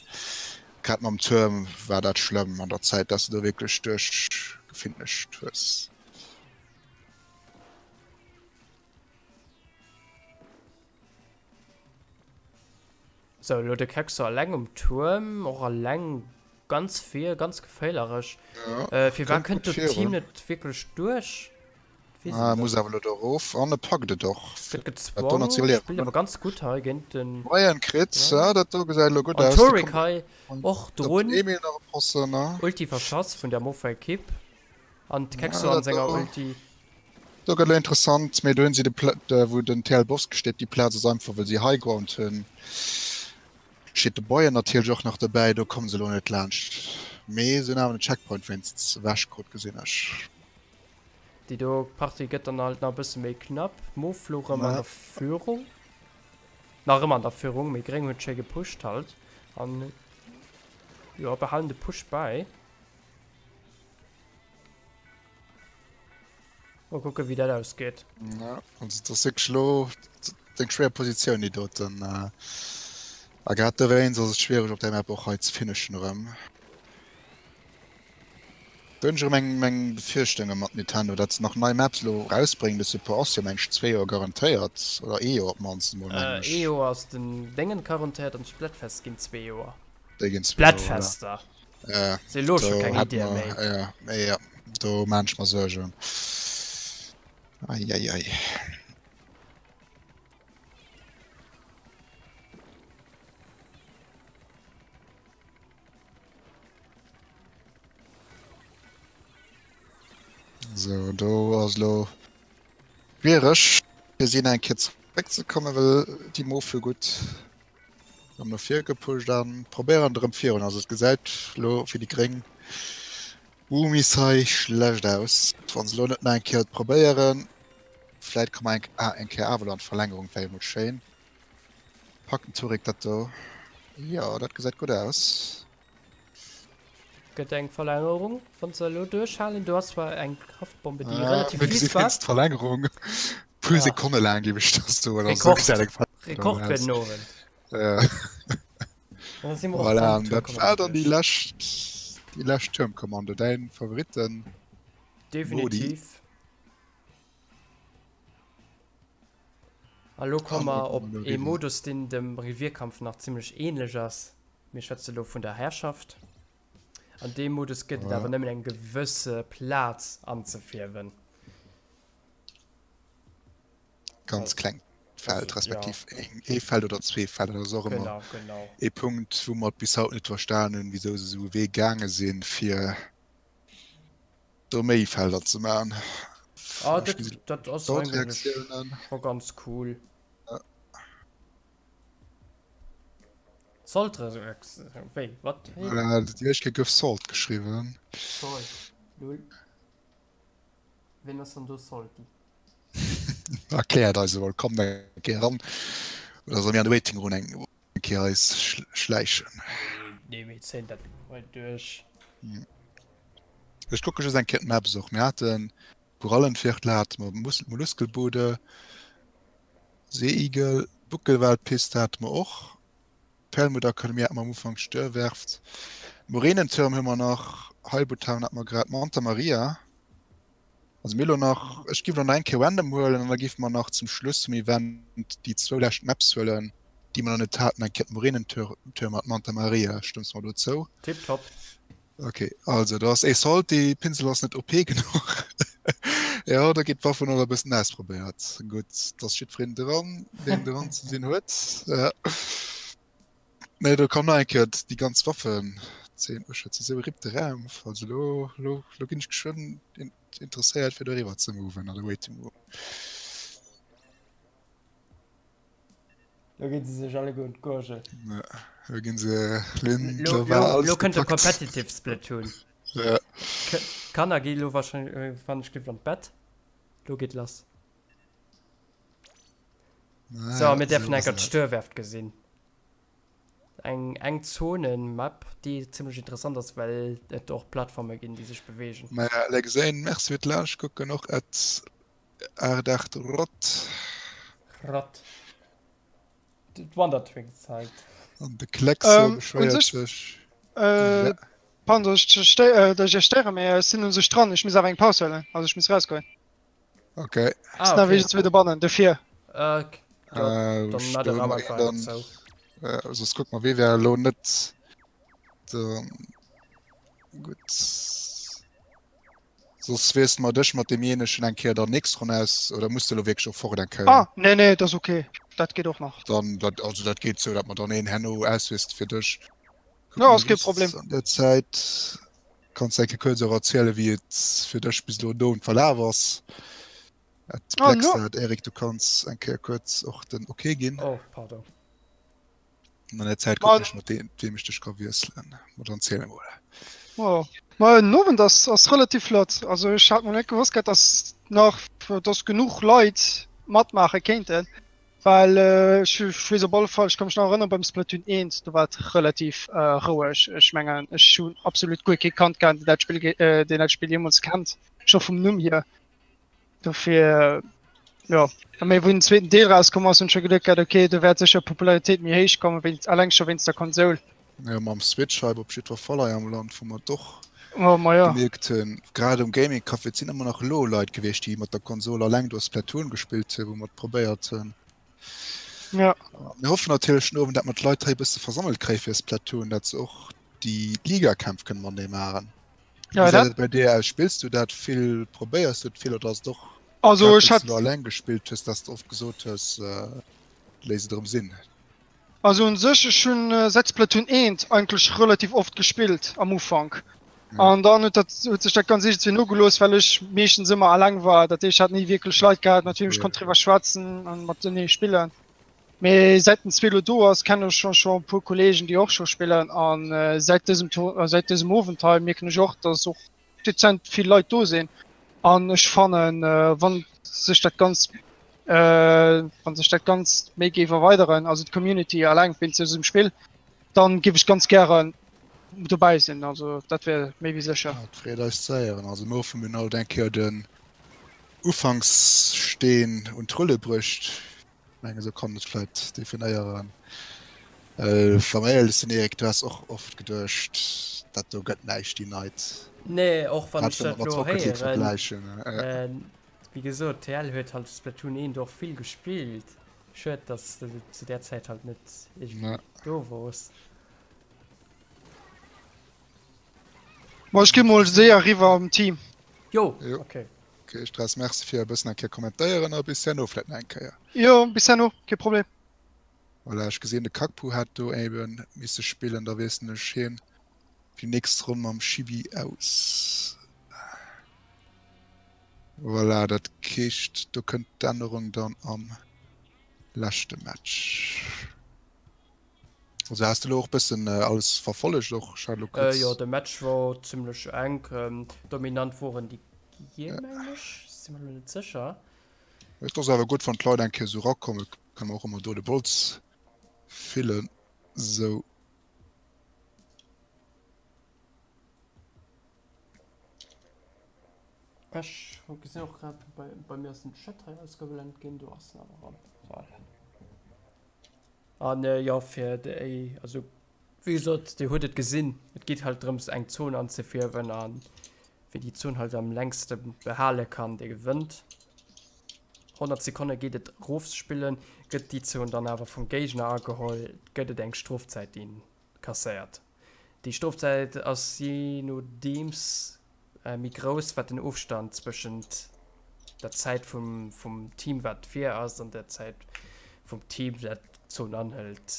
Grad mam Tuerm war dat schlëmm an der Zäit, dass de do wierklech duerchgefinished hues. Sou, elo de Kexo alleng um Tuerm, och alleng ganz vir, ganz geféilerech. Ja, äh, firwat kënnt kënnt gutt do d'Team virun. net wierklech duerch? Weess Ah, et muss net. awer elo do erof an e packt et och. Gëtt Dat do nach gezwong, ze iwwerliewen. spillt awer ganz gutt hei géint den. Moien Crit, Ja. ja, dat do gesäit elo gutt An aus. Do Turek kommt hei och op den drun. Emil nach e Posse, ne? Ulti verschass vun der Mofa Ekipp. An d'Kexo Ja, an dat senger do. Ulti. Do gëtt elo interessant, mee do hunn si de Pla wou den TL Bosque steet, déi Plaz ass einfach well si High Ground hunn. Steet de Boyen natierlech och nach dobäi, do komme se elo net laanscht. Mee se hunn awer den Checkpoint wéinstens ewech krut, gesinn ech. Déi do Partie gëtt dann halt nach e bësse méi knapp. Moflo rëm an der Führung. Nach ëmmer an der Führung, mee Gréng huet schéi gepusht halt. An jo, behalen de Push bäi. Mol kucken wéi dat ausgeet. Ja, also dat ass wierklech elo eng schwéier Positioun déi doten. A grad dowéinst ass et schwiereg op där Map och hei ze finishen erëm. Do hunn ech erëm eng meng Befürchtunge mat Nintendo, datt se nach nei Maps elo erausbréngen. De Support ass jo meng ech zwee Joer garantéiert oder ee Joer op d'mannst emol mengen ech. Ee Joer ass den Déngen garantéiert an d'Splatfest ginn zwee Joer. Déi ginn zwee Joer, voilà. Splatfester! Ja, Si elo scho do keng hat Idee mer, méi. ja, ja, do maan ech mer Suergen. Ei, ei, ei. So, do ass lo schwiereg fir si nach eng Kéier zeréckzekommen, well déi Mof jo gutt Erëm no vir gepusht an probéieren erëm virun. Also et gesäit lo fir déi gréng Umis hei schlecht aus. Wann se lo net nach eng Kéier et probéieren, vläit komme mer eng ah eng Kéier awer lo an d'Verlängerung, wär jo mol schéin. Packt den Turek dat do? Jo, dat gesäit gutt aus. Gëtt eng Verlängerung, wann se elo duerchhalen. Do ass zwar eng Kraftbombe, déi Ah, relativ mir fies gesi war. wéinst Verlängerung puer Ja. Sekonne laang, géif ech das soen. Also, Rekord. gesäit eng Verlängerung Rekord fir aus. den Owend. Ja. Dann si mer och Voilà, beim an dat war Tourkommando dann déi duerch. lescht, déi lescht Tuermkommando. Däin Favoritten, Modi. Definitiv. A lo komme An mer lo op komme mer ee eriwwer. Modus, deen dem Revierkampf nach zimmlech ähnlech ass. Mir schwätze lo vun der Herrschaft. An deem Modus gëtt et awer Ja. nëmmen eng gewësse Plaz anzefierwen. Ganz klengt Feld, Also, ja. respektiv ee Feld oder zwee Felder, dat ass och ëmmer Genau, genau. ee Punkt, wou mer et bis haut net verstan hunn, wisou se esou e Wee gaange sinn, fir do méi Felder ze maachen. Ah, Ech dat, gesi dat ass eigentlech Reaktiounen. scho ganz cool. Ja. Salt Resurrection, wéi, wat? Hey? Voilà, déi éischt Kéier gouf Salt geschriwwen. Salt, lol. Wien ass dann do Salty? Erkläert eis emol, kommt eng Kéier eran. Oder solle mir an de Waiting Room eng Kéier eis schläichen? Nee, mir zéien dat hei duerch. Ech kucke just eng Kéier d'Maps och. Mir haten Korallenviertel hate mer, Molluskelbude, Seeigel, Buckelwalpiste hate mer och, Perlmutterakademie hate mer am Ufank, Störwerft, Murenenturm hu mer nach, Heilbutthaven hate mer grad, Manta Maria. Also mir elo nach, ech giff elo nach eng Kéier random huelen an da giffe mer nach zum Schluss vum Event déi zwou lescht Maps huelen, déi mer nach net haten, eng Kéier d'Murenentürme an d'Manta Maria. Stëmms mer do zou? Tiptop. Ok, also do ass ee Salty, Pinsel ass net OP genuch. Jo, do geet d'Waff nach e bëssen ausprobéiert. Gutt, dass jiddwereen dran, deen dran ze sinn huet. Ja. Nee, do kann nach eng Kéier déi ganz Waffen zeen. Ech huet se sou rip de Raum. Also lo, lo, lo ginn ech geschwënn interesséiert fir doriwwer ze moven an de Waiting Room. Lo ginn se sech alleguer un d'Gurgel. Ja, lo ginn se Lynn, Lo, lo war lo, alles lo kënnt de gepackt. Competitive Splatoon. Ja. K Kanner gi lo wahrscheinlech, wann ech giff an d'Bett. Lo geet lass. Na So, ja, mir sou däerfen ass enker dat. d'Störwerft gesinn. Eng eng Zonen-Map, déi zimmlech interessant ass, well et och Plattforme ginn, déi sech beweegen. Maja, Alexane, merci fir d'Laanschtkucken och at 88 Rott. Rott. D'Wonder Twins halt. An de Kleckso Ähm, un beschwéiert sech, sech. äh, Ja. pardon, dass ech sté äh, dass ech iech stéieren, mee ech sinn un sech dran. Ech muss awer eng Paus huelen, also ech muss rausgoen. Okay. Ah, Sinn awer okay. iergendswéi dobannen, dofir. Äh, jo, Äh, dann mat de do Raum mer einfach een dann. zou. Äh, soss kuck mer, wee wär elo net. Dann. Gutt. Soss wiessle mer dech mat deemjéinegen eng Kéier dann nächst Ronn aus, oder muss de elo wierklech och fort eng Kéier? Ah, nee, nee, dat ass ok. Dat geet och nach. Dann, dat, also dat geet sou, dat mer dann een herno auswiesselt fir dech. Kuck Jo, mol ass kee just Problem. an der Zäit kanns de eng Kéier kuerz och erzielen, wéi et fir dech bis elo do verlaf ass. Et Ah, Plex jo. dat, Eric, du kanns eng Kéier kuerz och den Ok ginn. Oh, pardon. An der Zäit Ma, kucken ech mat deem, deem ech dech ka wiesselen. Ma dann ziel emol. oh. Ma den Owend ass, ass relativ flott. Also ech hat mol net gewosst gehat, dass nach, dass genuch Leit matmaache kéinten. Well ech weess op alle Fall, ech ka mech nach erënneren, beim Splatoon 1, do war et relativ roueg. Ech mengen, ech hunn absolut guer kee Kand gehat, deen dat Spill, deen dat Spill jeemools kennt, scho vum Numm hier. Dofir, jo. A méi wou den zweeten Deel rauskomm ass, hunn ech scho geduet gehat, okay, do wäert sécher d'Popularitéit méi héich kommen, wéinst, eleng scho wéinst der Konsol. Jo, mam Switch Hype op jiddwer Fall hei am Land, wou mer et och Oh, ma jo. gemierkt hunn. Grad um Gaming Café, et sinn ëmmer nach elo Leit gewiescht, déi mat der Konsol eleng do Splatoon gespillt hunn, wou mer et probéiert hunn. Ja. Mir hoffen natierlech den Owend, dat mer d'Leit hei e bësse versammelt kréie fir Splatoon, dat se och déi Ligakämpf kënne matenee maachen. Ja, Wéi dat gesäit et bei dir aus? Spills du dat vill? Probéiers du et vill oder ass et och Also grad ech wéi s hat du lo eleng gespillt hues, dass de oft gesot hues, léiss et erëm sinn? Also un sech, ech hunn säit Splatoon 1 eigentlech relativ oft gespillt am Ufank. Ja. An dann huet dat huet sech dat ganz iergendwéi nogelooss, well ech meeschtens ëmmer eleng war. Dat heescht, ech hat ni wierklech Leit gehat, mat wiem ech Ja. konnt driwwer schwätzen an matenee spillen. Mee säit den 2 lo do ass, kennen ech scho scho e puer Kollegen, déi och scho spillen. An säit dësem Tour säit dësem Owend hei mierken ech och, dass och dezent vill Leit do sinn. An ech fannen, wann sech dat Ganzt wann sech dat Ganzt méi géif erweideren, also d'Community eleng wéinst dësem Spill, dann géif ech ganz gären dobäi sinn. Also dat wär méi wéi sécher. Dat freet eis ze héieren. Also mir hoffen, mir hunn haut eng Kéier den Ufankssteen un d'Rulle bruecht. Mengen esou kann et vläit definéieren. Wa mer éierlech sinn Eric, du has och oft geduecht dat do gëtt näischt déi Night. Nee, och wann Grad ech wa mer dat mat lo Rocket League héieren. vergläichen. Wéi gesot, TL huet halt Splatoon 1 och vill gespillt. Schued, dass de zu där Zäit halt net iergendwéi do wors. Ma ech gi mol séier eriwwer am Team. Jo, ok. Ok Stress, merci fir e bëssen eng Kéier kommentéieren a bis herno vläit nach eng Kéier. Jo, bis herno, kee Problem. Voilà, ech gesinn de Kakpu hat do eben misse spillen, da wiesselen ech hien fir déi nächst Ronn mam Chibi aus. Voilà, dat heescht do kënnt d'Ännerung dann am leschte Match. Also has de lo och bëssen alles verfollegt och? Ech hat lo kuerz. Jo, de Match wor zimlech enk. Dominant woren déi Giel, mengen ech. Si mer lo net sécher. Et ass awer gutt, wann d'Leit eng Kéier esou erakommen, kann mer och ëmmer do de Bols fillen. Sou. Ech gesinn och grad, bei mir ass den Chat hei ausgeblent ginn, do ass en awer erëm. Voilà. An jo, fir déi, also wéi gesot, Dir hutt et gesinn, et geet halt drëms eng Zon anzefierwen a wien déi Zon halt am längste behale kann, dee gewënnt. 100 Sekonne geet et erofzespillen, gëtt déi Zon dann awer vum Géigner ageholl, gëtt et eng Strofzäit, déi en kasséiert. Déi Strofzäit ass jee nodeems méi grouss, wat den Ofstand zwëschent der Zäit vum vum Team wat vir ass an der Zäit vum Team dat d'Zon anhëlt.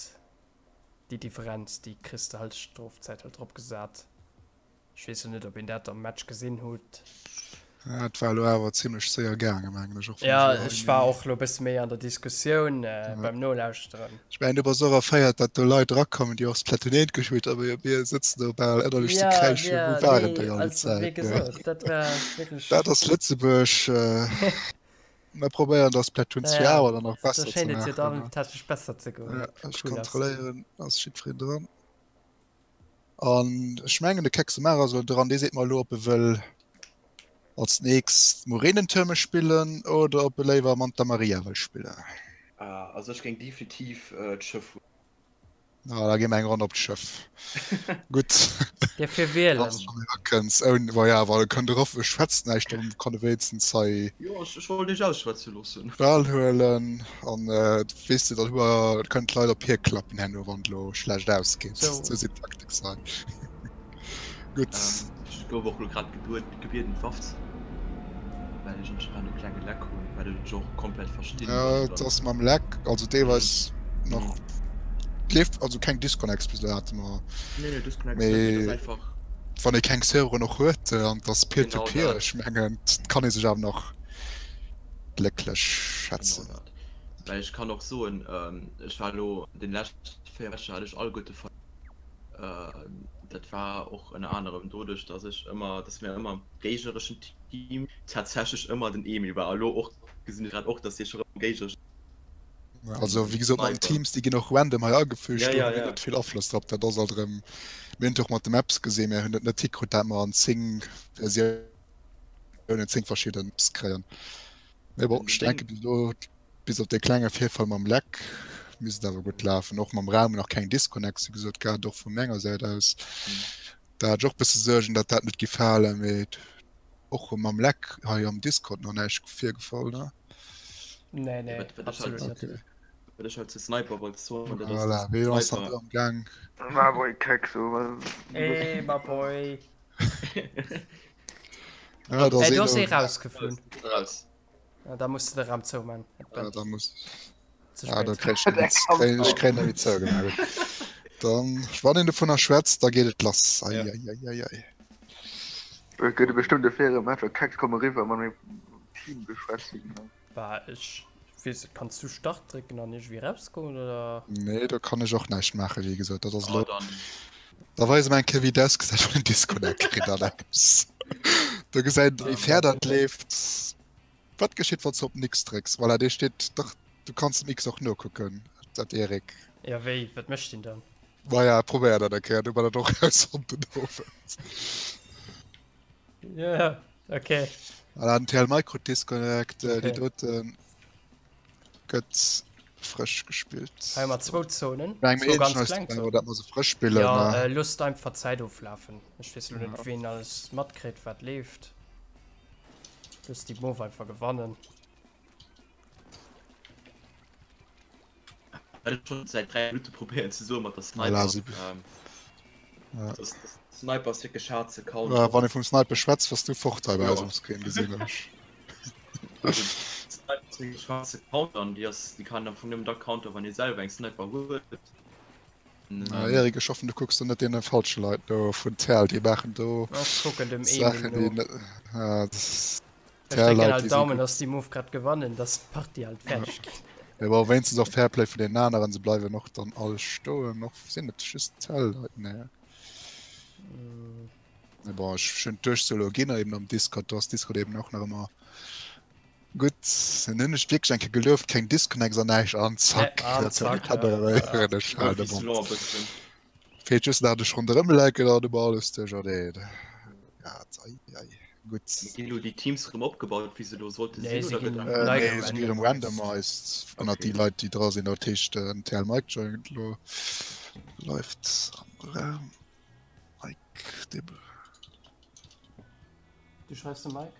Déi Differenz déi kriss de halt Strofzäit halt drop gesat. Ech weess jo net op een dat am Match gesinn hutt. Ja, et war elo awer zimlech séier gaangen, mengen ech och. Ja, ech war och elo e bësse méi an der Diskussioun ja. beim Nolauschteren. Ech mengen, du bass och erféiert, datt do Leit erakommen, déi och Splatoon 1 gespillt hunn, awer mir sëtzen do bal ënnerlech ze kräischen, ja, wou waren nee, déi all déi also, wéi Zäit? gesot, dat war wierklech. Dat ass Lëtzebuerg. Mir probéieren dat Splatoon 2 Ja, awer dann nach da besser ze schéint et jo maachen. dann tatsächlech besser ze goen. Ja, ech Cool ass. kontrolléieren, ass jiddwereen dran. An ech mengen de Kexemara ass elo dran, dee seet mer elo op e wëll als nächst Murenentürme spillen oder op e léiwer Manta Maria wëll spillen. Ah, also ech géing definitiv d'Schëff huelen. Na, da gi mer eng Ronn op d'Schëff. Gutt. Dir fir wielen. Wann s du schonn erakënns, oun, wa ja, wa e kënnt erof, e schwätzt näischt, dann kann e wéinstens hei. Jo, ech wollt iech ausschwätze loossen. D'Wahl huelen an weess de, dann hu mer, kënnen d'Leit op hie klappen herno, wann et elo schlecht ausgeet. Sou. Sou sinn d'Taktiks hei. Gutt. Ech gouf och elo grad gebieden d'Waff ze well ech anscheinend e klenge Leck hunn, wat ech och komplett verstinn. Jo, et ass mam Leck, also deelweis nach leeft, also keng Disconnects bis elo hate mer. Nee, nee, Disconnects net, mee et ass einfach. Wann ee keng Serveren och huet an et ass Peer to Peer, ech mengen, et kann ee sech awer nach glécklech schätzen. Genau dat. Well ech kann och soen, ech war elo den leschte 4 Matcher hat ech alleguerte verluer. Dat war och ënner anerem doduerch, dass ech ëmmer, dass mir ëmmer am géignereschen Team tatsächlech ëmmer den Emil war. A lo och gesinn ech grad och, dass dee scho rëm am géignereschen Also wéi gesot, mat den Sniper. Teams, déi ginn och random hei agefügt, Ja, do ja, hu mir ja. net vill Afloss drop. Dat ass alt erëm, mir hunn et och mat de Maps gesinn, mir hunn et net hikrutt, dat mer an 10 Versiounen 10 verschidde Maps kréien. Mee bon, Den ech Ding, denke bis elo Bis op dee klenge Virfall mam Leck misst et awer gutt lafen. Och mam Raum nach keng Disconnects, wéi gesot, grad och vu menger Säit aus. Da hat ech och bësse Suergen, datt dat net géif halen, mee och mam Leck hei am Discord nach näischt virgefall, ne? Nee, nee, Wat, wat ech absolut halt, net. Okay. wat ech halt zu Sniper wollt soen, dat ass, Voilà, dass wéi ass dann Sniper do am Gaang? Ma boy, Kekso, wat Hey, my boy. Ja, da Äh, ass do een ass ee elo. rausgeflunn. raus. Ja, da muss du de Raum zouman. Ja, da muss Zu ah, da spät. krieg ich net, krieg, ich krieg net zougemaach. Dann wann een dovunner schwätzt, da geet et lass. Ei, Ja. ei, ei, ei, ei. Et gëtt e bestëmmt e faire Match a Keks komme riwwer mat mengem Team beschwätzen. Bah, ech weess net, kanns du Start drécken an iergendwéi rausgoen oder? Nee, do kann ech och näischt maachen, wéi gesot. Dat ass Ah, elo. dann Da weise mer eng Kéier, wéi et ausgesäit, wann een Disconnect kritt an eppes. Do gesäit een, wéi fair dat leeft. Wat geschitt, wann s du op den X drécks? Voilà, dee steet dach, du kanns dem X och nokucken, dat Erik. Ja, wéi, wat mécht deen dann? Maja, probéier dat eng Kéier, du mer dat och rausfonnt den Owend. Ja, okay. Voilà, den TL Micro Disconnect, äh, déi Okay. doten gëtt frësch gespillt. Hei hu mer zwou Zonen, Meng zwou ganz eis kleng dat Zonen. dat mer se frësch spillen. Ja, ne? äh, loosst einfach d'Zäit oflafen. Ech weess elo net, Ja. ween alles matkritt, wat leeft. Looss déi Move einfach gewannen. Wat ech schon seit 3 Minuten probéieren ze soen mat der Sniper. Voilà, sie- ähm, Ja. das, das Sniper ass wierklech hart ze Ja, counteren. wann ee vum Sniper schwätzt, was du fort hei bei Ja. eis um Screen gesinn ech. Also, Sniper ass wierklech hart ze countern. Déi ass, déi kann am Fong nëmmen da countern, wann ee selwer eng Sniper huet. Na, Erik, ech hoffen, du kucks do net deene falsche Leit no vun Terl, déi maachen do Ech kucken dem Emil Saachen, déi no. net. Ja, das Ech drécken Terl-Leit, halt déi si Daumen, gutt. dass déi Move grad gewannen, dass d'Partie halt fäerdeg geet. Mee bon, wéinstens och Fairplay vun deenen aneren, se bleiwen och dann all stoen. Och sinn et just Terl-Leit? Nee. Mee bon, ech hunn d'Duerchsoo elo ginn, eben am Discord, do ass Discord eben och nach ëmmer Gutt, dann hunn ech wierklech eng Kéier gelueft, keng Disconnects an näischt an zack, an dat huet zack, dat ja. erëm e Schade Murphy's Bond. Law e bëssen. Feelt just nach, datt ech ronderëm lecken an ebe alles duercherneen. Ja, ei, ei. Gutt. Ginn elo déi Teams erëm opgebaut, wéi se elo sollte Nee, sinn, se oder ginn gëtt einfach. nei Nee, se ginn erëm gerandomized. randomized ënnert déi Leit, déi dra sinn. Dat heescht, den TL Mike joint elo. Bleift am Raum. Mike, dee. Du schreifs dem Mike?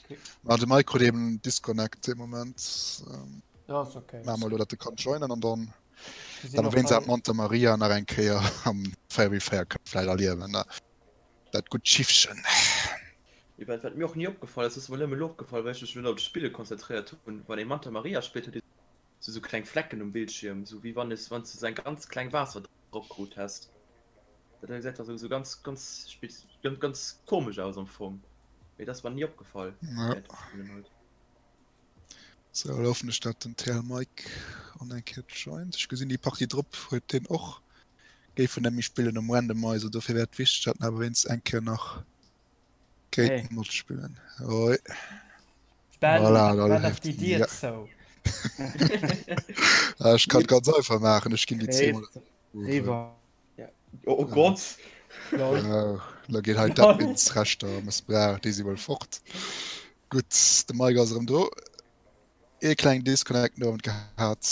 Okay. Ma de Mike krut eben Disconnect dee Moment. Ähm, Ja, ass okay. Maache mer elo, datt e kann joinen an dann. Gesinn Dann och wéinst hei. dat Manta Maria nach eng Kéier am 4v4 kënnt vläit erliewen. Ne? Dat gutt Schiffchen. Mee wat, wat mir och ni opgefall ass, ass mer nëmme elo opgefall, well ech mech elo op d'Spille konzentréiert hunn, wann ee Manta Maria spillt, huet ee sou sou kleng Flecken um Bildschierm, sou wéi wann es, wann s de sou eng ganz kleng Waasserdropp krut häss. Dat gesäit da sou sou ganz, ganz spez, ganz, ganz komesch aus am Fong. Mee dat ass mer ni opgefall Ja. während dem Spillen halt. Sou, elo hoffen ech dat den TL Mike an eng Kéier joint. Ech gesinn déi Partie drop huet deen och géif en nämlech spillen um Randomizer, dofir wär et wichteg dat en awer wéinst eng Kéier nach géint Hey. matspillen. Oi. Ben, Voilà, da maach dach leeft déi en. Dier Ja. zou. Ech kann et ganz einfach maachen, ech ginn déi zweemol Riwwer. Ja. Oh, oh Gott! Lol. Lo ginn hei d'Adminsrechter mëssbraucht, déi si wuel fort. Gutt, de Mike ass erëm do. Ee klengen Disconnect den Owend gehat.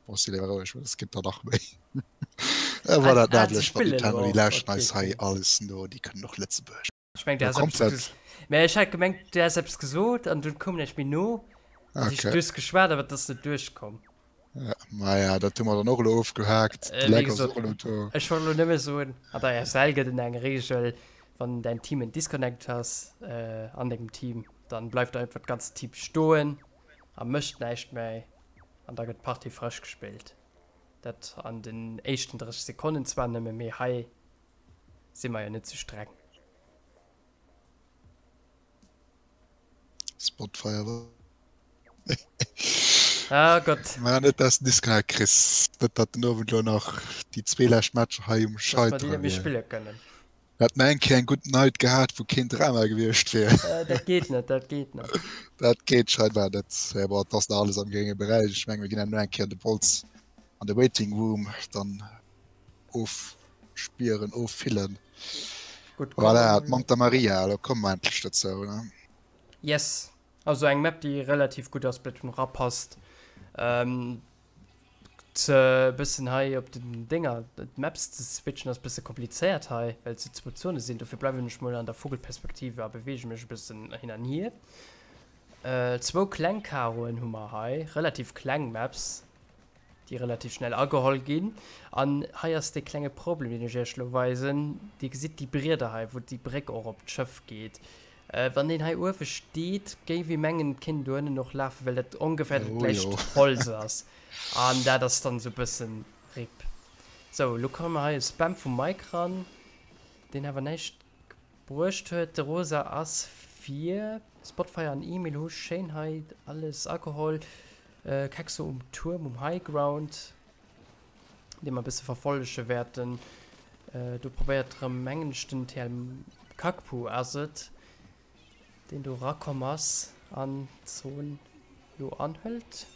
Bon, si léiwer roueg, well es gëtt der nach méi. Äh, voilà, Ah, ah, dat ze lech mat spillen Nintendo, elo. déi lauschten Okay, eis hei okay. alles no, déi kënnen och Lëtzebuergesch. Ech meng, du Ja, has eppes komplett. ges Mä ech hat gemengt, du häss eppes gesot an dunn koum näischt méi no. An Okay. du hues geschwat, awer et ass net duerchkomm. Ja, maja, dat hu mer dann och elo ofgehaakt. De Äh, wéi Leck ass gesot, och elo do. ech wollt elo nëmme soen, an der RSL gëtt et eng Reegel, wann däin Team en Disconnect ass äh, an dengem Team, dann bleift einfach d'ganzt Team stoen a mécht näischt méi an da gëtt d'Partie frësch gespillt. Dat an den éischten 30 Sekonnen zwar nëmme, mee hei si mer jo net sou streng. Spotfire war. Ah Gott. Mä net dass den Disconnect kriss. Net dat den Owend lo nach déi zwee lescht Matcher hei um Dass mer déi Scheiteren net méi wier. spille kënnen. Mir haten eng Kéier eng gutt Night gehat wou keen Drama gewiescht wier. Äh, dat geet net, dat geet net. Dat geet scheinbar net. Ja, bon, et ass nach alles am grénge Beräich. Ech menge mir ginn herno eng Kéier de Bols an de Waiting Room dann ofspieren, offillen. Gutt, Voilà, komm. d'Manta Maria, elo komme mer endlech dozou, ne? Yes, also eng Map déi relativ gutt a Splatoon rapasst. Ähm, ze bëssen hei op den Dénger d'Maps ze switchen ass bësse komplizéiert hei, well et sou zwou Zone sinn. Dofir bleiwen ech mol an der Vogelperspektive a beweege mech e bëssen hin an hier. Äh, zwou kleng Karoen hu mer hei, relativ kleng Maps, déi relativ schnell ageholl ginn. An hei ass dee klenge Problem, deen ech iech elo weisen. Dir gesitt déi Brieder hei, wou déi Bréck och op d'Schëff geet. Wann deen hei uewe steet, géif ee mengen, et kéint do ënnen och lafen, well dat ongeféier dat Oh gläicht jo. Holz ass. An dat ass dann esou e bëssen RIP. Sou, elo komme mer hei e Spam vum Mike ran, deen awer näischt bruecht huet. De Rosa ass vir. Spotfire an Emil hu schéin hei alles ageholl. Kekso um Tuerm um High Ground, dee mer e bësse verfollege wäerten. Do probéiert erëm, mengen ech, den TL Kakpu ass et, deen do erakomm ass an d'Zon lo anhëlt.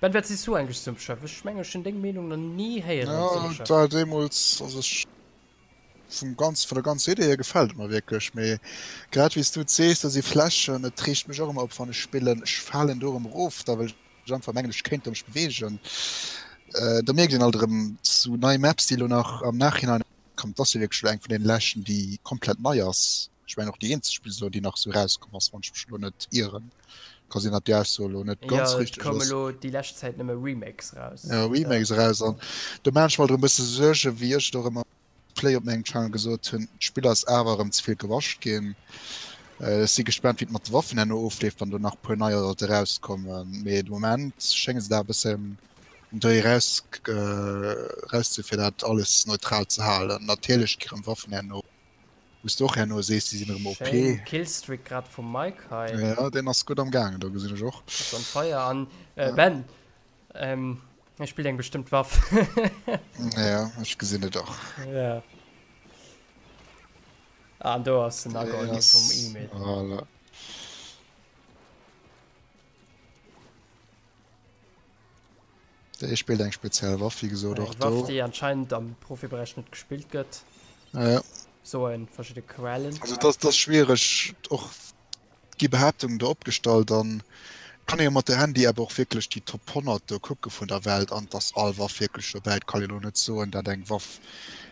Ben, wat sees du eigentlech zum Schëff? Ech mengen, ech hunn deng Meenung nach ni héieren zum Ja, Schëff. et war deemools, also ech vum ganz, vun der ganzer Idee hier gefält et mer wierklech, mee grad wéi s du et sees, do si Flächen, et reegt mech och ëmmer op wann ech spillen, ech falen do erëm erof, da well ech einfach mengen ech kéint mech beweegen. Da mierkt een alt erëm sou nei Maps déi elo nach am Nachhinein kommen, et ass jo wierklech elo eng vun deene leschten déi komplett nei ass, ech mengen och déi eenzeg bis elo déi nach sou erauskomm ass, wann ech mech elo net ieren. Ka sinn, datt déi Ausso elo net ganz Jo, et richteg koume ass. elo déi lescht Zäit nëmme Remakes raus. Jo, Remakes eraus an do maan ech mer alt erëm e bësse Suergen, wéi ech et och ëmmer Play op mengem Channel gesot hunn, d'Spill ass awer erëm ze vill gewascht ginn. Ech si gespaant, wéi et mat de Waffen herno ofleeft, wann do nach e puer neier sollte erauskommen. Mee de Moment schénge se da e bëssen den Dréi eraus eraus ze fir dat alles neutral ze halen. Natierlech gi rëm Waffen herno Wous de och herno sees, déi sinn erëm OP. Schéin Killstreak grad vum Mike hei. Ja, deen ass gutt am gaangen, do gesinn ech och. Ass on fire an Ben, hie spillt eng bestëmmt Waff. Ja, ech gesinn et och. Ja. An do ass den ageholl gi vum Emil. Voilà. Dee spillt eng speziell Waff, wéi gesot, och Eng Waff, do. déi anscheinend am Profiberäich net gespillt gëtt. Ja. Soen verschidde Quellen. Also dat ass schwiereg, och gi Behaaptungen do opgestallt an kann ee jo mat der Handy-App och wierklech déi Top 100 do kucke vun der Welt an et ass all Waff wierklech dobäi. Et kann een elo net soen, dat eng Waff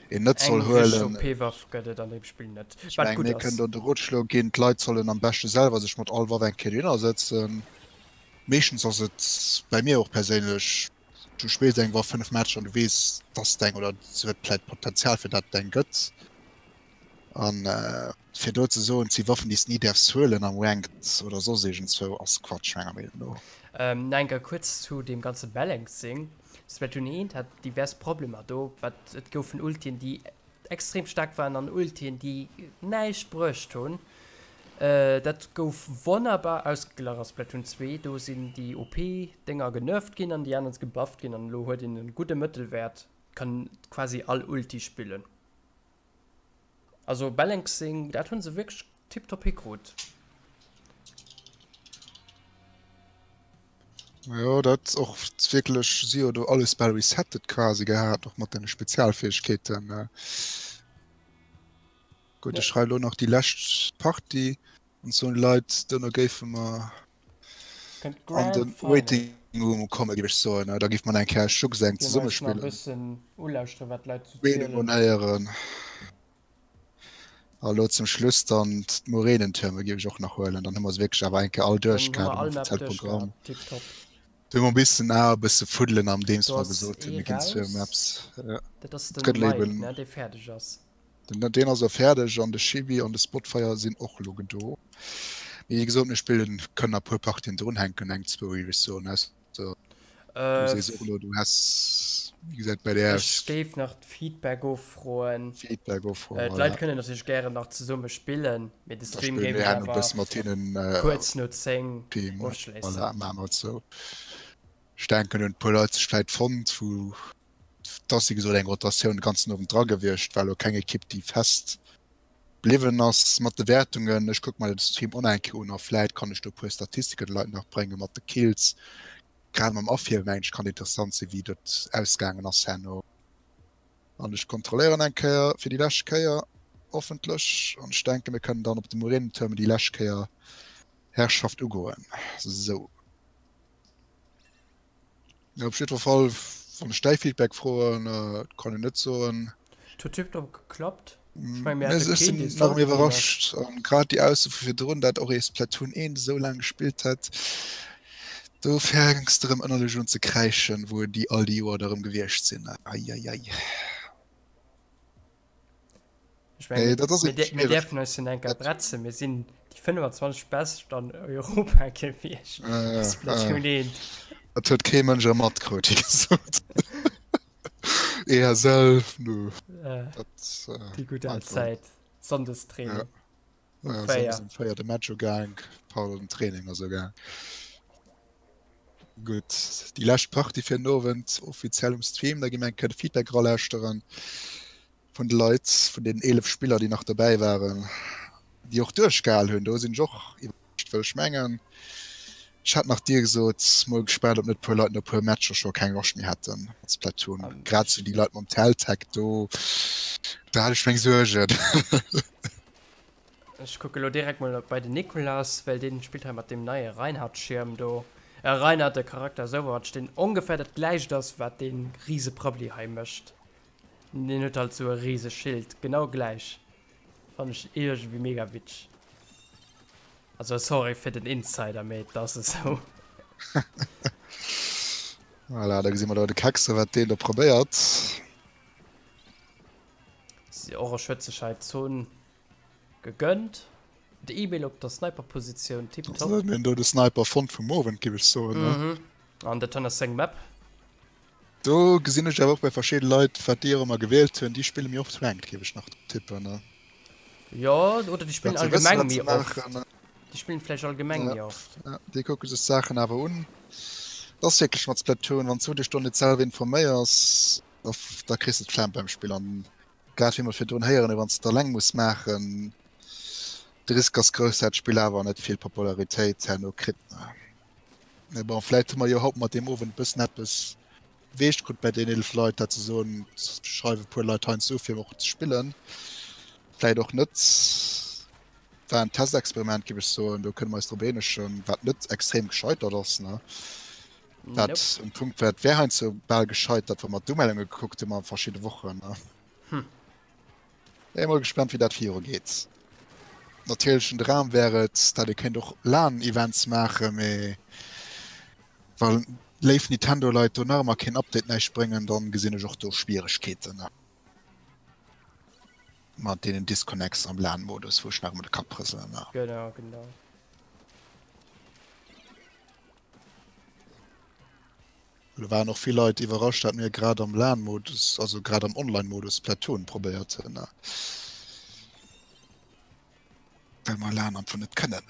een net soll Eng richteg huelen. OP-Waff gëtt et an deem Spill net, Ech wat mengen, gutt mir ass. kënnen do de Rotschlo ginn, d'Leit sollen am beschte selwer sech mat all Waff eng Kéier dohinner sëtzen. Meeschtens ass et bei mir och perséinlech, du spills eng Waff 5 Matcher an du weess, dass et eng oder se huet vläit Potenzial fir dat et eng gëtt. An fir do ze soen, et si Waffen déi s ni däerfs huelen am Ranked oder soss iergendzwou ass Quatsch menger Meenung no. Nach eng Kéier kuerz zu deem ganze Balancing. Splatoon 1 hat divers Problemer do, wat et goufen Ultien déi extrem staark waren an Ultien déi näischt bruecht hunn. Dat gouf wonnerbar ausgeglach a Splatoon 2. Do sinn déi OP Dénger genervt ginn an déi aner gebufft ginn an elo huet een e gudde Mëttelwäert, kann quasi all Ulti spillen. Also Balancing, dat hunn se wierklech tiptop hikrut. Jo, dat och wierklech, si jo do alles bal resettet quasi gehat, och mat den Spezialfäegkeeten. Gutt, ech schreiwe lo nach déi lescht Partie an soen de Leit, duerno géife mer an de Waiting Room kommen, géif ech soen. Da géife mer nach eng Kéier Schux eng zesumme spillen. Meenung unhéieren. A lo zum Schluss dann d'Murenentürme géif ech och nach huelen. Dann hu mer se wierklech awer eng Kéier all duerch gehat am offizielle Programm. Do hu mer e bëssen a e bësse fuddelen andeems mer gesot hunn, mir ginn zwou Maps. Dat ass den Mike, ne, dee fäerdeg ass. Den deen ass elo fäerdeg an de Chibi an de Spotfire sinn och elo gedo. Mee wéi gesot, mir spillen, kënnen nach e puer Partien drunhänken, eng, zwou géif ech soen, ausser du sees och elo, du häss, wéi gesäit et bei där Ech aus? géif nach d'Feedback offroen. Feedback offroen, voilà. D'Leit kënnen natierlech gären nach zesumme spillen, mee de Da Stream spille géif mir ech herno e awer bësse mat hinnen kuerz no 10 Team, ofschléissen. voilà, maache mer et sou. Ech denken, hunn e puer Leit sech vläit fonnt, wou Et ass wéi gesot eng Rotatioun de ganzen Owend dra gewiescht, war elo keng Ekipp déi fest bliwwen ass mat de Wäertungen. Ech kucke mer de Stream och nach eng Kéier un a vläit kann ech do e puer Statistiken de Leit nach brénge mat de Kills. Grad mam Afhiewen mengen ech kann interessant sinn wéi dat ausgaangen ass herno. An ech kontrolléieren eng Kéier fir déi lescht Kéier hoffentlech an ech denke mir kënnen dann op de Murenentürmen déi lescht Kéier Herrschaft ugoen. Sou. Ja, op jiddwer Fall, wann ech däi Feedback froen, kann een net soen. Et huet tiptop geklappt. Ech meng, mir hate keen, dee nach iwwerrascht. An grad déi Ausso vu virdrun, dat och ee Splatoon 1 esou laang gespillt hätt, do fänks de erëm ënnerlech un ze kräischen, wou déi all déi Joer da erëm gewiescht sinn. Eieiei. Ech meng, nee, mir, mir, mir dierfen eis jo enker bretzen. Mir sinn déi 25 Bescht an Europa gewiescht. Äh, äh, dat huet kee Mënsch erëm matkritt, wéi gesot. ESL, nö. Äh, dat, äh, déi gutt al Zäit. Sonndestraining. Ja. Ja, Sonndes um 4 de Match ugaang, pardon, Training ass ugaang. Gutt, déi lescht Partie fir den Owend offiziell um Stream, da gi mir eng Kéier de Feedback eralauschteren vun de Leit, vun deenen 11 Spiller, déi nach dobäi waren, déi och duerchgehal hunn. Do sinn ech och iwwerrascht, well ech mengen, ech hat nach dir gesot, mol gespaant, ob net e puer Leit no e puer Matcher scho keng Loscht méi hätte mat Splatoon. Grad sou déi Leit mam Teltec do, do hat ech meng Suergen. Ech kucke lo direkt mol bei den Nicolas, well deen spillt hei mat deem neie Reinhardt-Schirm do. Äh, Reinhardt, de Charakter aus Overwatch, deen ongefähr dat gläicht ass, wat dee Riseprabbeli hei mécht. Deen huet halt sou e rise Schild, genau gläich. Fannen ech iergendwéi mega witzeg. Also sorry fir den Insider, mee et ass esou. Voilà, da gesi mer do de Kekse, wat deen do probéiert. Och huet sech hei d'Zon gegönnt. De Emil op der Sniper-Positioun, tiptop. Also, mir hunn do de Sniper fonnt vum Owend, géif ech soen, ne? Mhm. An dat dann ass seng Map. Do gesinn ech awer och bei verschidde Leit, wat déi och ëmmer gewielt hunn, déi spille méi oft Ranked, géif ech nach tippen, ne? Jo, oder déi spillen Dat se wëssen, allgemeng wat méi se oft. maachen, ne? Déi spillen vläicht allgemeng Ja, méi oft. ja, déi kucke sech d'Saachen awer un. Dat ass wierklech mat Splatoon, wann s du dech do net selwer informéiers, da, da kriss de d'Flemm beim Spill an Grad wéi mer virdrun héieren hunn, wann s de et eleng muss maachen, de Risk ass grouss, dat d'Spill awer net vill Popularitéit herno kritt. Mee bon, vläit hu mer jo haut mat deem Owend e bëssen eppes beweegt krut bei deenen 11 Leit, dat se soen, schreiwe puer Leit heiansdo u fir och ze spillen. Vläit och net. War en Testexperiment, géif ech soen. Do kënne mer eis drop eenegen, wat net extrem gescheitert ass, ne? Wat Nope. um Punkt war, et wär heiansdo bal gescheitert, wa mer d'Umellunge gekuckt hu mer verschidde Wochen, ne? Hm. Ech mol gespannt, wéi dat viru geet. Natierlech den Dram wär et, dat ee kéint och LAN-Events maachen, mee wa léif Nintendo-Leit do nach ëmmer keen Update näischt bréngen, dann gesinn ech och do Schwieregkeeten mat deenen Disconnects am LAN-Modus, wou ech nach ëmmer de Kapp rëselen. Genau, genau. Do waren och vill Leit iwwerrascht, dat mir grad am LAN-Modus, also grad am Online-Modus Splatoon probéiert hunn. Well mer LAN einfach net kënnen.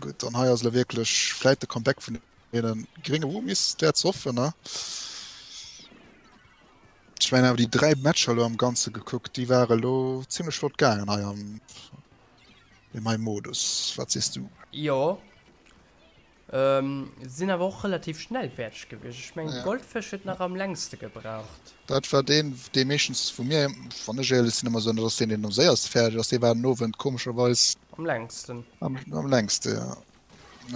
Gutt, an hei ass elo wierklech vläit de Comeback vun deene grénge Woomies, dat ze hoffen, ne? Ech mengen awer déi 3 Matcher elo am Ganze gekuckt, déi ware elo zimmlech flott gaangen hei am deem hei Modus. Wat sees du? Jo, Sinn awer och relativ schnell fäerdeg gewiescht. Ech mengen Goldfësch huet nach am längste gebraucht. Dat war deen, dee meeschtens vu mir, wann ech éierlech sinn, ëmmer soen, dat ass deen, deen am séierste fäerdeg ass. Dee war den Owend komescherweis Am längsten. am, am längste, ja.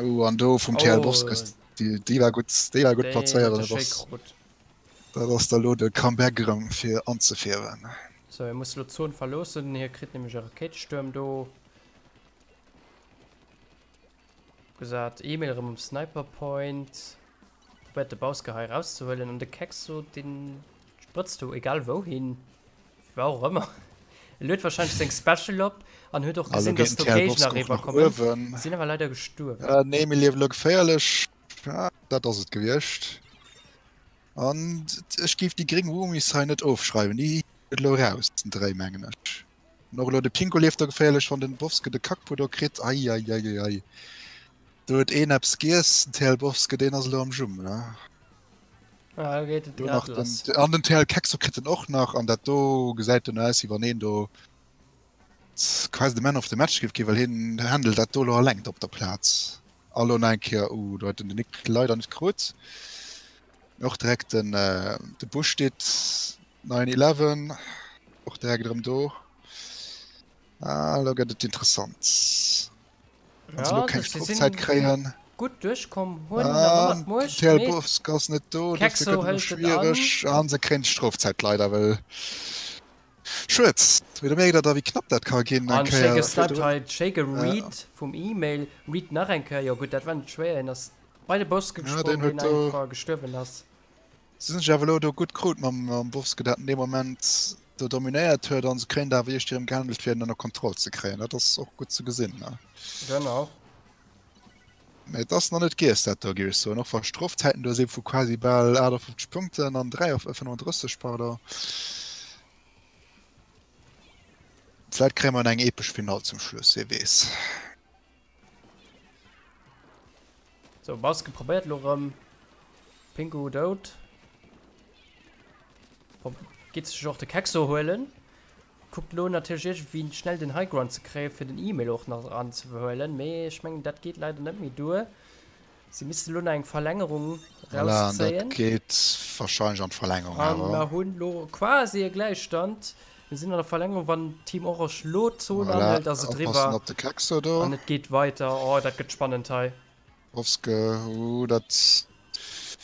Oh, an do vum TL Boskes, déi, déi war gutt, déi war gutt Déi huet plazéiert. e Dat schéi ass, krut. dat ass da lo de Comeback erëm fir anzefieren. Sou, hie muss lo d'Zon verloossen. Hie kritt nämlech e Rakéitestuerm do. Gesat, Emil erëm um Sniper Point. Probéiert de Bauske hei erauszehuelen an de Kexo deen sprëtzt do egal wouhin, wou och ëmmer. E luet wahrscheinlech seng Special op an huet och Also gesinn, geet dass do den TL Géigner Bauske och eriwwer nach kommen. uewen. Sinn awer leider gestuerwen. Äh, den Emil lieft elo geféierlech. Ah, dat ass et gewiescht. An ech géif déi gréng Woomies hei net ofschreiwen. Déi huet elo eraus, den Dréi, mengen ech. An och elo de Pingo leeft da geféierlech, wann den Bowske de Kackpo do kritt. Eieieiei. Do huet een eppes giess, den TL Bowske, deen ass elo am Jumm, ne? Ah, do geet et Do grad nach den, lass. an den TL Kexo kritt en och nach, an dat do gesäit duerno aus, wéi wann een do quasi de Man of the Match géif ginn, well hien handelt dat do elo alleng op der Plaz. A lo nach eng Kéier, uh, do huet en den Nick leider net krut. Och direkt den, de Buschdit 9-11, och direkt erëm do. Ah, lo gëtt et interessant. Wann se Ja, lo keng si sinn Strofzäit kréien. gutt duerchkomm, hunn nach ëmmer Ah, d'Muecht, TL mee Bosk ass net do, dofir Kexo gëtt et elo hëlt et an. schwiereg. An se kréien d'Strofzäit leider, well Schued, mee do mierkt der da wéi knapp dat ka ginn eng An schéi Kéier gesniped virdrun. hei, schéi Ja. geread vum Email, read nach eng Kéier, jo gutt dat war net schwéier, hien ass bei de Boske Ja, gesprong, deen deen huet do. einfach gestuerwen ass. Se sinn sech awer elo do gutt krut mam mam Bowske, dat en dee Moment do dominéiert huet an se kréien dat awer iergdéi erëm gehandelt fir en ënner Kontroll ze kréien. Dat ass och gutt ze gesinn, ne? Genau. Mee et ass nach net giess dat do, géif ech soen, och wa Strofzäiten do si vu quasi bal 58 Punkten an 3 35, pardon. Vläit kréie mer eng epesch Finall zum Schluss, wie weess. Sou, Bauske probéiert lo rëm. Pingu dout. Geet sech och de Kexo huelen. Kuckt lo natierlech iergendwéi schnell den High Ground ze kréien, fir den Email och nach eran ze huelen, mee ech mengen dat geet leider net méi duer. Si misste lo nach eng Verlängerung Voilà, an dat rauszéien. geet warscheinlech an d'Verlängerung An awer. mer hunn lo quasi e Gläichstand. Mir sinn an der Verlängerung, wann Team Orange lo d'Zon Voilà, anhëlt, ass et oppassen eriwwer op de Kexo do. an et geet weiter. Oh, dat gëtt spannend hei. Ofske, uh, dat.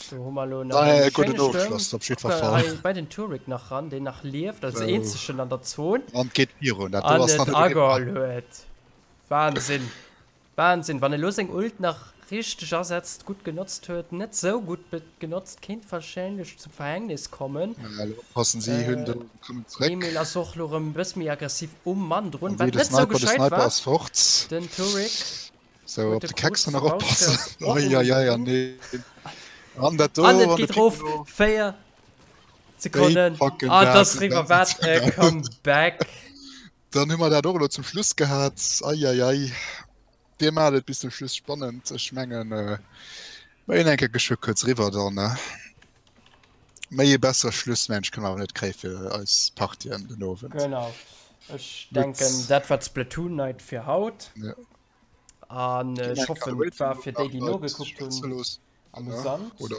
Do hu mer lo nach en e gudden schéine Stuerm. Ofschloss op jiddwer Kucke Fall. hei bei den Turek nach ran, deen nach lieft, als Sou. eenzegen an der Zon. An et geet virun, dat do An ass et nach net eriwwer. ageholl huet. Wahnsinn! Wahnsinn! Wann e lo seng Ult nach richteg asetzt, gutt genotzt huet, net sou gutt genotzt, kéint wahrscheinlech zum Verhängnis kommen. Ja, elo oppassen, si hunn do, kommen zréck. Emil ass och lo rëm e bësse méi aggressiv um Mann drun, An wéi wat de net sou Sniper, de gescheit Sniper war. ass fort. Den Turek. Sou, Huet op de de Kexo Kruz nach oppassen. rausgehört. Oi, oi, oi, an nee. An dat do, An et an de geet erof, Piccolo. 4 Déi Sekonnen. packen An dat ass riwwer, wat e Comeback. Dann hu mer dat och elo zum Schluss gehat. Ei, ei, ei. Dir maacht et bis zum Schluss spannend. Ech mengen, mer ginn eng Kéier geschwë kuerz riwwer dann, ne? Méi e bessere Schluss, mengen ech, kënne mer awer net kréie fir eis Partien den Owend. Genau. Ech Gutt. denken, dat war d'Splatoon Night fir haut. Ja. An Ginn ech eng hoffen, Kéier et war Rating fir déi, déi nach Leit nogekuckt schwätze hunn, loossen, amüsant. oder?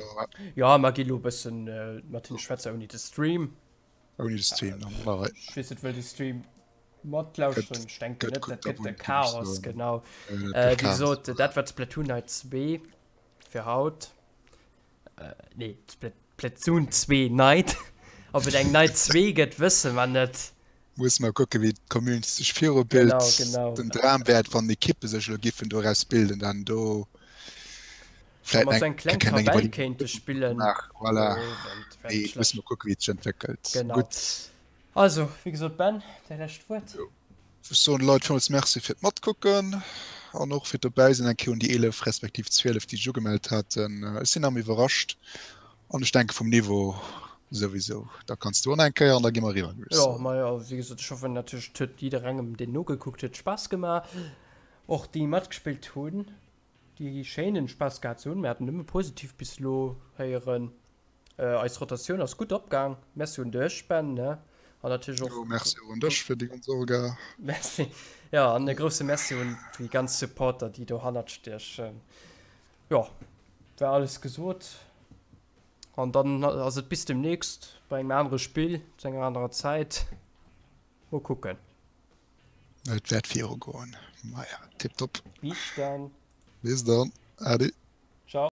Ja, mer gi lo e bëssen mat hinne schwätzen ouni de Stream. Ouni de Stream dann. Voilà. Ech weess net, wëll de Stream matlauschteren? Ech denken net, dat gëtt e Chaos, genau. Wéi gesot, dat war d'Splatoon Night 2 fir haut. Nee, d'Splatoon 2 Night. Ob et eng Night 2 gëtt, wësse mer net. Musse mer kucken, wéi d'Community sech virubilt. Genau, genau. Den Dram wär et, wann Ekippe sech elo giffen doraus bilden, dann do vläit eng eng kleng Tabell kéinte spillen. Voilà. Mee musse mer kucken, wéi et sech entwéckelt. Genau. Gutt. Also, wéi gesot, Ben, däi lescht Wuert. Ech soen de Leit villmools Merci fir d'Matkucken an och fir d'Dobäi sinn, eng Kéier un déi 11 respektiv 12, déi sech ugemellt haten. Ech sinn erëm iwwerrascht an ech denke vum Niveau souwisou. Da kanns du och nach eng Kéier an da gi mer eriwwer, géif ech soen. Jo, majo, wéi gesot, ech hoffen natierlech, et huet jidderengem, deen nogekuckt huet, Spaass gemaach. Och déi matgespillt hunn, déi schéinen Spaass gehat ze hunn. Mir haten nëmme positiv bis elo héieren. Eis Rotatioun ass gutt opgaang. Merci un dech Ben, ne? An natierlech och. Jo, merci och un dech fir déi ganz Orga. Merci. Jo, an e grousse Merci un déi ganz Supporter, déi dohannert stiechen. Jo, war alles gesot. An dann ass et bis demnächst bei engem anere Spill, zu enger anerer Zäit. Mol kucken. Et wäert virugoen. Maja, tiptop. Bis dann. Bis dann. Ade. Ciao.